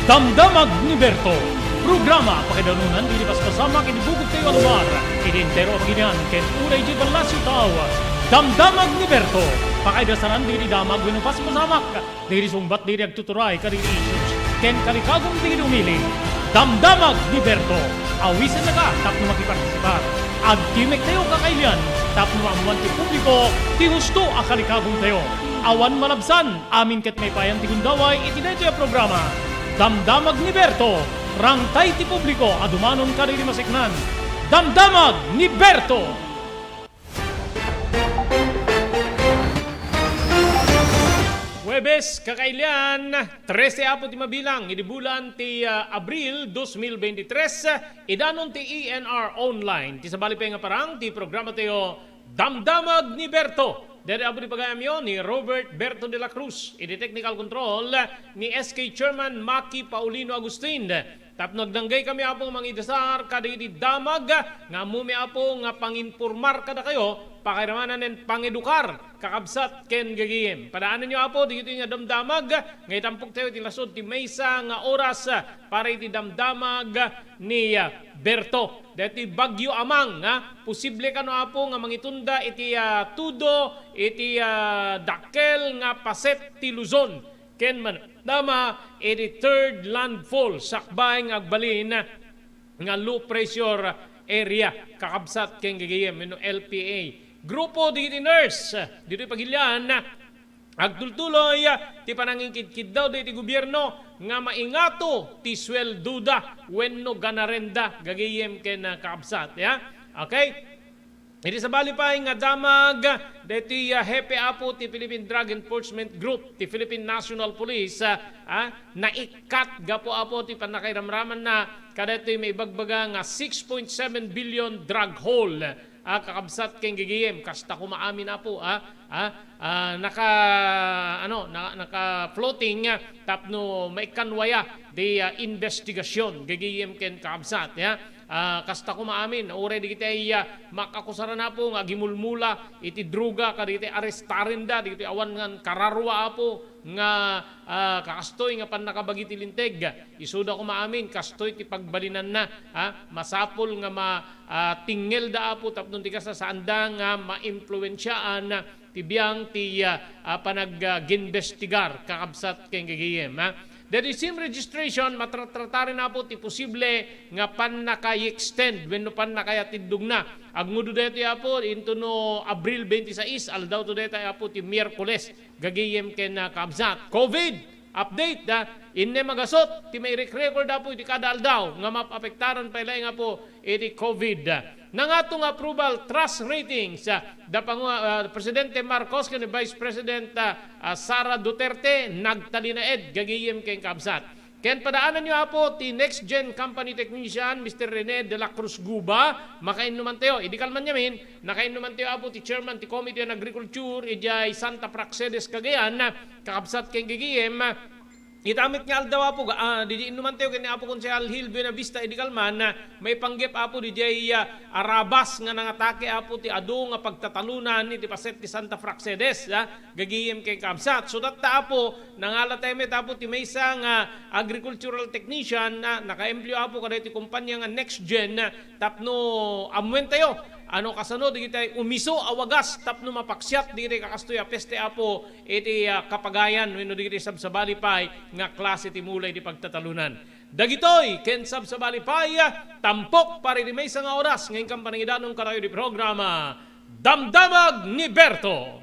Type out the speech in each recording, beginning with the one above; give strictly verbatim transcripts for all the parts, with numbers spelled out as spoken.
Damdamag ni Berto, programa pakaidanunan dagiti paspasamak iti bugogtayo a lugar, iti entero a baginian ken uray idiay ballasiw tao. Damdamag ni Berto, pakaidasanan dagiti damag wenno paspasamak, dagiti sungbat dagiti agtuturay kadagiti issues ken kalikagum dagiti umili. Damdamag ni Berto, awisennaka tapno makipartisipar. Agtimek tayo kakailian tapno maammoan ti publiko ti husto a kalikagumtayo. Awan malabsan, amin ket maipayan ti gundaway iti daytoy a programa. Damdamag ni Berto, rangtay ti publiko a dumanon kadagiti maseknan. Damdamag ni Berto! Huwebes, kakailian, trese apo ti mabilang idi bulan ti, ah, Abril dos mil beintitres, idanon ti E N R Online. Ti sabali pay nga parang ti programa tayo, Damdamag ni Berto. Daydi apo ti pagayamyo ni Robert Berto de la Cruz. Idi technical control ni S K Chairman Maki Paulino Agustin. Tapno agdanggay kami, Apo, nga mangidasar kadagiti damag nga ammomi, Apo, nga panginpormar kadakayo, pakairamanan ken pangedukar, kakabsat ken gagayem. Padaanenyo, Apo, dagitoy nga damdamag nga itampoktayo iti lasud ti maysa nga oras para iti damdamag ni, ah, Berto. Daytoy Bagyo Amang, ha? Posible kano, Apo, nga mangitunda iti, ah, tudo, iti, ah, dakkel nga paset ti Luzon ken manama iti third landfall sakbay nga agbalin nga low pressure area, kakabsat ken gagayem wenno L P A. Grupo dagiti nurse ditoy Pagilian agtultuloy ti panangikidkiddaw dagiti gobierno nga maingato ti sueldoda wenno ganarenda, gagayem ken, ah, kakabsat, ya. Okay? Iti sabali pay nga damag, daytoy, ah, hepe, Apo, ti Philippine Drug Enforcement Group, ti Philippine National Police, ah, ah, naikkat gapu, Apo, ti pannakairamramanna kadaytoy maibagbaga nga six point seven billion drug haul, ah, kakabsat ken gagayem. Kasta koma amin, Apo, ah, ah, ah, naka, ano, na-, naka-floating, ah, tapno maikkanwaya ti, ah, investigasyon, gagayem ken kakabsat, ya. Ah, kasta koma amin, uray dagiti, ah, makakusaran, Apo, nga agimulmula iti droga, kadagiti arestarenda, dagiti awan nga kararua, Apo, nga, ah, kakastoy nga pannakabagi ti linteg. Isuda koma amin, kastoy ti pagbalinanna, ha? Masapul nga ma-, ah, tingngelda, Apo, tapno di kasta saanda nga maimpluensiaan ti biang ti, ah, ah, panag-, ah, ginbestigar, kakabsat ken gagayem, ha? Daytoy sim registration, matratratarin, Apo, ti posible nga pannaka-extend wenno pannakayatiddogna. Agnguddo daytoy, Apo, intono Abril twenty-six, aldaw to daytoy, Apo, ti Miyerkules, gagayem ken, ah, kakabsat. COVID update, ah, innem a gasut ti mairek-record, Apo, iti kada aldaw nga maapektaran pay laeng, Apo, iti COVID. Nangato nga approval trust ratings, ah, da pangu-, ah, Presidente Marcos ken ni Vice President, ah, ah, Sara Duterte, nagtalinaed, gagayem ken kakabsat. Ken padaananyo, Apo, ti Next Gen Company Technician, Mister Rene de la Cruz Guba, makainnumantayo. Idi kalman yamin, nakainnumantayo, Apo, ti Chairman ti Committee on Agriculture, idiay Santa Praxedes, Cagayan, kakabsat ken gagayem. Ita met nga aldaw, Apo, ga-, ah, didi innumantayo ken ni Apo Konsehal Gil Buenavista, idi kalman, ah, maipanggep, Apo, didiay, ah, Arabas nga nangatake, Apo, ti adu nga pagtatalonan iti paset ti Santa Praxedes, ah, gagayem ken kakabsat. So, tatta, Apo, nangalatayo met, Apo, ti maysa nga agricultural technician, ah, nakaempleo, Apo, kadaytoy kompania nga Next Gen, ah, tapno ammuentayo, ano, kasano dagiti umiso a wagas tapno mapaksiat dagiti kakastoy a peste, Apo, iti, ah, kapagayan wenno dagiti sabsabali pay nga klase ti mula iti pagtatalonan. Dagitoy ken sabsabali pay, ah, tampok para iti maysa nga oras nga inkan panangidanon kadayo ti programa, Damdamag ni Berto.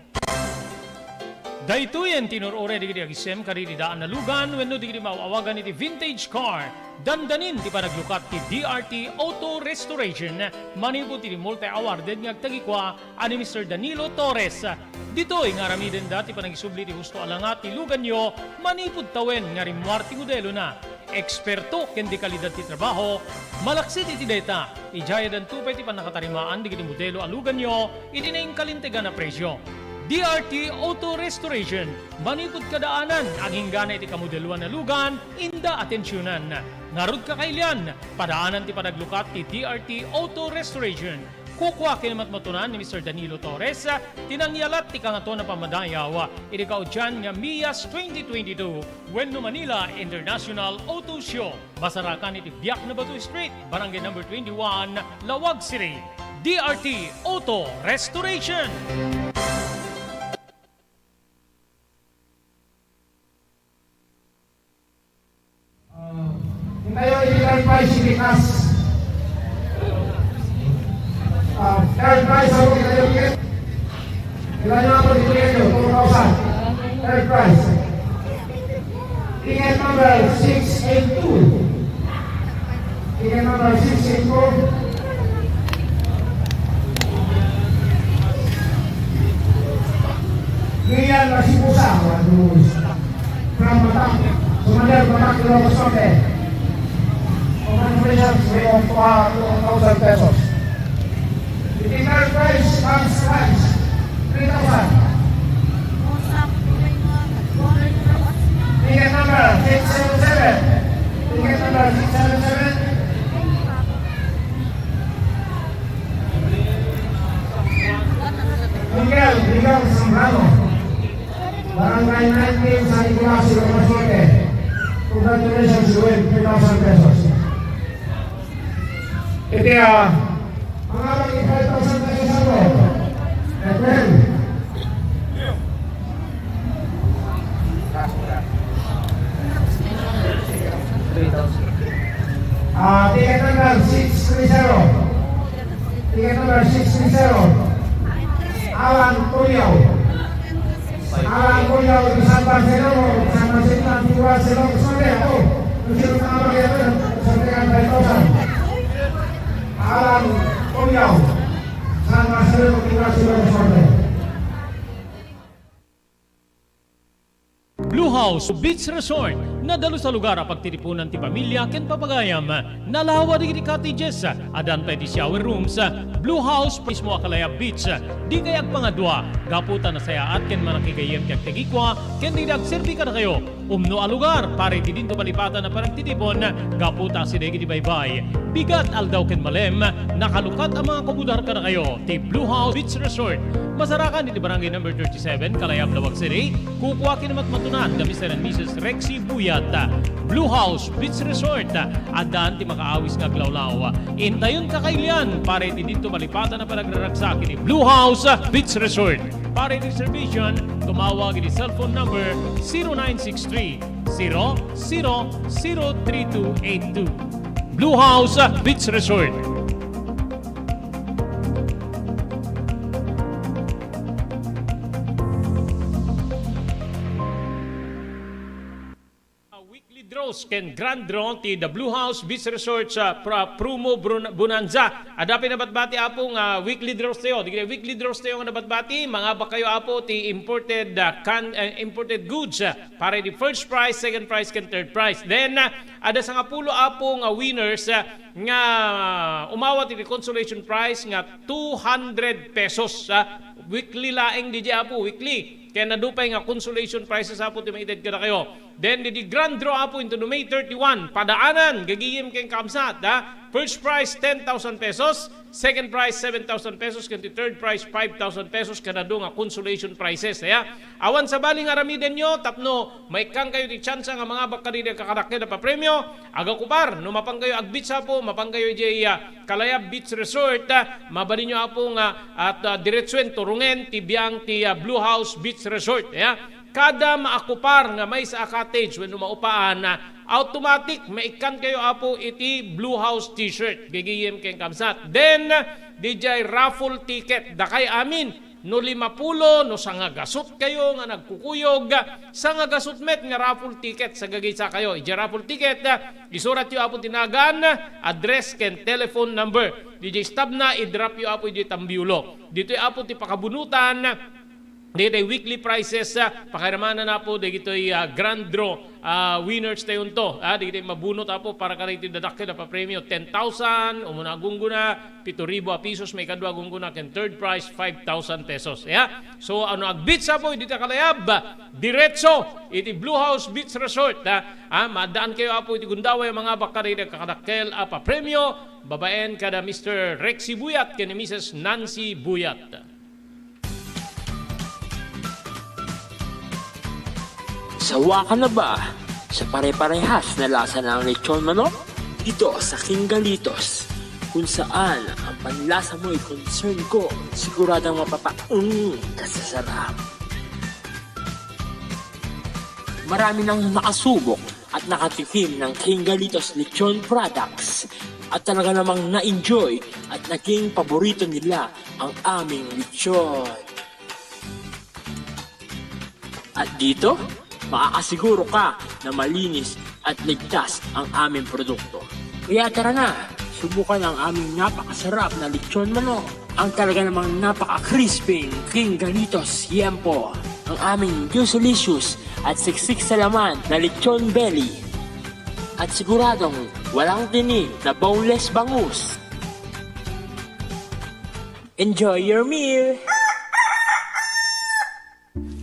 Daytoyen ti inur-uray dagiti agisem kadagiti daan a lugan wenno dagiti maaw-awagan iti vintage car. Dandanin ti panaglukat ti D R T Auto Restoration manipud iti multi-awarded nga agtagikua a ni Mister Danilo Torres. Ditoy nga aramidenda ti panangisubli ti husto a langat ti luganyo manipud tawen nga rimmuar ti modelona. Eksperto ken dekalidad ti trabaho, malaksid iti dayta, idiay addanto pay ti pannakatarimaan dagiti modelo a luganyo iti nainkalintegan a presio. D R T Auto Restoration, manipud kadaanan, aginggana iti kamodeloan a lugan, inda atensionan. Ngarud, kakailian, padaanan ti panaglukat ti D R T Auto Restoration. Kukua ken matmatunan ni Mister Danilo Torres ti nangyalat ti Kangatoan a Pammadayaw iti kaudian nga MIAS twenty twenty-two wenno Manila International Auto Show. Masarakan iti Biak na Batu Street, Barangay Number twenty-one, Laoag City. D R T Auto Restoration. Ah, intayo iti third prize, iti cash. Ah, third prize, ako, intayo ticket. Intayo ako, iti ticket, two thousand. Third prize. Ticket number six eight two. Ticket number six eight four. Rian Masipusa, waduh. From Batak. Commander Batak, Ilocos Norte. Congratulations, we offer two thousand pesos. Iti third prize, first prize, three thousand. Ticket number six seven seven. Ticket number six seven seven. Miguel Miguel Zambrano. Barangay nineteen, San Nicolas, Ilocos Norte. Congratulations, you win three thousand pesos. Iti, ah, mga five thousand pesos ako. Amen. Ah, ticket number six three zero. Ticket number six three zero. Alan Tuliao. Alan Tuliao, San Barcelona, San Barcelona, Antigua, Ceylon, Australia. Oh, sino na ang mga sortehan five thousand? Alan Tuliao, San Barcelona, Antigua, Ceylon, Australia. Blue House Beach Resort, nadalus a lugar a pagtitipunan ti pamilya ken papagayam. Nalawa dagiti cottages, addan pay ti shower rooms. Blue House mismo a Kalayab Beach. Dikay agpangadua, gapu ta nasayaat ken manakigayyem ti agtagikua ken dagiti agserbi kadakayo. Umno a lugar para iti dinto malipatan a panagtitipon, gapu ta asideg iti baybay. Bigat aldaw ken malem, nakalukat a mga kumudar kadakayo ti Blue House Beach Resort. Masarakan iti Barangay Number thirty-seven, Kalayab, Laoag City. Kukua ken matmatunan da Mister and Missus Rexy Buyat. Blue House Beach Resort, addan ti makaawis nga aglawlaw. Intayon kakailian para iti dinto malipatan a panagraragsak iti Blue House Beach Resort. Para iti reservation, tumawag iti cellphone number zero nine six three, zero zero zero three two eight two. Blue House Beach Resort. A weekly draws ken grand draw ti The Blue House Beach Resort sa pra-, Promo Brun-, Bonanza. Adda pay nabatbati, Apo, nga weekly draws tayo. Dagiti weekly draws tayo nga nabatbati, mangabak kayo, Apo, ti imported, ah, can, eh, imported goods, ah, para di first prize, second prize, ken third prize. Then, ah, adda sangapulo, Apo, nga winners, ah, nga umawat iti consolation prize nga two hundred pesos, ah, weekly laeng di, Apo, weekly. Ken adda pay nga consolation prizes, Apo, ti maited kadakayo. Then, didi grand draw, Apo, into the May thirty-one. Padaanan, gagayem ken kakabsat, ha? First prize, ten thousand pesos. Second prize, seven thousand pesos. Ken ti third prize, five thousand pesos. Ken adda nga consolation prizes, ha? Awan sabali nga aramidenyo tapno maikkan kayo ti tsansa nga mangabak kadidi a kakadakkel a papremio. Agakupar, no mapan kayo ag-beach, Apo, mapan kayo idiay, ah, Kalayab Beach Resort, ah, mabalinyo, Apo, nga, ah, at, ah, diretsuen, turungen ti biang ti, ah, Blue House Beach Resort, ya. Kada maakupar nga maysa a cottage wenno maupaan, ah, automatic maikkan kayo, Apo, iti Blue House T-shirt. Gagayem ken kabsat. Then, didiay raffle ticket, dakay amin, no limapulo, no sangagasut kayo nga nagkukuyog, sangagasut met nga raffle ticket, sagagaysa kayo. Idiay raffle ticket, isuratyo, Apo, ti nagan, address, ken telephone number. Didiay stub na, i-dropyo, Apo, idiay tambiulo. Ditoy, Apo, ti pakabunutan dagiti weekly prizes, ah, pakairamanan, Apo, dagitoy, ah, grand draw, ah, winners tayo unto, ah, dagiti mabunot, Apo, para kadagiti dadakkel a papremio, ten thousand, umuna gungguna, pito ribu a pesos, maikadua gungguna, ken third prize, five thousand pesos. Ya? So, ano, agbits, Apo, dita kalayab, diretso, iti Blue House Beach Resort, ah, ah, maadaan kayo, Apo, iti gundaway a mangabak kadagiti kakadakkel a papremio, babaen kada Mister Rexy Buyat, ken ni Missus Nancy Buyat. Sawa ka na ba sa pare-parehas na lasa ng lechon manok? Dito sa King Galitos, kung saan ang panlasa mo'y concern ko, siguradong mapapaung ka sa sarap. Marami nang nakasubok at nakatikim ng King Galitos Lechon Products at talaga namang na-enjoy at naging paborito nila ang aming lechon. At dito, makakasiguro ka na malinis at ligtas ang aming produkto. Kaya tara na, subukan ang aming napakasarap na lechon manok. Ang talaga namang napaka-crispy King Galitos Yempo. Ang aming juicy-licious at siksik sa laman na lechon belly. At siguradong walang tinik na boneless bangus. Enjoy your meal!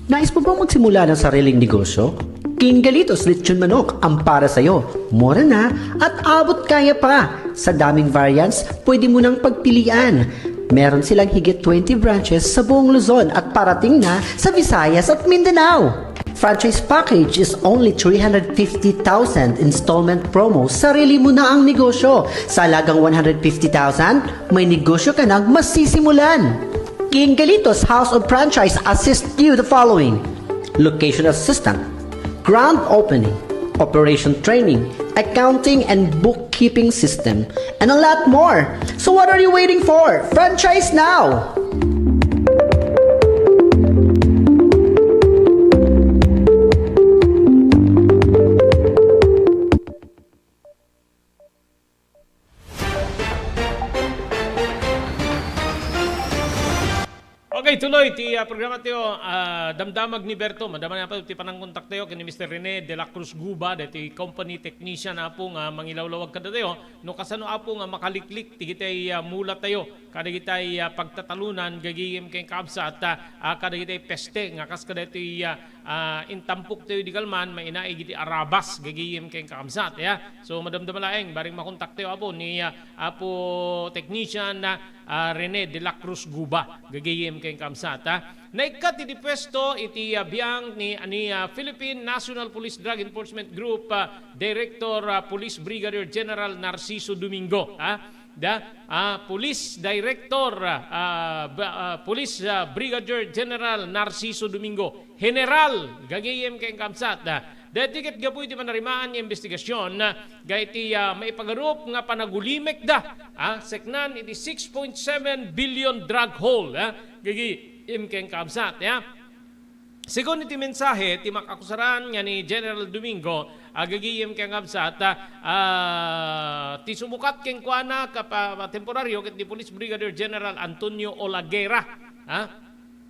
Nais mo bang magsimula ng sariling negosyo? King Galitos Lechon Manok ang para sa'yo. Mura na at abot kaya pa. Sa daming variants, pwede mo nang pagpilian. Meron silang higit twenty branches sa buong Luzon at parating na sa Visayas at Mindanao. Franchise package is only three hundred fifty thousand installment promo, sarili mo na ang negosyo. Sa halagang one hundred fifty thousand, may negosyo ka nang masisimulan. King Galitos House of Franchise assist you the following: location assistant, grand opening, operation training, accounting and bookkeeping system, and a lot more. So what are you waiting for? Franchise now! Okay, tuloy ti, ah, programa tayo, ah, Damdamag ni Berto. Madama na po ti panangkontak tayo ken ni Mister Rene de la Cruz Guba, dati company technician, Apo, nga mangilawlawag kadatayo. No kasano, Apo, nga makaliklik ti kitay, ah, mula tayo kadagitay, ah, pagtatalunan, gagayem ken kabsat, ah, ah, kadagitay peste nga kas kadagitay, ah, ah, intampok tayo di kalman, mainaig iti Arabas, gagayem ken kabsat, ya. So, madamdama laeng, bareng makontak tayo, Apo, ni, ah, Apo Technician, ah, ah, Rene de la Cruz Guba, gagayem ken kabsat, ah. Naikkat iti pwesto iti, ah, biang ni, ni, ah, Philippine National Police Drug Enforcement Group, ah, Director, ah, Police Brigadier General Narciso Domingo, ah. Da, ah, Police Director, ah, ba, ah, Police, ah, Brigadier General Narciso Domingo, General, gagayem ken kabsat, ah. Daytoy ket gapu iti panarimaan nga investigasyon, ah, gaiti, ah, maipagarup nga panagulimekda, ah, seknan iti six point seven billion drug haul, ah, gagayem ken kabsat, ah. Segun iti mensahe ti makakusaran nga ni General Domingo, agagayem ken kabsat, ah, ti sumukat kenkuana kapa-, temporario ket ni Police Brigadier General Antonio Olaguera, ha?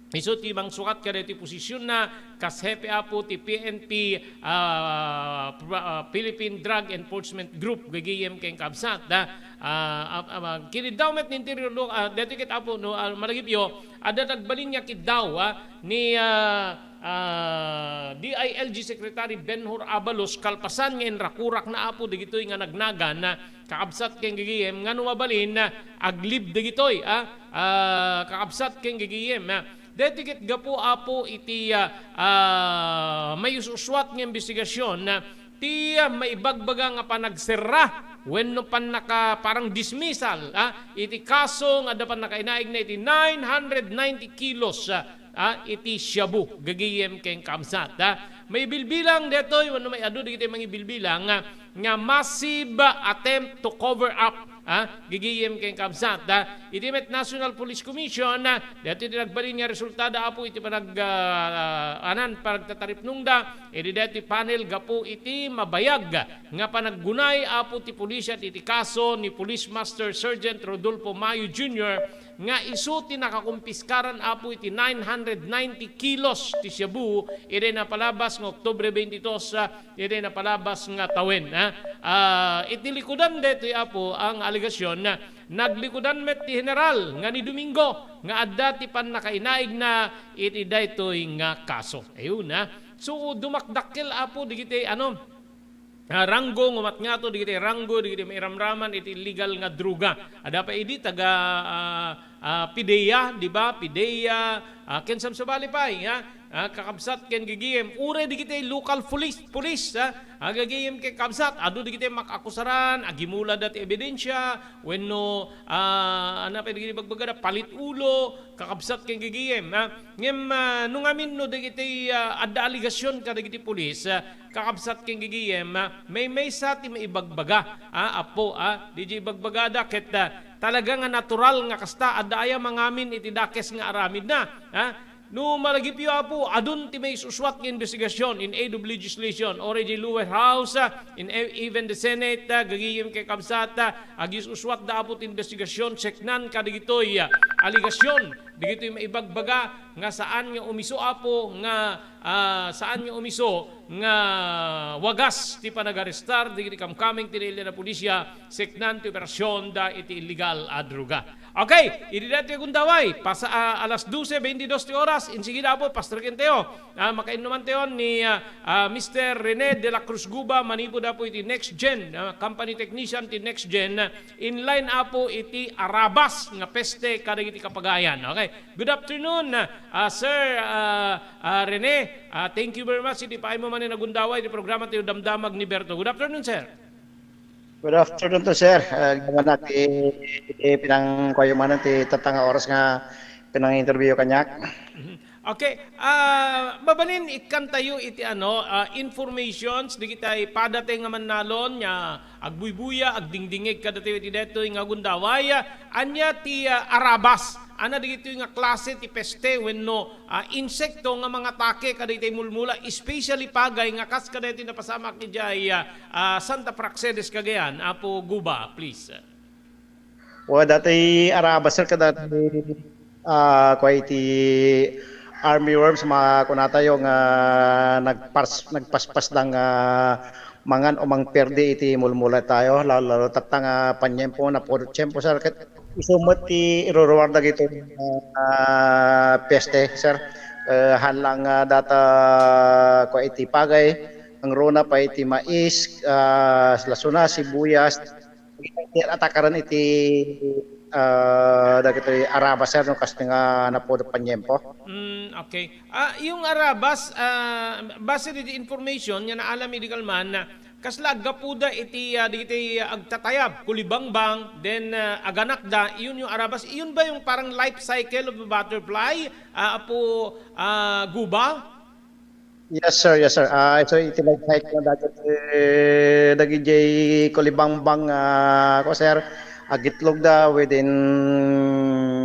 Isu ti mangsukat kadagiti posisionna kas hepe, Apo, ti P N P, ah, Pro-, ah, Philippine Drug Enforcement Group, gagayem ken kabsat, ha? Ah, ah, ah, kiniddaw met ni Interior Lo-, ah, daytoy ket, Apo, no, ah, malagipyo, adda nagbalin nga kiddaw, ah, ni, ah, ah, D I L G Secretary Benhur Abalos kalpasan nga inrakurakna, Apo, dagitoy nga nagnagan, ah, kakabsat ken gagayem nga no mabalin, ah, aglib dagitoy, ah, ah, kakabsat ken gagayem, ah. Daytoy ket gapu, Apo, iti, ah, ah, mayus-uswat nga investigasyon, ah, ti, ah, maibagbaga nga panagserra wenno pannaka-, parang dismissal, ah, iti kaso nga adda pannakainaigna iti nine hundred ninety kilos, ah, ah, iti shabu, gagayem ken kabsat, ah. Maibilbilang daytoy wenno may-adu dagiti mangibilbilang, ah, nga massive attempt to cover up, ah, gagayem ken kabsat, ah. Iti met National Police Commission, ah, daytoy ti nagbalin nga resultada, Apo, iti panag-, ah, anan, panagtataripnongda iti daytoy panel gapu iti mabayag nga panaggunay, Apo, ti pulisiya iti kaso ni Police Master Sergeant Rodolfo Mayo Junior nga isu ti nakakumpiskaran, Apo, iti nine hundred ninety kilos ti shabu, idi napalabas nga Oktubre twenty-two, ah, idi napalabas nga tawen, ah. Ah, iti likudan daytoy, Apo, ang alegasyon, ah, naglikudan met ti General nga ni Domingo nga adda ti pannakainaigna iti daytoy nga kaso. Ayun, ah. So, dumakdakkel, Apo, digiti, ano, ah, ranggo, nga umat ngato digiti ranggo, digiti mairamraman iti illegal nga droga. Adda pay idi taga, ah, ah, PDEA, di ba? PDEA, ah, ken sabsabali pay, ha? Ah, kakabsat ken gagayem. Uray digiti local police, police, ha? Ah, gagayem ken kabsat. Adu digiti makakusaran, agimula dati ebidensia, wenno, ah, ano pay digiti bagbagada, palit ulo, kakabsat ken gagayem, ha? Ngem, ah, no ngamin no dagiti, ah, adda alegasyon kadagiti pulis, ah, kakabsat ken gagayem, ah, maymaysa ti maibagbaga, ah, Apo, ah, didiay ibagbagada ket, ah, talaga nga natural nga kasta, adda aya mangamin iti dakes nga aramidna, ah. No malagipyo, Apo, adun ti maisuswat nga investigasyon in aid of legislation, or diay lower house, ah, in e-, even the Senate, ah, gagayem ken kabsat, ah, agisuswatda, Apo, ti investigasyon, seknan kadagitoy, ah, alegasyon. Dagitoy maibagbaga nga saan nga umiso, Apo, nga, ah, saan nga umiso nga wagas ti panagarestar dagiti kamkameng ti nailian a pulisia, seknan ti operasionda iti illegal a droga. Okay, idi daytoy gundaway, pas-, ah, alas dose beintidos ti oras, insigida, Apo, pastreken tayo. Ah, makainnuman tayo ni, ah, ah, Mister Rene de la Cruz Guba, manipud, Apo, iti Next Gen, ah, company technician ti Next Gen, ah, in line, Apo, iti arabas nga peste kadagiti kapagayan. Okay. Good afternoon, ah, Sir, ah, ah, Rene. Ah, thank you very much iti paay mo manen a gundaway iti programa ti Damdamag ni Berto. Good afternoon, sir. Good afternoon to, sir. Ah, gaman na ti, ti pinangkuayo manen ti tatta nga oras nga pinang-interview kaniak. Mhm. Okay. Ah, mabalin ikkantayo iti, ano, ah, informations, dagiti padati nga mannalon nga agbuybuya, agdingdingeg kadatayo iti daytoy nga gundaway. Ania ti, ah, arabas? Ania dagitoy nga klase ti peste wenno, ah, insekto nga mangatake kadagiti mulmula, especially pagay nga kas kadagiti napasamak idiay, ah, ah, Santa Praxedes, Cagayan? Apo Guba, please. Wa, datoy arabas, sir, kadatoy, ah, kua iti armyworms, makunatayo nga nagpas-, nagpaspasda nga mangan o mangperdi iti mulmula tayo, lalo, lalo tatta nga paniempo, napudot tiempo, sir, ket isu met ti iruruar dagitoy, ah, peste, sir. Eh, haan lang, ah, data, kua iti pagay, nangruna pay iti mais, ah, lasuna, sibuyas, iti atakaran iti, ah, dagitoy arabas, sir, no, kas nga napudot paniempo. Mm, okay. Ah, yung arabas, ah, base diti information nga naalam idi kalman, kasla aggapuda iti, ah, dagiti agtatayab, kulibangbang, then, ah, aganakda, iyon yung arabas. Iyon ba yung parang life cycle of a butterfly, ah, Apo, ah, Guba? Yes, sir. Yes, sir. Ah, so, iti life cycle na dagiti, eh, dagiti kulibangbang, ah, ko, sir, agitlog da within,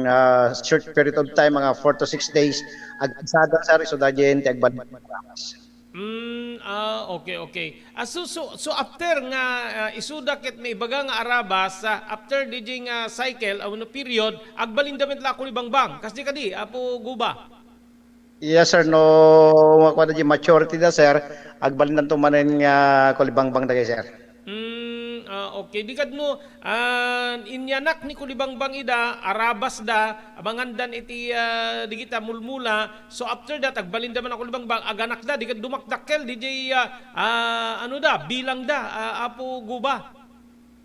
ah, short period of time, mga four to six days. Agpisada, sir, isu da diay ti agbalik. Mm, ah, okay, okay. Ah, so, so, so after nga, ah, isuda ket maibaga nga arabas, ah, after diay nga cycle, ah, wenno period, agbalinda met la kulibangbang. Kasdi kadi, Apo Guba? Yes, sir. No, makuan da diay maturity da, sir. Agbalindanto manen nga kulibangbang dagiti, sir. Mm, ah, okay. Di kadno, ah, inyanak ni kulibangbang ida, arabas da, mangandan iti, ah, dagita mulmula. So after that, agbalinda man a kulibangbang, aganakda, di kad dumakdakkel, diay, ah, ah, ano da, bilang da, ah, Apo Guba.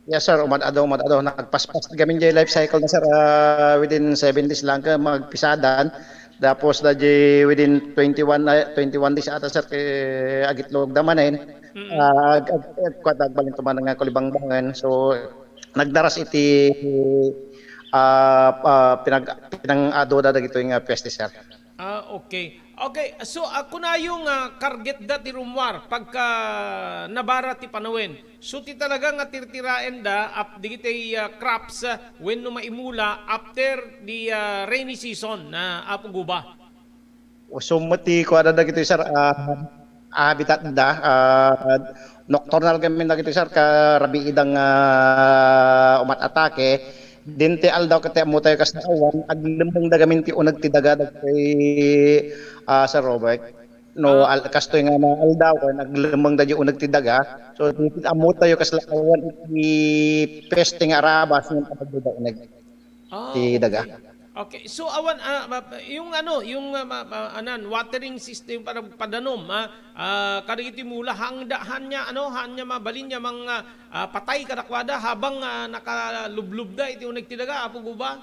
Yes, sir. Umad-ado, umad-ado. Nagpaspas kami diay life cycle na, sir. Ah, within seven days lang ka magpisadan. Tapos da diay within twenty-one, ah, twenty-one days ata, sir, kay agitlog da manen. Mm. Ah, ag-, ag-, agkuat, agbalinto man nga kulibangbangan. So, nagdaras iti, ah, ah, pinag-, pinang-ado da dagitoy nga peste, sir. Ah, okay. Okay, so, ah, kunayo nga kargetda ti rummuar pagka nabara ti panawen. So, ti talaga nga tirtiraenda ap-, dagiti, ah, crops, ah, wenno maimula after the, ah, rainy season, ah, Apo Guba. Usom met ti kuada dagitoy, sir, ah, habitat da, ah, nocturnal gamin dagitoy, sir, karabii da nga umat-atake. Din ti aldaw ket ti ammotayo kasla awan, aglemmengda gamin ti uneg ti daga dagiti, ah, Sir Robert. No, ah, al-, kastoy nga naaldaw ken aglemmengda di uneg ti daga. So, di ammotayo kasla awan iti peste nga arabas ngem adda uneg ti daga. Ah, okay. Okay. So, awan, ah, ma-, yung ano, yung, ah, ma-, ma-, anan, watering system para padanom, ah, ah, kadagiti mula, handa, hanya, ano, hanya mabalin ya mang, ah, ah, patay kadakuada habang, ah, nakalublubda iti uneg ti daga, Apo Guba?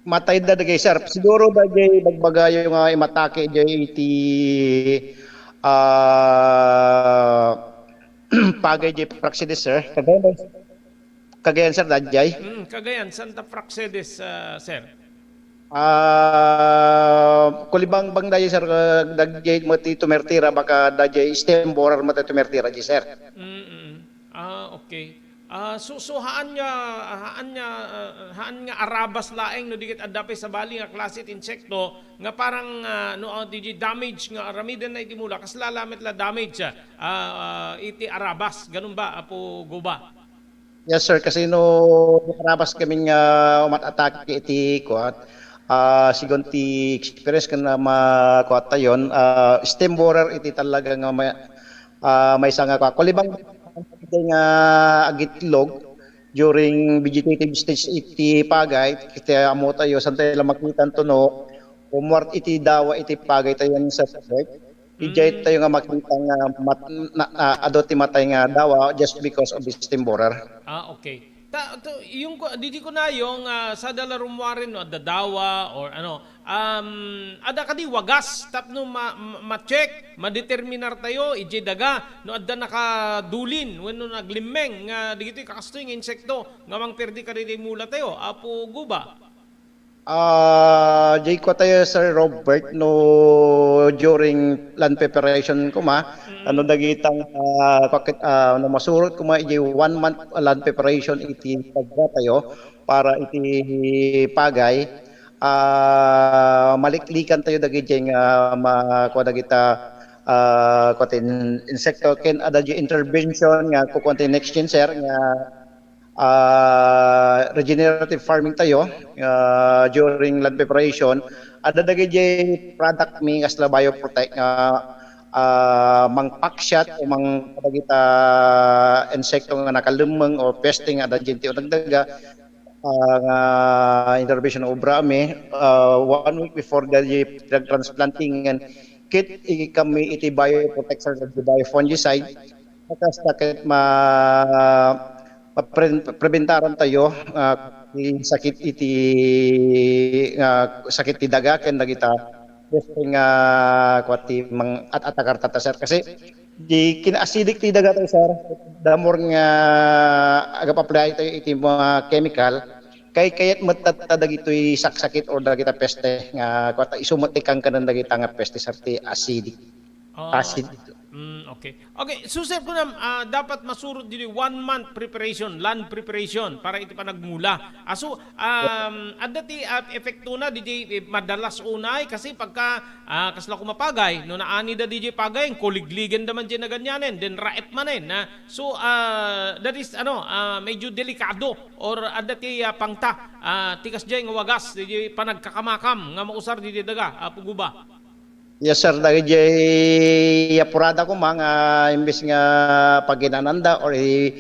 Matayda dagay, sir. Siguro dagay bagbaga yung, ah, imatake dagay iti, ah, pagay dagay Praxedes, sir. Kagayan, sir, dagay. Mm, Cagayan, Santa Praxedes, ah, sir. Ah, kulibangbang dagay, sir, ah, dagay mo ti tumertira, baka dagay stem borer mo ti tumertira, di, sir. Mm-mm. Ah, okay. Ah, so, so haan nga, haan nga, ah, haan nga arabas laeng no di ket adda pay sabali nga klase ti insekto nga parang, ah, no, ah, di, di damage nga aramiden na iti mula, kasla la met la damage, ah, ah, iti arabas, ganun ba, Apo Guba? Yes, sir. Kasi no, arabas kami nga umat-atake iti kuat. Ah, sigun ti experience ko na makuat tayon, ah, stem borer iti talaga nga may, ah, maysa nga kuat. Kulibang nga agitlog during vegetative stage iti pagay, iti amo tayo, saan tayo lang makita ang tuno, umuwar iti dawa iti pagay tayo sa subject. Idiay tayo nga makita nga mat-, na, na, adu ti matay nga dawa just because of the stem borer. Ah, okay. Ta, to, yung ku-, didi ko na yung, ah, sa dala rumwaren, no, adda dawa or ano, um, ada kadi wagas tapno ma-, ma-, ma-check, madeterminar tayo, idiay daga, no, adda nakadulin, wenno naglimmeng, nga digitoy kakastoy nga insekto, nga mangperdi kadi mula tayo, Apo Guba. Ah, jay kua tayo, Sir Robert, no, during land preparation koma, mm, ano dagitang, ah, pakit-, ah, no, masurot koma iti one month land preparation iti pagka tayo para iti pagay, ah, maliklikan tayo dagiti nga ma-, kua dagita, ah, kua ti in-, insekto ken adda di intervention nga kukuan ti next gen, sir, nga ah, regenerative farming tayo, ah, during land preparation, adda dagiti product mi kasla bioprotect nga, ah, mangpaksiat o mang-, kadagita insekto nga nakalemmeng o peste nga adda diay ti uneg ti daga, ah, nga intervention nga obra mi, ah, one week before the transplanting, and kit ikami iti bioprotector of the biofungicide, Kasta ket ma-, mapre-, preventaran tayo, ah, ti sakit iti, ah, sakit ti daga ken dagita peste nga, ah, kuat ti mang-at-atakar ta, sir. Kasi di kin-acidic ti daga tayo, sir. The more nga ag-apply tayo iti mga chemical, kay kayat met tatta dagitoy saksakit or dagita peste nga kuat ta isu met ti kankanen dagita nga peste, sir, ti acidic. Ah, acid. Mm, okay. Okay, so sir, kunam, ah, dapat masurot didi one month preparation, land preparation para iti panagmula. Aso, um, adda ti, ah, epektona didi, eh, madalas unay kasi pagka, ah, kasla koma pagay, no naanida didi pagay, kuligligenda man diay naganyanen, then raet manen, ah. So, ah, that is, ano, ah, medyo delikado or adda ti, ah, pangta, ah, ti kasdiay nga wagas, didi panagkakamakam nga mausar didi daga, ah, Apo Guba. Yes, sir. Dagiti apurada koma nga imbes nga paginananda or i-,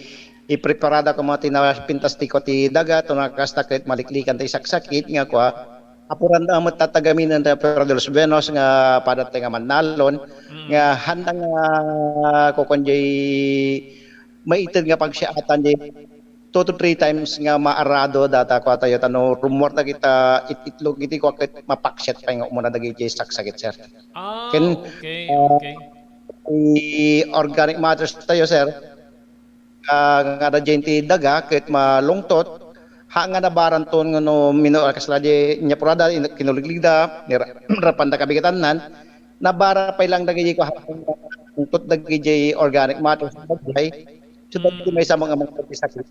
ipreparada koma ti napintas ti kua ti daga, to nakasta ket maliklikan ti saksakit nga kua, apuranda met tatta gamin ti Puerto de los Buenos nga padata nga mannalon, mm, nga handa nga kukuan jay maited nga pagsiatan jay two to three times nga maarado data kua tayo, ta no rummuar dagita it-, itlog iti kua ket mapaksiat pay nga umuna dagiti saksakit, sir. Ah, ken, okay, ah, okay. Ti organic matters tayo, sir, ah, nga adda diay ti daga ket malungtot, ha nga nabaranton nga no mino-, kasla di inya purada, in-, kinuligligda, nira-, rapanda kabigatannan, nabara pay lang dagiti kua, lungtot dagiti organic matters, dagiti So, dagiti maysa nga mangpagpisa, sir.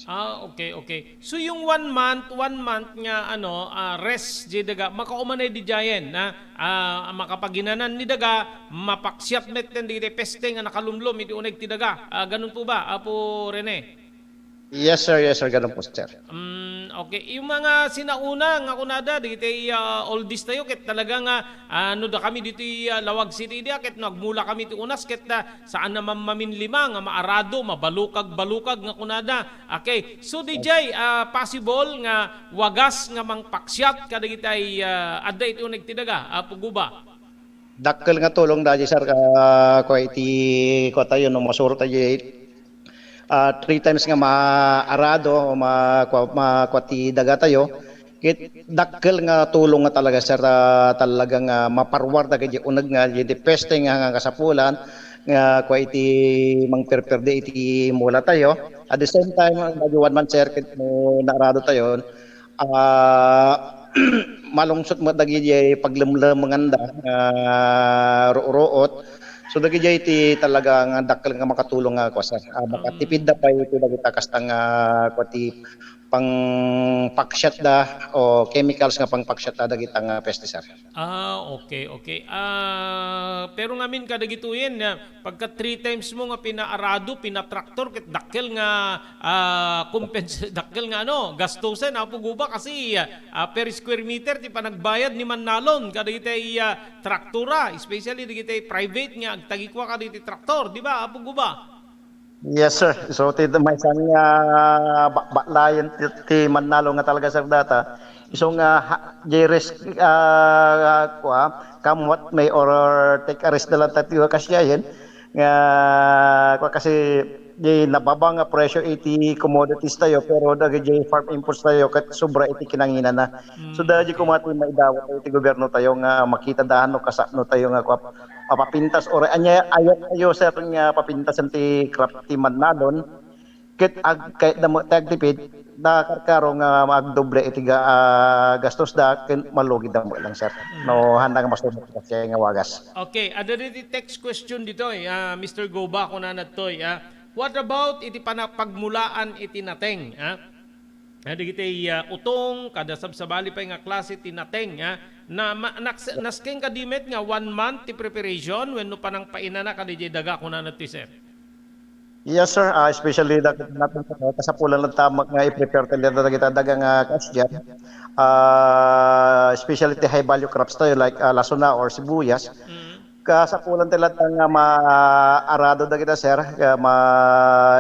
Ah, okay, okay. So, yung one month, one month nga, ano, ah, rest, di daga, makaumanay di jayen, na, ah, makapaginanan ni daga, mapaksiat met ten di peste nga nakalumlom, iti uneg ti daga. Ah, ganun po ba, Apo Rene? Yes, sir. Yes, sir. Ganun po, sir. Mm, okay. Yung mga sinauna nga kunada, dagiti ah, oldies tayo, ket talaga nga, ah, no da kami dito ah, Lawag City dia, ket no agmula kami ti unas, ket ah, saan na mammamin lima nga maarado, mabalukag-balukag nga kunada. Okay. So, D J, ah, possible nga wagas nga mangpaksiat kadagiti ah, adda iti uneg ti daga, Apo Guba. Dakkel nga tulong da, sir, ah, kua iti kua tayo, no, masuro tayo, ah, three times nga maarado o ma, kua, ma, kua ti daga tayo. Ket dakkel nga tulong nga talaga, sir, ah, talaga nga maparwar dagiti uneg nga iti peste nga, nga kasapulan nga kua iti mangperperde iti mula tayo. At the same time, medyo one month, sir, ket no naarado tayo, ah, malungsot met dagiti paglemlemenganda nga ruruot. So dagiti iti talaga nga dakkel nga makatulong nga kua, sir. Ah, makatipid da pay iti dagita kasta nga kua ti pangpaksiat da o chemicals nga pangpaksiat da dagita nga peste, sir. Ah, okay, okay. Ah, pero ngamin kadagitoyen, ah, pagka three times mo nga pinaarado, pinatraktor, ket dakkel nga ah, kumpens dakkel nga ano, gastusen, Apo Guba, kasi ah, per square meter ti panagbayad ni Mannalon kadagiti ah, traktora, especially dagiti private nga agtagikua kadagiti traktor, di ba, Apo Guba? Yes, sir. So, ti maysa nga ba, baklayen ti, ti Mannalon nga talaga, sir, data. Isu nga ha, di risk, ah, kua, come what may or take a risk na lang tayo kasiyayen. Nga, kua, kasi di nababa nga presyo iti commodities tayo, pero dagiti farm inputs tayo ket sobra iti kinanginana. So, dagiti koma ti maidawat tayo iti gobyerno tayo nga makita da no kasano tayo nga kua, mapapintas, or ania, ayat tayo, sir, nga papintasen ti crop ti Mannalon, ket ag, kayat da met ti agtipid, da karkaro nga magdoble iti ga, ah, gastos da, ken malugid da met lang, sir. No, handa nga masunod kasi nga wagas. Okay, adda diti text question ditoy, ah, Mister Goba, kunana ditoy, ah, what about iti pana-, pagmulaan iti nateng, ah? Ah, dagiti ah, utong, kada sabsabali pay nga klase ti nateng, ah, na ma, naks, nasken kadi met nga one month ti preparation wenno panangpainana kadi jay daga, kunana ditoy, sir. Yes, sir. Ah, especially da, natin, ah, kasapulan lang tamak nga i-prepare tayo dagita daga nga cash dyan. Ah, especially ti high value crops tayo like ah, lasuna or sibuyas. Kasapulan tayo lang nga maarado dagita, sir. Nga ma,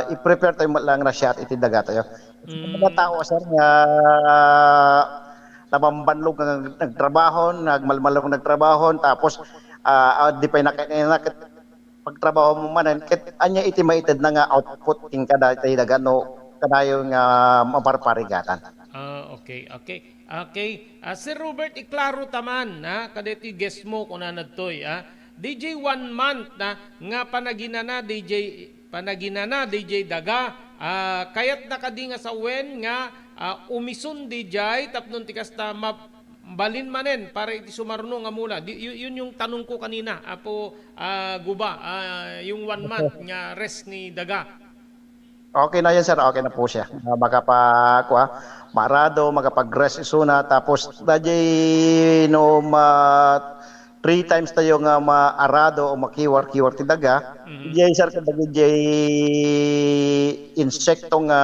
i-prepare tayo lang na siya iti daga tayo. Mga tao, sir, nga nabambanlog nga nagtrabaho, nagmalmalog nagtrabaho, tapos ah, ah, di pay nakainakit pagtrabaho mo manen, ket ania iti maited na nga output ken kada iti daga no kanayon nga maparparigatan. Ah, okay, okay. Okay. Ah, Sir Robert, iklaro ta man, ha, kadaytoy guest mo, kunana ditoy, ha. D J one month na nga panaginana, D J, panaginana, D J daga, ah, kayat na kadi nga sawen nga ah, umison D J tapno ti kasta ma, balin manen para iti sumaruno nga mula. Di, yu, yun yung tanong ko kanina, Apo ah, Guba, ah, yung one month nga rest ni daga. Okay na yan, sir. Okay na po siya. Ah, makapa, kua, maarado, makapag-rest isuna. Tapos, dajay no ma, three times tayo nga maarado o makiwar-kiwar ti daga. Jay, sir, kadagiti jay insekto nga,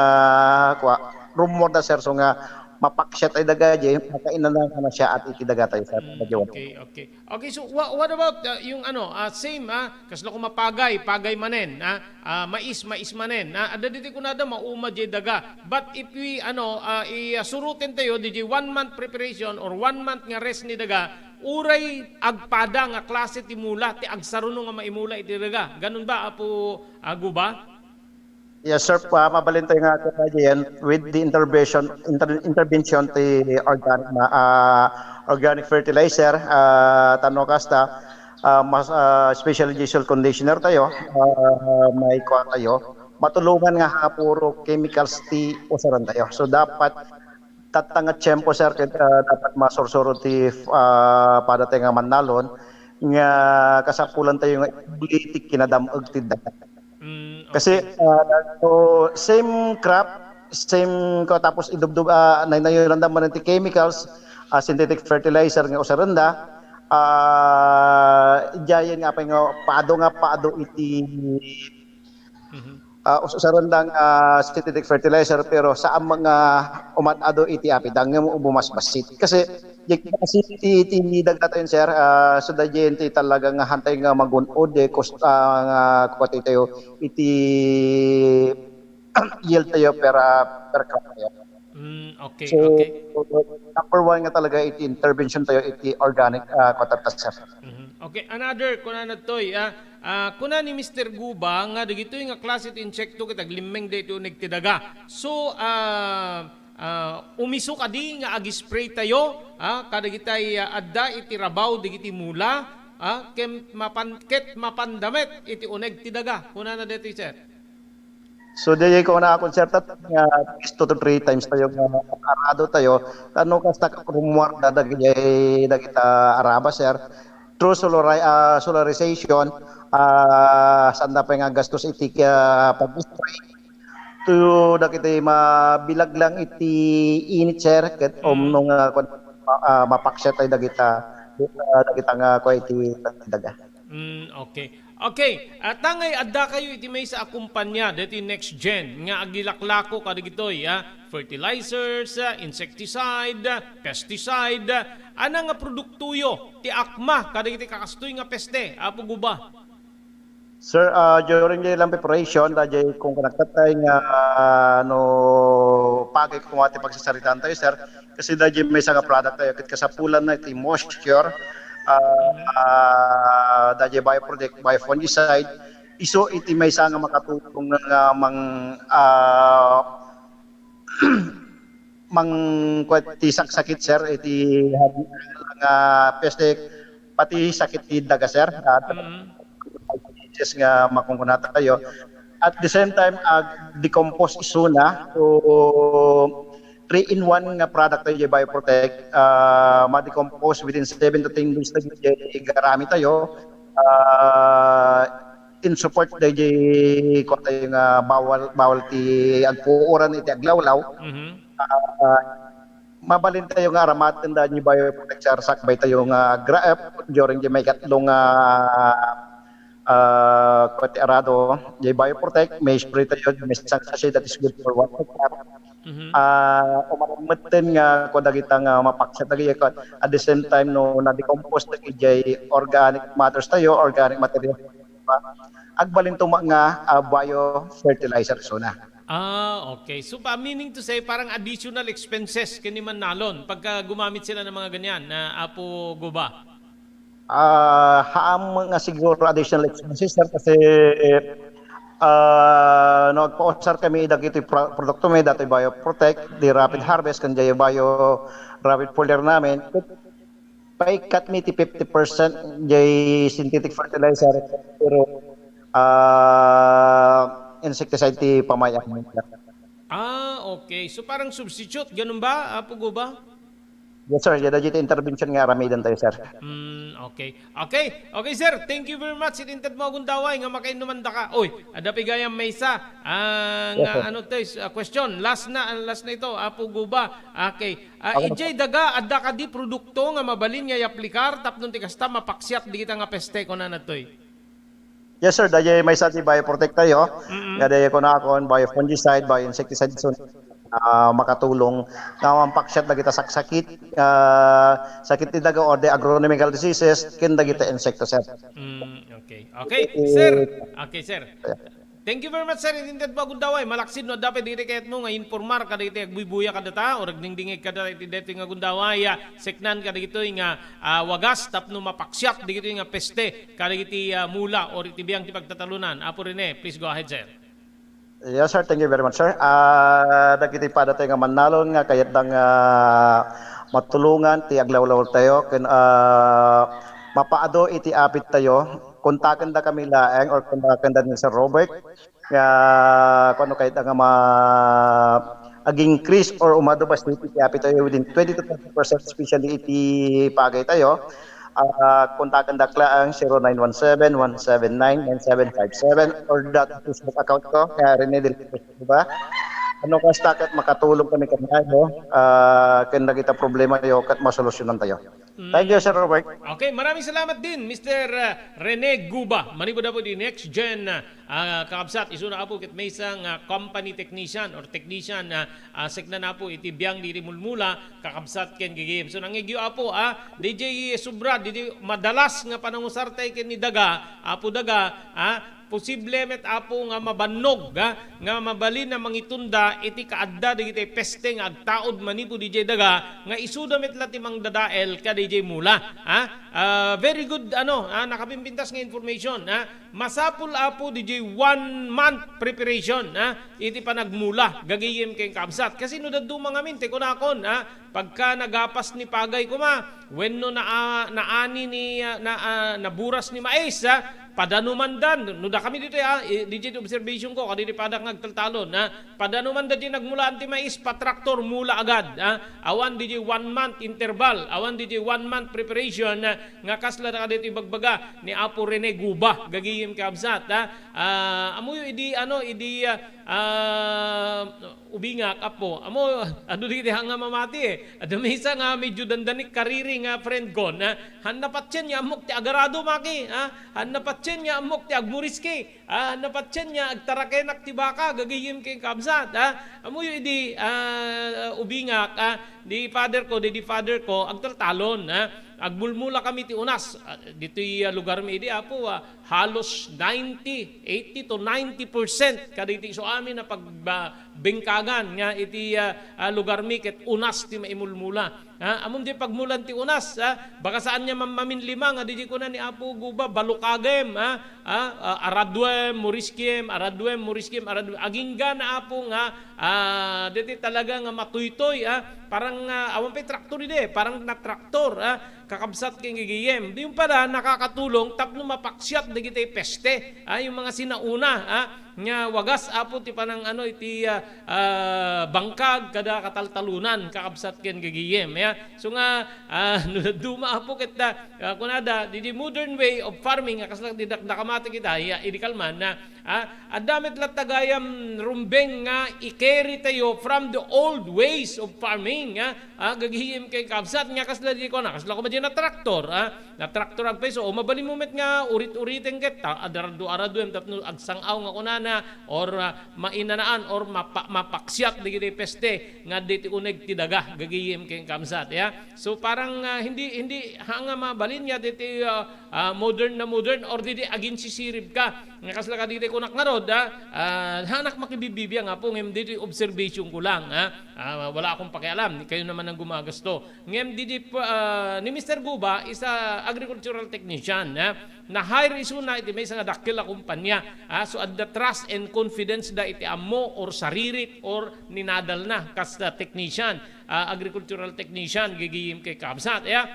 kua, rumor da, sir, so nga mapaksiat ay daga, jay, makainana ka na siya at iti daga tayo, sir. Kadagiti Okay, okay. Okay, so wha, what about ah, yung ano, ah, same, ah, kasla ko mapagay, pagay manen, ah, ah, mais, mais manen, ah, adda diti kunada, mauma jay daga. But if we, ano, ah, i, ah, suruten tayo, di jay one month preparation or one month nga rest ni daga, uray agpada nga klase ti mula, ti agsaruno nga maimula iti daga. Ganun ba, Apo ah, Guba? Yes, sir. Ah, mabalin tayo nga, Sir Rajian, with the intervention, inter, intervention ti organic, ma, ah, organic fertilizer, ah, tano kasta, ah, mas, ah, especially di soil conditioner tayo, ah, may kuha tayo, matulungan nga ha puro chemicals ti usaran tayo. So, dapat tatta nga tiyempo, sir, ket ah, dapat masursuro ti ah, pada tayo nga mannalon nga kasapulan tayo nga ibuli ti kinadam-eg ti daga. Mm, kasi okay. Ah, so, same crop, same ko, tapos idubdub, ah, naynayuran da man ti chemicals, ah, synthetic fertilizer nga usarenda, ah, idiayen nga apay nga paado nga paado iti Mhm. ah, us-, usarendang, ah, synthetic fertilizer, pero saan nga umad-ado iti apidda ngem bumasbassit. Kasi, di kasi iti, iti dagatayon, sir, ah, so, daydiay ti talaga nga hantay nga magun-od, eh, cost, ah, nga kuwat tayo, iti yield tayo per, ah, per crop tayo. Mm, okay, So, okay. Number one nga talaga iti intervention tayo iti organic, ah, kuwat ta, sir. Mhm. Okay, another, kuna nagtoy, ah, ah, kuna ni Mister Guba nga dagitoy nga klase ti insekto ket aglimmeng daytoy uneg ti daga. So, ah, ah, umiso kadi nga ag-spray tayo, ah, kadagitay, ah, adda iti rabaw dagiti mula, ah, ken mapan-, ket mapanda met iti uneg ti daga. Kunana daytoy, sir. So, daydiay ko na akon, sir, tat-, nga at least two to three times tayo nga arado tayo. Ano, kasta rummuar da dagiti, dagita araba, sir. Through solari-, ah, solarization, ah, saan da pay nga gastos iti, ah, pag-spray. To dagiti mabilag lang iti init, sir, ket Mm. umno nga, kun-, ah, mapaksiat tayo dagita, ah, dagita nga, kuan iti daga. Mm, okay. Okay, ah, tangay adda kayo iti maysa a kumpanya daytoy Next Gen nga agilaklako kadagitoy, ah, fertilizers, ah, insecticide, ah, pesticide, ah, ana nga produktoyo ti akma kadagiti kakastoy nga peste, Apo Guba? Sir, ah, during the land preparation, daydiay kung kanagtatay nga, ah, no, pagay kung ati pagsasaritaan tayo, sir, kasi daydiay maysa nga product tayo, ket kasapulan na iti moisture, ah, Mhm. ah, daydiay bioprotect, biofungicide, isu iti maysa nga makatulong nga mang-, ah, mang-, kuwat ti saksakit, sir, iti nga peste, pati sakit ti daga, sir, ah, Mm. diseases nga makunkuna tayo. At the same time, ag-decompose isuna. So, three-in-one nga product tayo, Bioprotect, ah, ma-decompose within seven to ten days na garami tayo. Ah, in support daydiay, kuwan tayo nga bawal, bawal ti agpuuran iti aglawlaw. Mhm. Ah, mabalin tayo nga aramaten daydiay Bioprotect, sir, sakbay tayo nga gra-, eh, during di maikatlo nga, ah, kuwan ti arado, di Bioprotect, may spray tayo, may isang sachet that is good for one hectare. Mhm. Ah, umaramaten nga kuwan dagita nga mapaksiat dagiti, at the same time, no, na-decompose dagiti organic matters tayo, organic material, agbalin to ma-, nga, ah, biofertilizer isuna. Ah, okay. So, pa, meaning to say, parang additional expenses ken ni Mannalon pagka gumamit sila ng mga ganyan, ah, Apo Guba? Ah, haam nga siguro additional expenses, sir, kasi, ah, no, agpausar kami dagiti pro-, produkto mi, datoy Bioprotect, di Rapid Mm. Harvest, ken jay Bio Rapid Foliar namin. Paikkat mi ti fifty percent jay synthetic fertilizer, pero, ah, insecticide ti pamay-am. Ah, okay. So, parang substitute, ganun ba, Apo Guba? Yes, sir. Yada dito intervention nga aramiden tayo, sir. Mm, okay. Okay. Okay, sir. Thank you very much. Itintad mo agundaway nga makainnuman da ka. Oy, adda pigayam maysa. Ah, Yes, nga sir. ano tayo, ah, question. Last na, ah, last na ito, Apo Guba. Okay. Ah, Okay. Ijay daga, adda kadi produkto nga mabalin nga iaplikar tapno ti kasta mapaksiat digita nga peste, kunana toy. Yes, sir. Dayay maysa ti bioprotect tayo. Mm-mm. Nga dayay kunakon, biofungicide, bioinsecticide, so, ah, makatulong nga mampaksiat dagita saksakit, ah, sakit ti daga or the agronomical diseases, ken dagita insekto, sir. Mm, okay. Okay, sir. Okay, sir. Thank you very much, sir. Itintad mo agundaway. Malaksid no adda pay dagiti kayatmo nga informar kadagiti agbuybuya kadata or agdingdingig kadata iti daytoy nga gundaway, ah, seknan kadagitoy nga, ah, wagas tapno mapaksiat dagitoy nga peste kadagiti, ah, mula or iti biang ti pagtatalonan. Apo Rene, please go ahead, sir. Yes, sir. Thank you very much, sir. Ah, dagiti padatayo nga Mannalon nga kayatda nga matulongan ti aglawlaw tayo ken, ah, mapaado iti apit tayo, kontakenda kami laeng or kontakenda ni Sir Robert. Nga kuno kayat nga ma-, ag-increase or umado bassit iti apit tayo within twenty to thirty percent, especially iti pagay tayo. Ah, kontaken dak laeng zero nine one seven, one seven nine, nine seven five seven or that Facebook account ko, nga Rene Del Cruz, di ba? Ano, kasta ket makatulong kami kaniayo, ah, ken dagita problema yo ket masolusyonan tayo. Thank you, Sir Robert. Okay, maraming salamat din, Mister uh, Rene Guba. Manipud apo di Next Gen, uh, kakabsat, isuna apo ket maysa nga company technician or technician, uh, uh, sekna na po iti biang diri mulmula, kakabsat ken gigim. So, nangegyo apo, ah, D J Subra, D J madalas nga panangusar tay ken ni Daga, apo Daga, ah, posible met apo nga mabannog, ah, nga mabalin a mangitunda iti kaadda dagiti peste nga agtaud manipud idiay daga nga isuda met la ti mangdadael kada idiay mula, ha? Ah, very good, ano, ah, nakapimpintas nga information, ha? Masapul apo didiay one month preparation, ha? Iti panagmula, gagayem ken kabsat. Kasi no dadduma ngamin, ti kunakon, ha? Pagka nagapas ni pagay koma, wenno na, naani ni, ah, na, ah, naburas ni mais, ha? Padanuman dan, no dakami ditoy, ah, i-, didiay observation ko, kadidi padak nga agtaltalon, ha? Padanuman da di nagmulaan ti mais, patraktor, mula agad, ha? Awan didiay one month interval, awan didiay one month preparation, ha? Nga kasla da kadito ibagbaga ni Apo Rene Guba, gagayem kabsat, ha? Ah, amoyo idi, ano, idi, ah, ah, ubingak, apo. Amo, adu dagiti nga mamati, eh. Adu maysa nga medyo dandanik kariri nga friend ko, na, han napatien nga ammok ti agarado, maki, ha? Han napatien nga ammok ti agmuriski, ha? Han napatien nga agtarakenak ti baka, gagayem ken kabsat, ha? Amoyo idi, ah, ubingak, ha? Di father ko, di, di father ko, agtaltalon, ha? Agmulmula kami ti unas, ah, ditoy, ah, lugar mi idi, apo, ah, halos ninety, eighty to ninety percent kadagiti isu amin a pagbengkagan nga iti, ah, ah, lugar mi ket unas ti maimulmula. Ha? Ammom di pagmulan ti unas, ha? Baka saan nga mammamin lima nga didiay kuna ni Apo Guba, balukagem, ha? Ha? Ah, araduem, muriskiem, araduem, muriskiem, araduem. Agingga na, Apo, nga, ah, diti talaga nga matuytoy, ha? Parang, ah, awan pay traktor idi, parang na traktor, ha? Kakabsat ken gigiyem. Di yung pala nakakatulong tapno mapaksiat dagiti peste, ha? Yung mga sinauna, ha? Nga wagas, Apo, ti panang ano iti, ah, ah, bangkag kada kataltalunan, kakabsat ken gigiyem, ya. So nga, ah, no duma, Apo, ket, ah, kunada, di, di modern way of farming, nga kasla di dakdakamati kita, ya, idi kalman, na, ah, adda met latta gayam rumbeng nga i-carry tayo from the old ways of farming, ah, ah, gagihim ken kabsat, nga kasla di ko na, kasla ko ba di na traktor, ah, na traktor agpayso, o mabalin mo met nga urit-uriten ket, ta, adarado-aradoem tapno agsang-aw nga kunana, or, ah, mainanaan, or mapa-, mapaksiat dagiti peste nga diti uneg ti daga, gagiyem ken kabsat, ya. So parang, ah, hindi, hindi ha nga mabalin nga diti, ah, ah, modern na modern, or didi aginsisirib ka. Nga kasla ka didi kunak ngarod, ah, ah, hanak makibibibiang, Apo, ngem didi observation ko lang, ah. Ah, wala akong pakialam, kayo naman ang gumagasto. Ngem didi pa, ah, ni Mister Guba, isa agricultural technician, ha? Na-hire isuna iti maysa nga dakkel a kumpanya, ha? So adda trust and confidence da iti ammo or saririt or ninadalna kas, ah, technician, ah, agricultural technician, gigiyim ken kabsat, ya.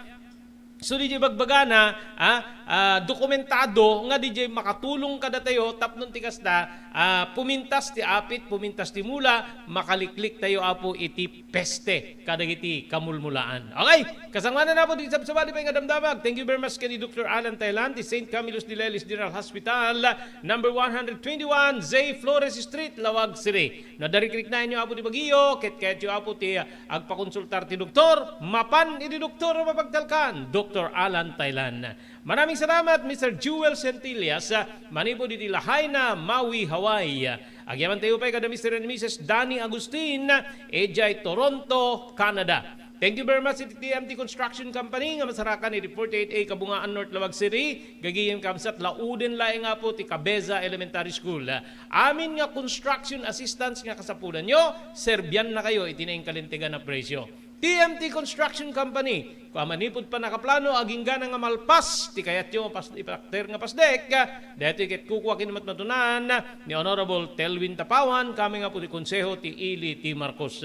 So didiay bagbagana, ha? Ah, dokumentado nga didiay makatulong kadatayo tapno ti kasta, ah, pumintas ti apit, pumintas ti mula, makaliklik tayo, Apo, iti peste kadagiti kamulmulaan. Okay, kasangoanan, Apo, ti sabsabali pay nga damdamag. Thank you very much ken ni Doctor Alan Thailand, ti Saint Camillus de Lelis General Hospital, number one hundred twenty-one, J Flores Street, Laoag City. No adda rikriknaenyo, Apo, ti bagiyo, ket kayatyo, Apo, ti, ah, agpakonsultar ti doktor, mapan idi doktor a mapagtalkan, Doctor Alan Thailand. Maraming salamat, Mister Jewel Centillas, ah, manipud iti Lahaina, Maui, Hawaii. Agyaman tayo pay kada Mister and Missus Danny Agustin, idiay Toronto, Canada. Thank you very much iti T M T Construction Company nga masarakan iti forty-eight A Kabungaan, North Laoag City. Gagayem kabsat, lauden laeng, Apo, ti Cabeza Elementary School. Amin nga construction assistance nga kasapulanyo, serbiannakayo iti naingkalintegan a presyo. T M T Construction Company, kua manipud pannakaplano, aginggana nga malpas ti kayatyo nga pas-, ipakter nga pasdek, daytoy ket kukua ken matmatunan ni Honorable Telwin Tapawan, kami nga po ti Konseho ti Ili ti Marcos.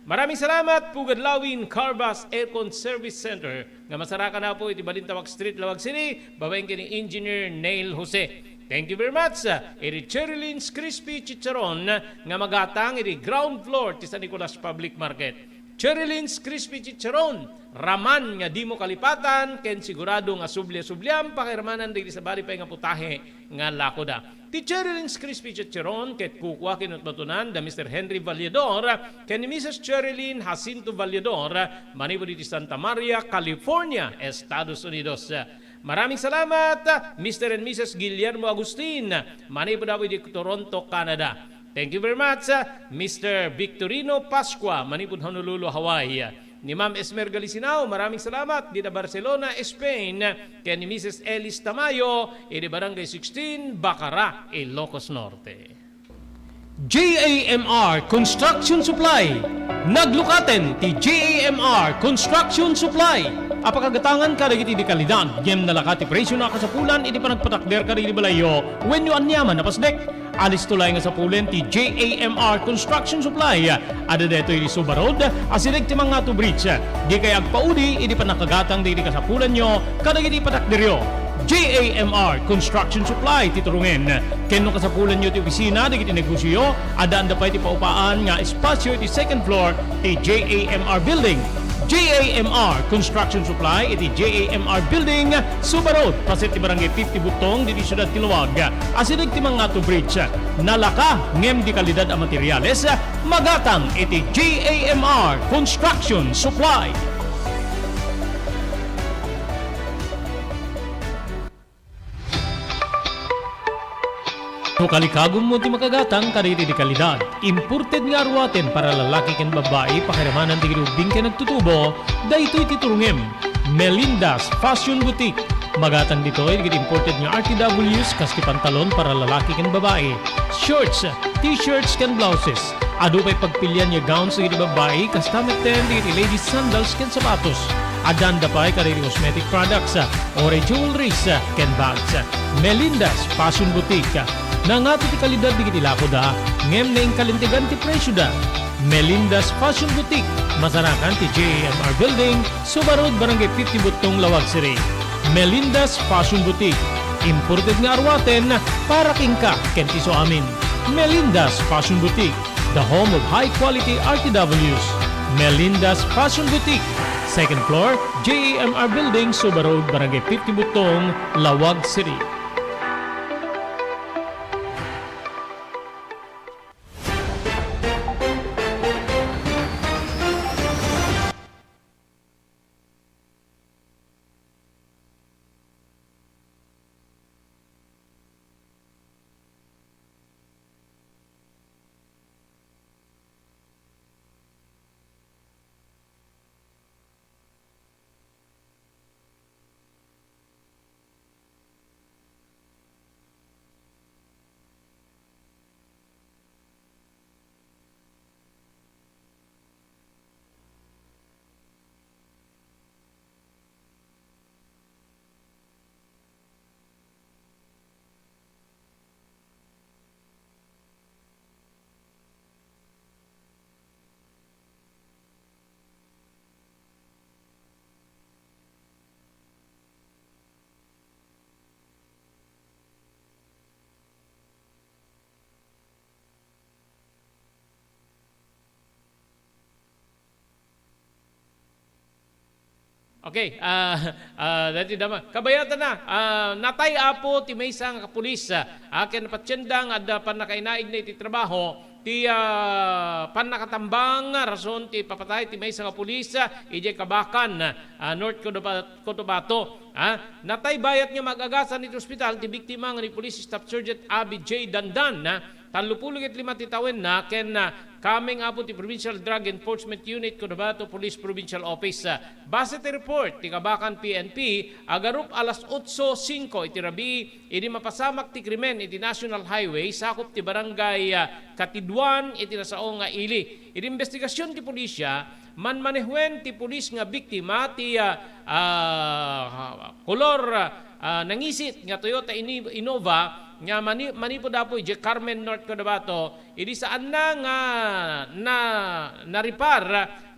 Maraming salamat, Pugad Lawin Carvas Aircon Service Center, nga masarakan, Apo, iti Balintawak Street, Laoag City, babaen ken ni Engineer Neil Jose. Thank you very much, ah, iti Cherry Lynn's Crispy Chicharon nga magatang iti ground floor ti San Nicolas Public Market. Cherry Lynn's Crispy Chicharon, raman nga dimo kalipatan, ken sigurado nga subli-subliam, pakiramanan dagiti sabali pay nga putahe nga lakoda. Ti Cherry Lyn's Crispy Chicharon ket kukua kinutbatunan da Mister Henry Valledor ken ni Missus Cherry Lynn Jacinto Valledor manipud iti Santa Maria, California, Estados Unidos. Maraming salamat, Mister and Missus Guillermo Agustin, manipud apo iti Toronto, Canada. Thank you very much, Mister Victorino Pascua, manipud Honolulu, Hawaii. Ni Ma'am Esmer Galisinao, maraming salamat, dita Barcelona, Spain, ken ni Missus Elis Tamayo, iti Barangay sixteen, Bacara, Ilocos Norte. J A M R Construction Supply. Naglukaten ti J A M R Construction Supply a pakagatangan kadagiti di kalidad, ngem nalaka ti presio a kasapulan iti panagpatakder kadagiti balayyo wenno aniaman a pasdek. Alisto laeng a sapulen ti J A M R Construction Supply. Adda daytoy iti Suba Road, asideg ti Mangato Bridge. Dikay agpaudi iti pannakagatang dagiti kasapulanyo kadagiti patakderyo. J A M R Construction Supply ti turungen. Ken no kasapulanyo ti opisina dagiti negosioyo, addaan da pay ti paupaan nga espasio iti second floor ti J A M R Building. J A M R Construction Supply iti J A M R Building, Suba Road, paset ti Barangay fifty Butong, ditoy siudad ti Laoag. Asideg ti Mangato Bridge. Nalaka ngem di kalidad a materiales, magatang iti J A M R Construction Supply. No kalikagummo ti makagatang kadagiti di kalidad, imported nga aruaten para lalaki ken babbai, pakiramanan dagiti ubbing ken nagtutubo, daytoy ti turungem. Melinda's Fashion Boutique. Magatang ditoy dagiti imported nga R T Ws kas ti pantalon para lalaki ken babbai, shorts, t-shirts ken blouses. Adu pay pagpilian nga gowns dagiti babbai, kasta metten dagiti ladies sandals ken sapatos. Addaanda pay kadagiti cosmetic products, uray jewelries, ken bags. Melinda's Fashion Boutique. Nangato ti kalidad dagiti lakoda, ngem naingkalintegan ti presioda. Melinda's Fashion Boutique, masarakan ti J A M R Building, Suba Road, Barangay fifty Butong, Laoag City. Melinda's Fashion Boutique, imported nga aruaten para kenka ken ti isuamin. Melinda's Fashion Boutique, the home of high quality R T Ws. Melinda's Fashion Boutique, second floor, J A M R Building, Suba Road, Barangay fifty Butong, Laoag City. Okay, ah, ah, dati dama. Kabayatan na, ah, natay apo ti maysa nga kapulis, ah, ken napatienda nga adda pannakainaigna iti trabaho, ti, ah, pannakatambang nga rason ti papatay ti maysa nga pulis, ah, idiay Kabacan, ah, North Cotabato, Cotabato, ah. Natay bayat nga maag-agasan iti ospital ti biktima nga ni Police Staff Sergeant Abby J Dandan, ah, tallopulo ket lima ti tawenna, ken, ah, kameng apo ti Provincial Drug Enforcement Unit, Cotabato Police Provincial Office. Ah, base ti report ti Kabacan P N P, agarup alas otso singko iti rabii, idi mapasamak ti krimen iti National Highway, sakup ti Barangay, ah, Katiduan iti nasao nga ili. Iti imbestigasion ti pulisya, manmanehuen ti pulis nga biktima ti, ah, ah, kolor, ah, nangisit nga Toyota Ini-, Innova nga mani-, manipud apo idiay Carmen, North Cotabato, idi saanna nga na-, naripar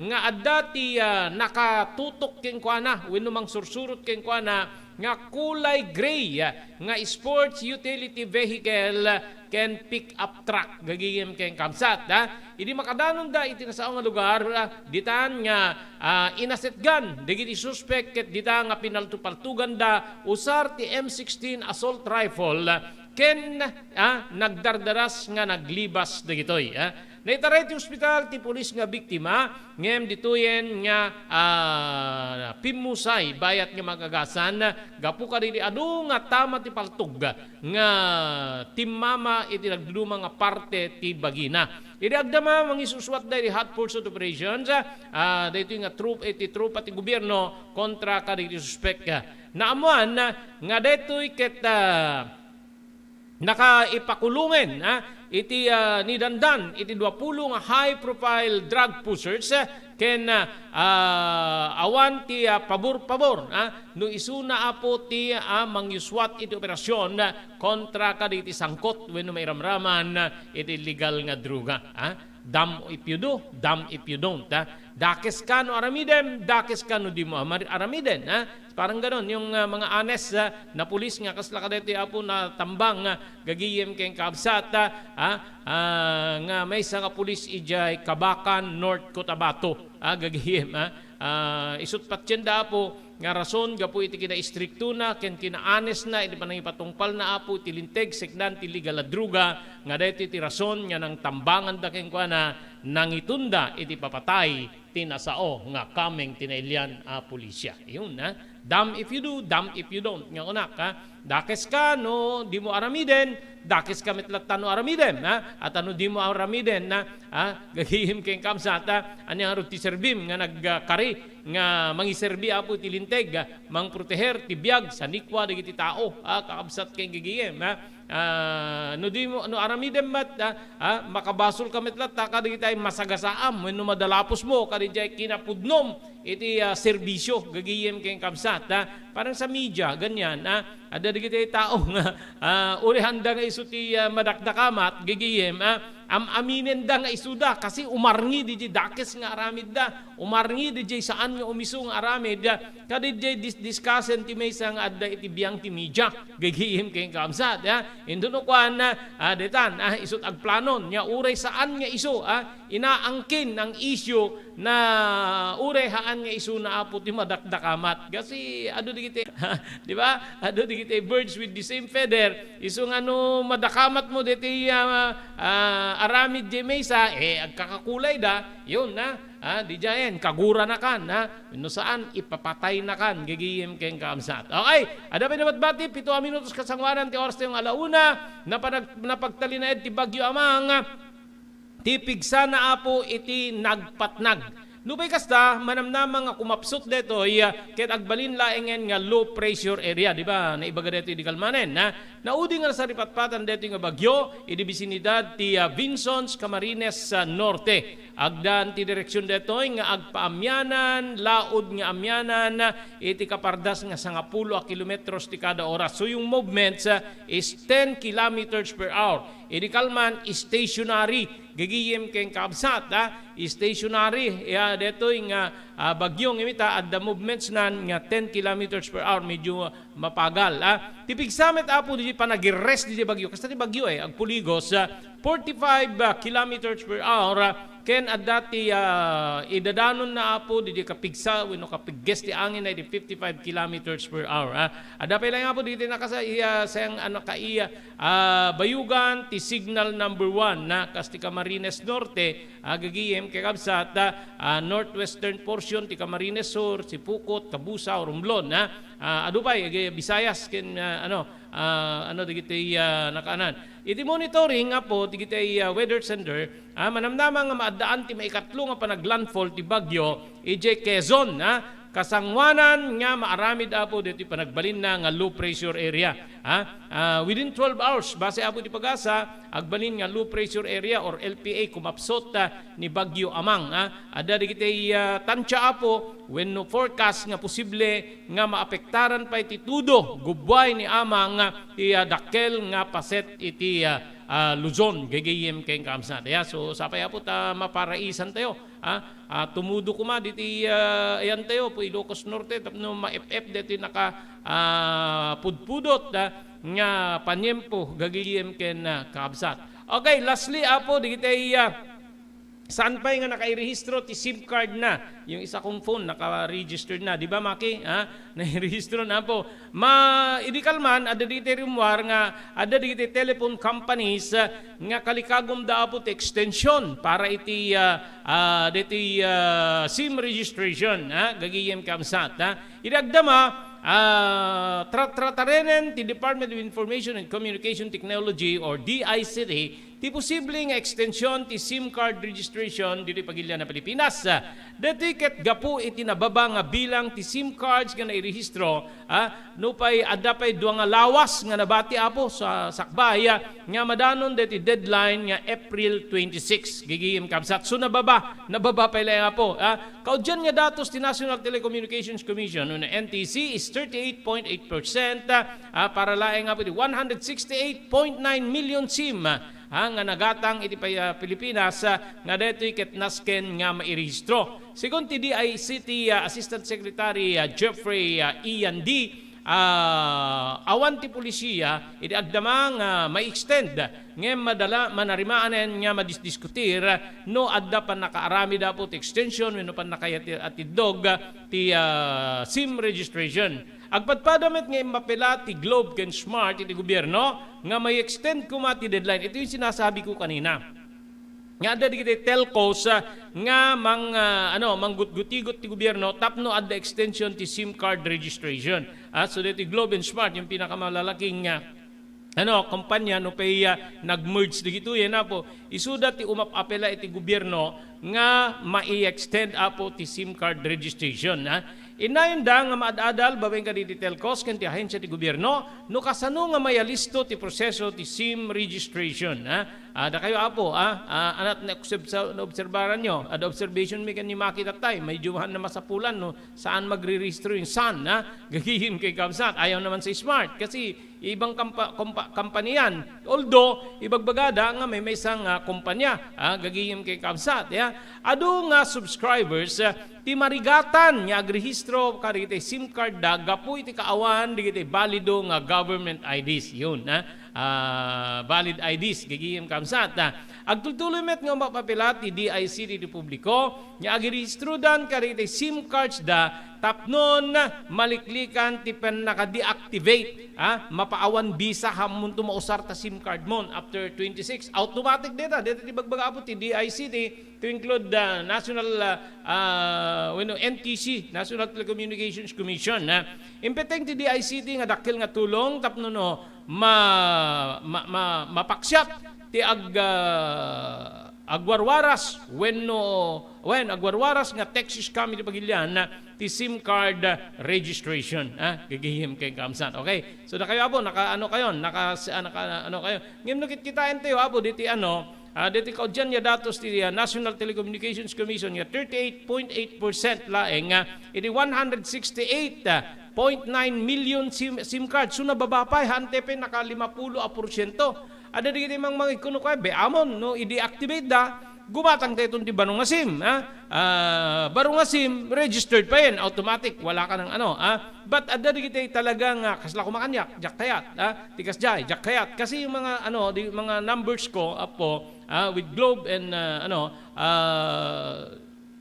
nga adda ti, ah, nakatutok kenkuana wenno mangsursurot kenkuana nga kulay gray, ah, nga sports utility vehicle ken pick-up truck, gagayem ken kabsat, ha? Idi makadanonda iti nasao nga lugar, ah, ditan nga, ah, inasetgan dagiti suspek ket dita nga pinaltupaltuganda usar ti M sixteen assault rifle, ken, ah, nagdardaras nga naglibas dagitoy, ha? Naitaray ti ospital ti pulis nga biktima, ngem ditoyen nga, ah, pimmusay bayat nga magagasan gapu kadagiti adu nga tama ti paltog nga timmama iti nagduduma nga parte ti bagina. Idi agdama, mangisuswat da iti hot pursuit operations, ah, daytoy nga troop-, iti tropa ti gobierno kontra kadagiti suspek. Naammuan nga daytoy ket, ah, nakaipakulongen, ah, iti, ah, nidandan iti duapulo nga high-profile drug pushers, ah, ken, ah, ah, awan ti, ah, pabor-pabor, ah, no isuna, Apo, ti, ah, mangyuswat iti operasyon, ah, kontra kadagiti sangkot wenno mairamraman, ah, iti illegal nga droga, ah. Damn if you do, damn if you don't, ah. Dakes ka no aramidem, dakes ka no dimo amar-, aramiden, ah. Parang ganon, yung, ah, mga honest, ah, na pulis nga kasla kadaytoy, Apo, natambang, ah, gagayem ken kabsat, ah, ah, ah, nga maysa nga pulis idiay Kabacan, North Cotabato, ah, gagayem, ah. Ah, isut' patienda, Apo, nga rason gapu iti kinaistriktona ken kinaanesna iti panangipatungpalna, Apo, iti linteg sekdan ti illegal a droga, nga daytoy ti rason nga nangtambanganda kenkuana, nangitunda iti papatay ti nasao nga kameng ti nailian a pulisya. Yun, ha? Damn if you do, damn if you don't. Nga kunak, ha? Dakes ka no dimo aramiden, dakes ka met latta no aramidem, ha? At ano dimo aramiden, ha? Ha? Gagayem ken kabsat, ha? Ania ngarud ti serbim nga nagkari nga mangiserbi, Apo, iti linteg, ha? Mangproteher ti biag, sanikua dagiti tao, ha? Kakabsat ken gagayem, ha? Ah, no di mo, no aramidem met, ah, ah, makabasol ka met latta kadagiti ay masagasaam wenno madalapos mo kadagiti ay kinapudnom iti, ah, serbisyo gagayem ken kabsat, ah. Parang sa media, ganyan, ah, adda dagiti tao nga, ah, urihanda nga isu ti, ah, madakdakamat gagayem, ah, am-aminenda nga isuda kasi umarngi didi dakes nga aramidda, umarngi didi saan nga umisu nga aramid, ah, Kadi diay dis-, discussant ti maysa nga adda iti biang ti media, gagayem ken kabsat, ha? Inton no kuan, ah, detan, ah, isut' agplanon, nya uray saan nga isu, ah, inaangkin ang isyu na uray haan nga isuna, Apo, ti madakdakamat. Kasi adu dagiti, di ba? Adu dagiti birds with the same feather. Isu nga no madakamat mo deti, ah, ah, aramid diay maysa, eh, agkakakulay da, yun, na. Ah, di diayen, kaguranakan, ha? No saan, ipapataynakan, gagayem ken kabsat. Okay, adda pay nabatbati, pito a minutos kasangoanan ti oras tayo nga ala una, napanag-, napagtalinaed ti Bagyo Amang, ti pigsana, Apo, iti nagpatnag. Nupay kasta, manamnama nga kumapsut detoy, ket agbalin laengen nga low pressure area, di ba? Naibaga detoy di kalmanen, ha? Naudi nga nasaripatpatan detoy nga bagyo, idi bisinidad ti, ah, Vinzons, Camarines, ah, Norte. Agdan ti direksion detoy nga agpaamianan, laud nga amianan, iti kapardas nga sangapulo a kilometros ti kada oras. So, yung movements, ah, is ten kilometers per hour. Idi kalman, stationary. Gagayem ken kabsat, ah, stationary. Ya, detoy nga, ah, bagyo nga ita, adda movements nan nga ten kilometers per hour. Medyo mapagal, ah. Ti pigsa met, Apo, di panagirres di bagyo. Kasta ti bagyo, eh, agpuligos, ah, forty-five, ah, kilometers per hour, ah, ken adda ti, ah, idadanon na, Apo, di kapigsa wenno kapigges ti angin ay di fifty-five kilometers per hour, ah. Adda pay lang, Apo, di ti nakasa-, iya, sayang, ano, ka iya, ah, bayugan ti signal number one na kas ti Camarines Norte, Agagayem, kakabsat, ah, northwestern portion ti Camarines Sur, Sipocot, Cabusao, Romblon, ha? Ah, adu pay, agi-, Visayas, ken, ah, ano, ah, ano, dagiti, ah, nakaanan. Iti monitoring, Apo, dagiti, ah, weather center, ah, manamnama nga maaddaan ti maikatlo nga panaglandfall ti bagyo, idiay Quezon, ha? Kasangoanan nga maaramid, Apo, ditoy panagbalinna nga low pressure area. Ha? Ah, within twelve hours, base, Apo, iti PAGASA, agbalin nga low pressure area or L P A kumapsot, ah, ni Bagyo Amang, ha? Adda dagiti, ah, tansya, Apo, wenno forecast nga posible nga maapektaran pay ti tudo, gubbuay ni Amang, ah, ti, ah, dakkel nga paset iti, ah, ah, Luzon, gagayem ken kaamsat. Ya, so, sapay, Apo, ta maparaisan tayo. ah, ah, tumudo koma diti, ah, ayantayo, Ilocos Norte, tapno maep-ep deti naka, ah, pudpudot, ah, nga paniempo, gagayem ken, ah, kakabsat. Okay, lastly, Apo, dagiti, ah, saan pay nga nakairehistro ti SIM card na? Yung isa kong phone, naka-registered na. Di ba, Maki? Ha? Nairehistro na po. Ma, idi kalman, adda dagiti rumor nga adda dagiti telephone companies, ah, nga kalikagumda, Apo, ti extension para iti, ah, ah, diti, ah, SIM registration, ha? Gagayem, kakabsat, ha? Idi agdama, ah, tra-, tratarenen ti Department of Information and Communication Technology or D I C T ti posible nga extension ti SIM card registration ditoy pagilian a Pilipinas. Daytoy ket gapu iti nababa nga bilang ti SIM cards nga nairehistro, ah, nupay adda pay dua nga lawas nga nabati, Apo, sa sakbay, ah, nga madanon daytoy deadline nga April twenty-six. Gagayem, kakabsat. So, nababa, nababa pay laeng, Apo, ah. Kaudian nga datos ti National Telecommunications Commission wenno N T C is thirty-eight point eight percent, ah, para laeng, Apo, iti one hundred sixty-eight point nine million SIM, ah, nga nagatang iti pay-, ah, Pilipinas, ah, nga daytoy ket nasken nga mairehistro. Segun ti D I C T, ah, Assistant Secretary, ah, Jeffrey, ah, Ian D, ah, awan ti polisiya idi agdama nga ma-extend, ngem madala manarimaan nga madisdiskutir no adda pannakaaramid, Apo, ti extension wenno pannakayati-, atiddog ti, ah, SIM registration. Agpadpada met nga immapela ti Globe ken Smart iti gobierno nga ma-extend koma ti deadline. Ito yung sinasabi ko kanina. Nga adda dagiti telcos, ah, nga mang, ah, ano, manggutgutigot ti gobierno tapno adda extension ti SIM card registration. Ah, so, daytoy Globe and Smart, yung pinakamalalaking, ah, ano, kompanya, no pay, ah, nag-merge dagitoy, yan, Apo. Isuda ti umap-apela iti gobierno nga mai-extend, Apo, ti SIM card registration, ha? Inayonda nga maad-adal babaen kadagiti telcos ken ti ahensia ti gobierno no kasano nga mayalisto ti proseso ti SIM registration, ha? Ah, dakayo, Apo, ah, ah, anat na obserbaran nyo, ada observation mi ken ni Maki that time, medyo han na masapulan, no? Saan magrerehistro yung san, ha? Gagayem, kakabsat, ayaw naman sa Smart kasi ibang kampa-, kompa-, kampanya yan. Although, ibagbagada nga may, may isang, ah, kumpanya, ah, gagayem, kakabsat, ya. Adu nga subscribers, ah, ti marigatan nga agrehistro kadagiti SIM card da gapu iti kaawan dagiti balido nga government I Ds. Yun, ah, ah, valid I Ds, gagayem, kakabsat, ah. Agtultuloy met nga umapapila ti D I C ti publiko nga agirehistrodan kadagiti SIM cards da tapnon maliklikan ti pannaka-deactivate, ha? Mapaawan bisa hammonto mausar ta SIM card mon after twenty-six. Automatic deta, deta ti bagbaga, Apo, ti D I C T, to include the National, ah, ah, wenno N T C, National Telecommunications Commission, ha? Impeteng ti D I C T nga dakkel nga tulong tapno no ma-, ma-, ma-, mapaksiat ti ag-, ah, agwarwaras wenno, wen, agwarwaras nga text scam iti pagilian ti SIM card registration, ah, gagayem, kakabsat. Okay. So, dakayo, Apo, naka, ano kayo, naka, ah, naka, ano kayo. Ngem no kitkitaentayo, Apo, diti, ano, ah, diti kaudian nga datos ti, ah, National Telecommunications Commission nga thirty-eight point eight percent laeng, ah, iti one hundred sixty-eight point nine million SIM, SIM card. So, nababa pay, hante pay naka limapulo a porsyento. Ada dagiti mangmangikuno kay, be, amon, no, i-deactivate da, gumatang ta iton ti baro nga SIM, ha? Ah, baro nga SIM, registered pa yan, automatic, wala ka ng ano, ha? But ada dagiti talaga nga, kasla kumakanyak, diak kayat, ha? Ti kasdiay, diak kayat. Kasi yung mga, ano, di, mga numbers ko, Apo, ah, with Globe and, ah, ano, ah,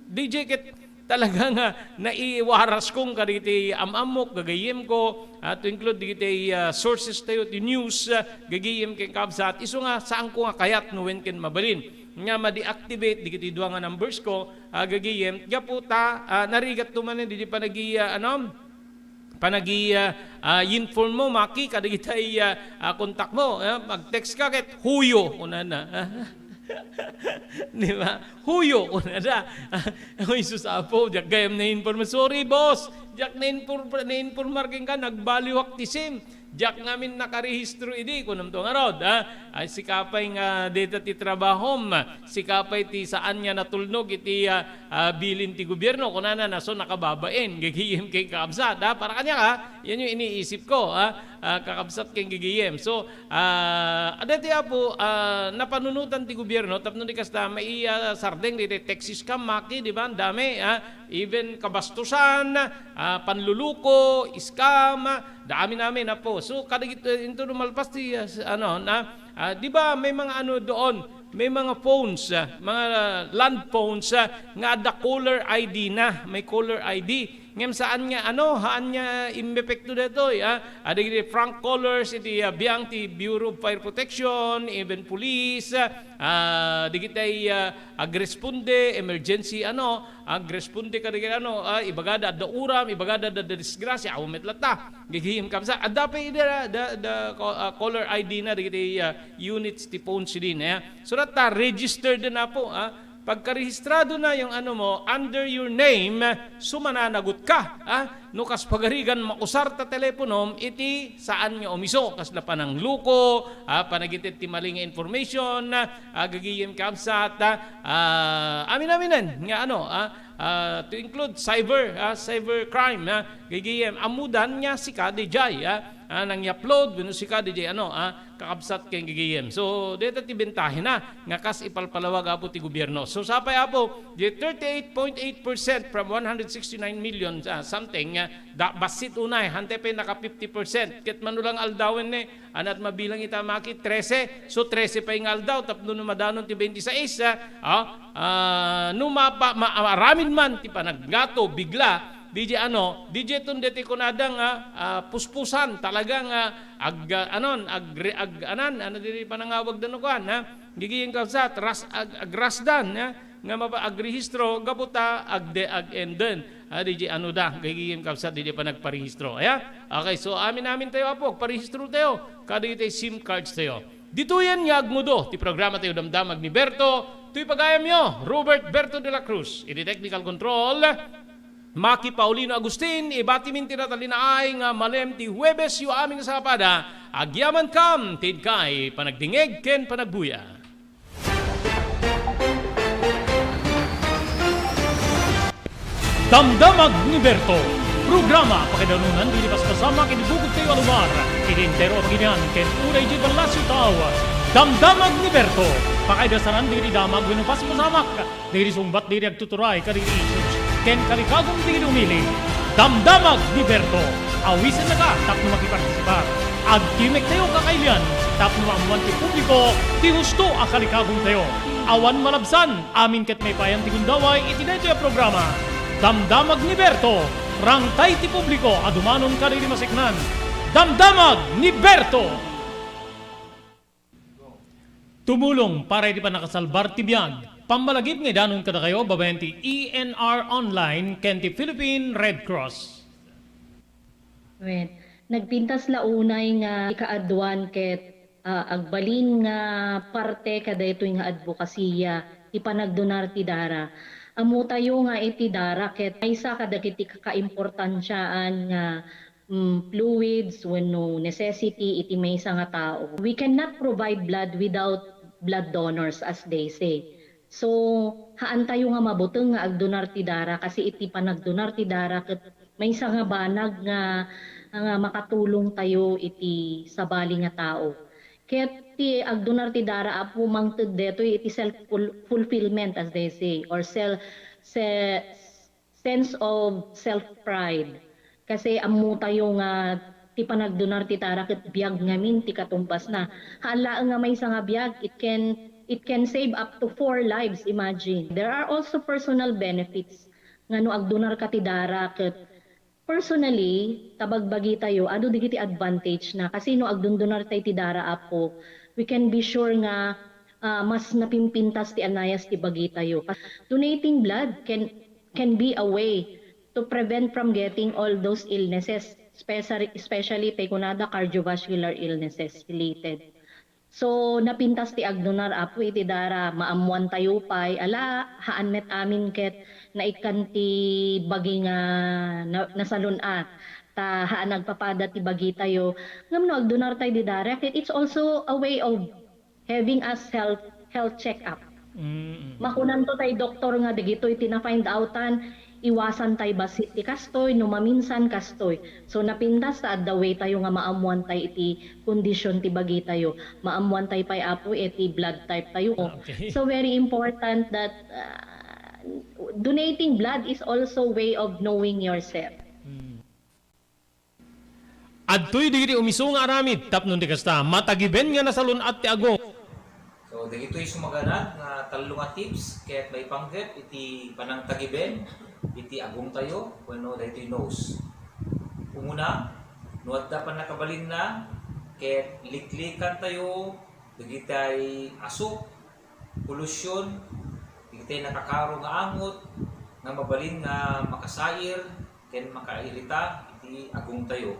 D J ket talaga nga naiwaras kong kadagiti am-ammok, gagayem ko, ah, to include dagiti, ah, sources tayo, ti news, ah, gagayem ken kabsat. Isu nga, saan ko nga kayat no wen ken mabalin nga ma-deactivate dagiti dua nga numbers ko, ah, gagayem, gapu ta, ah, narigat to manen didi panagi, ah, ano, panagi, ah, ah, inform mo, Maki, kadagitay, ah, ah, kontak mo, ah, mag-text ka ket, "Huyo," kunana. Di ba? "Huyo," kunana. Oy, sus, Apo, diak gayam na inform. "Sorry, boss. Diak nainpor-, nainpormar kenka, nagbaliwak ti SIM. Diak ngamin nakarehistro idi, kunam to ngarud, ha? Ay, sika pay nga deta ti trabahom, sika pay ti saan nga natulnog iti, ah, ah, bilin ti gobierno, kunana, naso nakababain, gagayem ken kakabsat, ha? Para kaniak, ha? Yan yung iniisip ko, ha? Ah, kakabsat ken gagayem. So, ah, adda ti apo, ah, napanunotan ti gobierno, tapno di kasta, maiya sardeng diti Texas Cam, Maki, di ba? Ang dami, ha? Even kabastusan, ah, panluluko, scam, ah, daamin-amin, apo. So, kadagit-, eh, into lumalpas ti, ah, s-, ano, na, ah, di ba, may mga ano doon, may mga phones, ah, mga, ah, land phones, ah, nga adda caller I D na, may caller I D. Ngem saan nga, ano, haan nga imepekto detoy, ah, adagiti prank callers iti, ah, biang ti Bureau of Fire Protection, even police, ah, dagiti, ah, agresponde, emergency, ano, agresponde kadagiti ano, ah, ibagada adda uram, ibagada adda disgrasya, awan met latta. Gagayem kakabsat. Adda pay ida da, da, da, ko-, ah, caller I D na dagiti, ah, units ti phones din, eh. So, latta, registered na po, ah. Pagkarehistrado na yung ano mo, under your name, so mananagot ka, ah. No kas pagarigan, mausar ta teleponom, iti saan nga umiso, kasla panangluko, ah, panagited ti mali nga information, ah, gagayem kakabsat, ah, ah, amin-aminen nga ano, ah, ah, to include cyber, ah, cyber crime, ah, gagayem, ammodan nga sika dijay, ah, ah, nang i-upload, wenno sika dijay, ano, ah, kakabsat ken gagayem. So, deta ti bentahena nga kas ipalpalawag, apo, ti gobierno. So, sapay, apo, di thirty-eight point eight percent from one hundred sixty-nine million, ah, something, ah, da, bassit unay, hantay pay naka fifty percent. Ket mano lang aldawen ni, anat mabilang ita, Maki, trese. So, trese pay nga aldaw, tapno no madanon ti twenty-six, ah, ah, ah, no mapa-, ma-, maaramid man ti panaggato, bigla, di di ano, di di ton deti kunada nga, ah, puspusan, talaga nga ag-, ah, anon, agre-, ag-, anan, ano di panangawag dano kuan, ha? Gigiyeng kabsat, ras-, ag-, agrasdan, ha? Nga mapa-, agrehistro, gapu ta, agde-, ag-enden. Ah, di di ano da, gigiyeng kabsat, di di pa nagparehistro. Aya? Okay, so amin-amin tayo, apo, parehistro tayo. Kadi tayo SIM cards tayo. Ditoyen nga agmudo ti programa tayo, Damdamag ni Berto. Toy pagayamyo, Robert Berto de la Cruz. Iti technical control, Maki Paulino Agustin, ibatimin ti natalinaay nga malem ti Huwebes yo amin nga sapada, agyaman kam ti inkay panagdingeg ken panagbuya. Damdamag ni Berto, programa pakaidanunan diti paspasamak iti bukod tayo a lugar, iti entero a baginian, ken uray di Palacio Tao. Damdamag ni Berto, pakaidasanan diti damag wenno paspasamak. Dagiti sungbat dagiti agtuturay kadagiti issues ken kalikagum dagiti umili. Damdamag ni Berto. Awisennaka tapno makipartisipar. Agtimek tayo kakailian tapno maammuan ti publiko ti husto a kalikagumtayo. Awan malabsan, amin ket maipayan ti gundaway iti daytoy a programa. Damdamag ni Berto. Rangtay ti publiko a dumanon kadagiti maseknan. Damdamag ni Berto. Tumulong para iti pannakasalbar ti biag. Pammalagip nga idanon kadakayo babaen ti E N R Online ken ti Philippine Red Cross. Wen, nagpintas la unay nga ikaaduan ket, ah, agbalin nga parte kadaytoy nga adbokasiya ti panagdonar ti dara. Ammotayo nga iti dara ket maysa kadagiti kakaimportansiaan nga mm, fluids wenno necessity iti maysa nga tao. We cannot provide blood without blood donors, as they say. So, haantayo nga mabuteng nga agdonar ti dara, kasi iti panagdonar ti dara ket maysa nga banag nga, nga makatulong tayo iti sabali nga tao. Ket ti agdonar ti dara, apo, mangted detoy iti self ful-, fulfillment, as they say, or self, se-, sense of self-pride. Kasi ammotayo nga ti panagdonar ti dara ket biag ngamin ti katumbasna. Haan laeng nga maysa nga biag, it can, it can save up to four lives, imagine. There are also personal benefits nga no agdonarka ti dara ket personally, ta bagbagitayo, adu dagiti advantage na. Kasi no agdondonartay ti dara, apo, we can be sure nga, ah, mas napimpintas ti anayas ti bagitayo. Donating blood can can be a way to prevent from getting all those illnesses, especially, especially tay kunada cardiovascular illnesses related. So, napintas ti agdonar, apo, iti dara, maammuan tayo pay, ala, haan met amin ket naikkan ti bagi nga na-, nasalun-at, ta haan nagpapada ti bagitayo. Ngem no agdunartay dida, raket, it's also a way of having a self, health check-up. Mm. Makunanto tay doktor nga dagitoy ti na-find outan, iwasantay bassit ti kastoy, no maminsan kastoy. So, napintas ta adda way tayo nga maammuantay iti kondisyon ti bagitayo. Maammuantay pay, Apo, iti blood type tayo. Ah, okay. So, very important that, ah, donating blood is also way of knowing yourself. Mm. Adtoy dagiti umisu nga aramid tapno ti kasta, matagiben nga nasalun-at ti agong. So, dagitoy sumaganad nga tallo nga tips ket maipanggep iti panangtagiben iti agongtayo wenno daytoy nose. Umuna, no adda pannakabalinna ket liklikantayo dagitay asuk, polusyon, dagitay nakakaro nga angot nga mabalin nga makasair ken makairita iti agongtayo.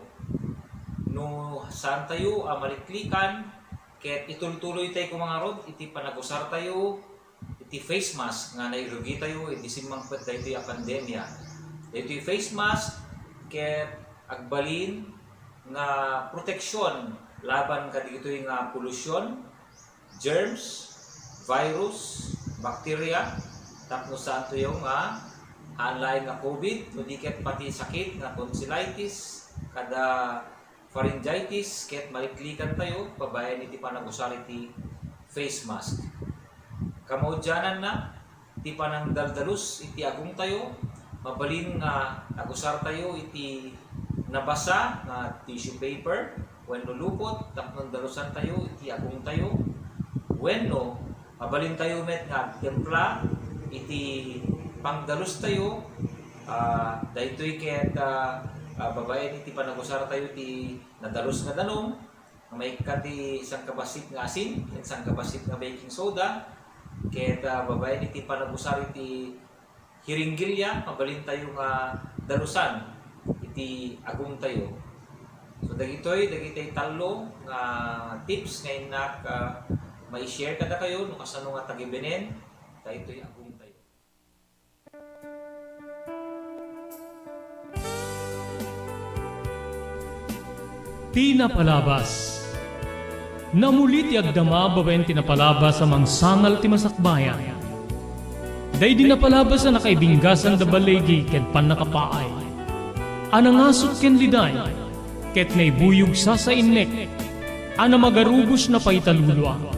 No saantayo a maliklikan ket itultuloytay koma ngarud iti panagusartayo iti face mask nga nairugitayo idi simmangpet daytoy a pandemia. Daytoy face mask ket agbalin nga proteksyon laban kadagitoy nga polusyon, germs, virus, bacteria, tapno saantoyo nga haan laeng nga covid, no di ket pati sakit nga tonsillitis, kada pharyngitis, ket maliklikantayo babaen iti panagusar iti face mask. Kamaudiananna, ti panangdaldalus iti agongtayo, mabalin nga agusartayo iti nabasa nga tissue paper wenno lupot tapno dalusantayo iti agongtayo, wenno mabalintayo met nga agtimpla iti pangdalustayo, ah, daytoy ket, ah, ah, babaen iti panagusartayo ti nadalus nga danum, nga maikkat ti sangkabassit nga asin, ken sangkabassit nga baking soda, ket, ah, babaen iti panagusar iti hiringgilya, mabalintayo nga dalusan iti agongtayo. So, dagitoy, dagitoy tallo nga tips nga innak, ah, mai-share kadakayo no kasano nga tagibenen daytoy agongtayo. Ti napalabas. Namuli ti agdama babaen ti napalabas a mangsangal ti masakbayan. Daydi napalabas a nakaibinggasan da baligi ken pannakapaay, a nangasut ken liday, ket naibuyog sasainnek, a namagarubos na paitalulua.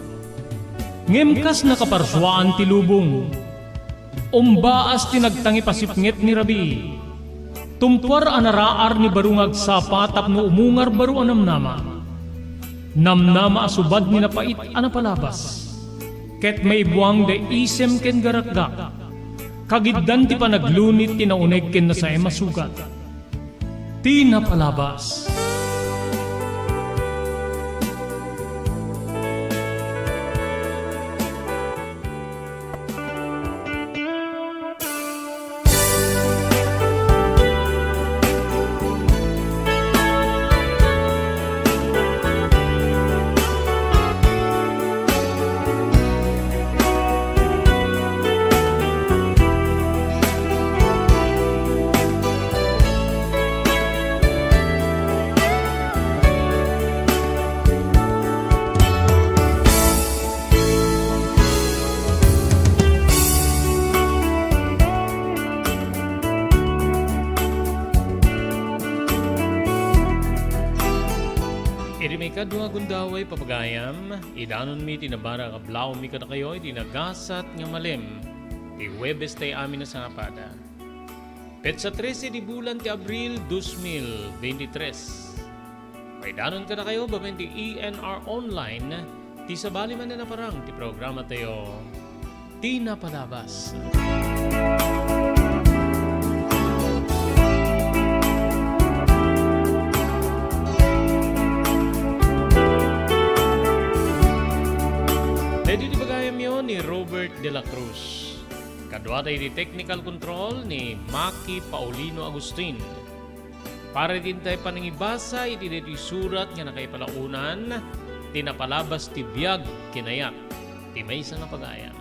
Ngem kas nakaparsuaan ti lubong, umbaas ti nagtangipasipnget ni rabii. Tumpuar a naraar ni baro nga agsapa tapno umungar baro a namnama. Namnama a subad ni napait a napalabas. Ket maibuang da isem ken garakgak. Kagiddan ti panaglunit ti nauneg ken nasaem a sugat. Ti napalabas. Iti maikadua a gundaway, papagayam, idanonmi ti nabarak a blawmi kadakayo iti nagasat nga malem ti Huwebes tay amin a sangapada. Petsa trese ti bulan ti Abril, dos mil veintitrés. Maidanon kadakayo babaen ti E N R Online, ti sabali manen a parang ti programatayo, Ti Napalabas. Daytoy ti pagayamyo ni Robert de la Cruz. Kaduada iti technical control ni Maki Paulino Agustin. Para iti intay panangibasa iti daytoy surat nga nakaipalaonan, Ti Napalabas ti Biag ken Nayak ti maysa nga pagayam.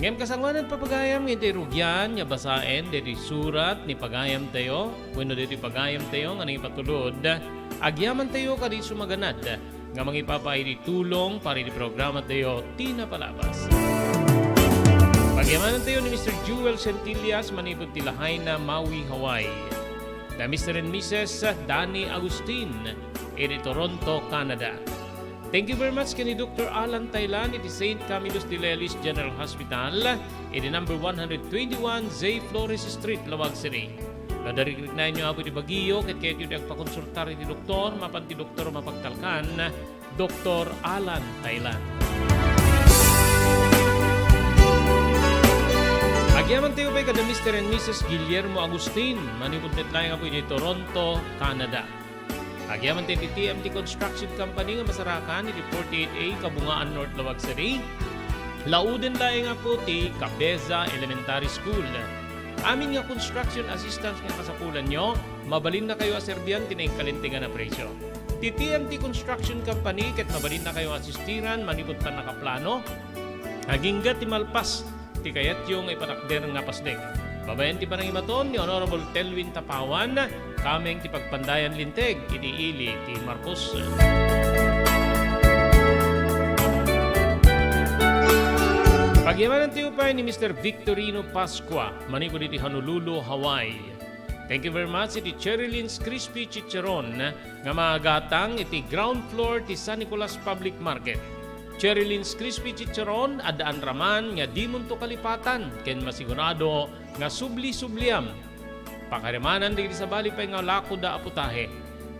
Ngem kasangoanan, papagayam, nga intay rugian nga basaen daytoy surat ni pagayamtayo wenno daytoy pagayamtayo nga nangipatulod, agyamantayo kadi sumaganad nga mangipapaay iti tulong para iti programatayo ti napalabas. Pagyamanantayo ni Mister Jewel Centillas manipud ti Lahaina, Maui, Hawaii. Da Mister and Missus Danny Agustin iti Toronto, Canada. Thank you very much ken ni Doktor Alan Taylan iti Saint Camillus de Lelis General Hospital, iti number one hundred twenty-one J Flores Street, Laoag City. No adda rikriknaenyo, Apo, iti bagiyo ket kayatyo ti agpakonsultar iti doktor, mapan ti doktor a mapagtalkan, Doktor Alan Taylan. Agyamantayo pay kada Mister and Missus Guillermo Agustin, manipud met laeng, Apo, iti Toronto, Canada. Agyamantayo iti T M T Construction Company nga masarakan iti forty-eight A Kabungaan North, Laoag City. Lauden laeng, Apo, ti Cabeza Elementary School. Amin nga construction assistance nga kasapulanyo, mabalinnakayo a serbian ti nainkalintegan a presio. Ti T M T Construction Company ket mabalinnakayo a asistiran manipud pannakaplano, agingga ti malpas ti kayatyo nga ipatakder nga pasdek. Babaen ti panangimaton ni Honorable Telwin Tapawan, kameng ti pagpandayan linteg iti ili ti Marcos. Pagyamanantayo pay ni Mister Victorino Pascua, manipud iti Honolulu, Hawaii. Thank you very much iti Cherry Lynn's Crispy Chicharon nga magatang iti ground floor ti San Nicolas Public Market. Cherry Lynn's Crispy Chicharon, addaan raman nga dimonto kalipatan ken masigurado nga subli-subliam. Pakarimanan dagiti sabali pay nga lakoda a putahe.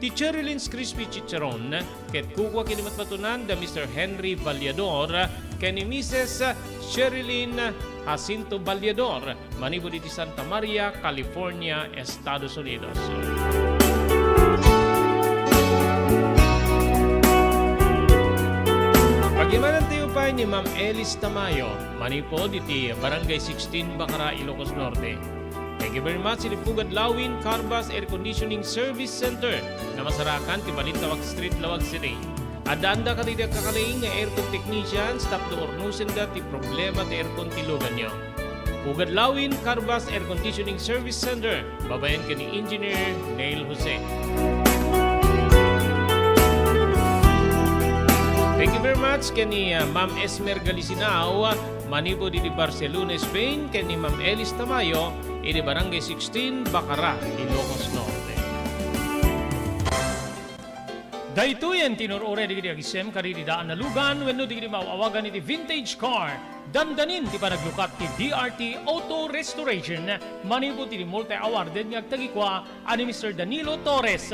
Ti Cherry Lynn's Crispy Chicharon ket kukua ken ni matmatunan da Mister Henry Vallador ken ni Missus Sherilyn Jacinto Vallador, manipud iti Santa Maria, California, Estados Unidos. Pagyamanantayo pay ni Ma'am Elis Tamayo, manipud iti Barangay sixteen, Bacara, Ilocos Norte. Thank you very much iti Pugad Lawin Carbas Air Conditioning Service Center nga masarakan ti Balintawak Street, Laoag City. Addaanda kadagiti agkakaling nga aircon technicians tapno urnosenda ti problema ti aircon ti luganyo. Pugad Lawin Carbas Air Conditioning Service Center, babaen ken ni Engineer Neil Jose. Thank you very much ken ni, uh, Ma'am Esmer Galisinao, manipud iti Barcelona, Spain, ken ni Ma'am Elis Tamayo iti Barangay sixteen, Bacara, Ilocos Norte. Daytoyen ti inur-uray dagiti agisem kadagiti daan a lugan wenno dagiti maaw-awagan iti vintage car. Dandanin ti panaglukat ti D R T Auto Restoration manipud iti multi-awarded nga agtagikua a ni Mister Danilo Torres.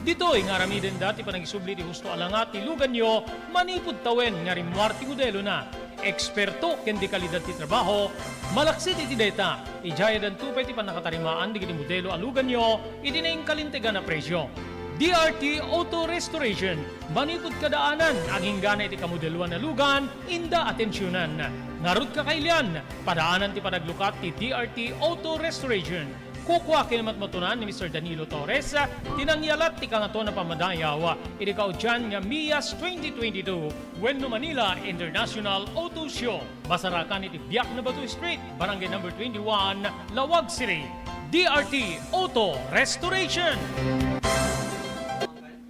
Ditoy nga aramidenda ti panagisubli ti husto a langa ti luganyo manipud tawen nga rimmuar ti modelona. Eksperto ken de kalidad ti trabaho, malaksid iti dayta, idiay addanto pay ti pannakatarimaan dagiti modelo a luganyo iti nainkalintegan a presio. D R T Auto Restoration, manipud kadaanan, agingga iti kamodeloan a lugan, inda atensionan. Ngarud, kakailian, padaanan ti panaglukat ti D R T Auto Restoration. Kukua ken matmatunan ni Mister Danilo Torres ti nangyalat ti Kangatoan a Pammadayaw iti kaudian nga MIAS twenty twenty-two wenno Manila International Auto Show. Masarakan iti Biak na Bato Street, Barangay Number twenty-one, Laoag City. D R T Auto Restoration.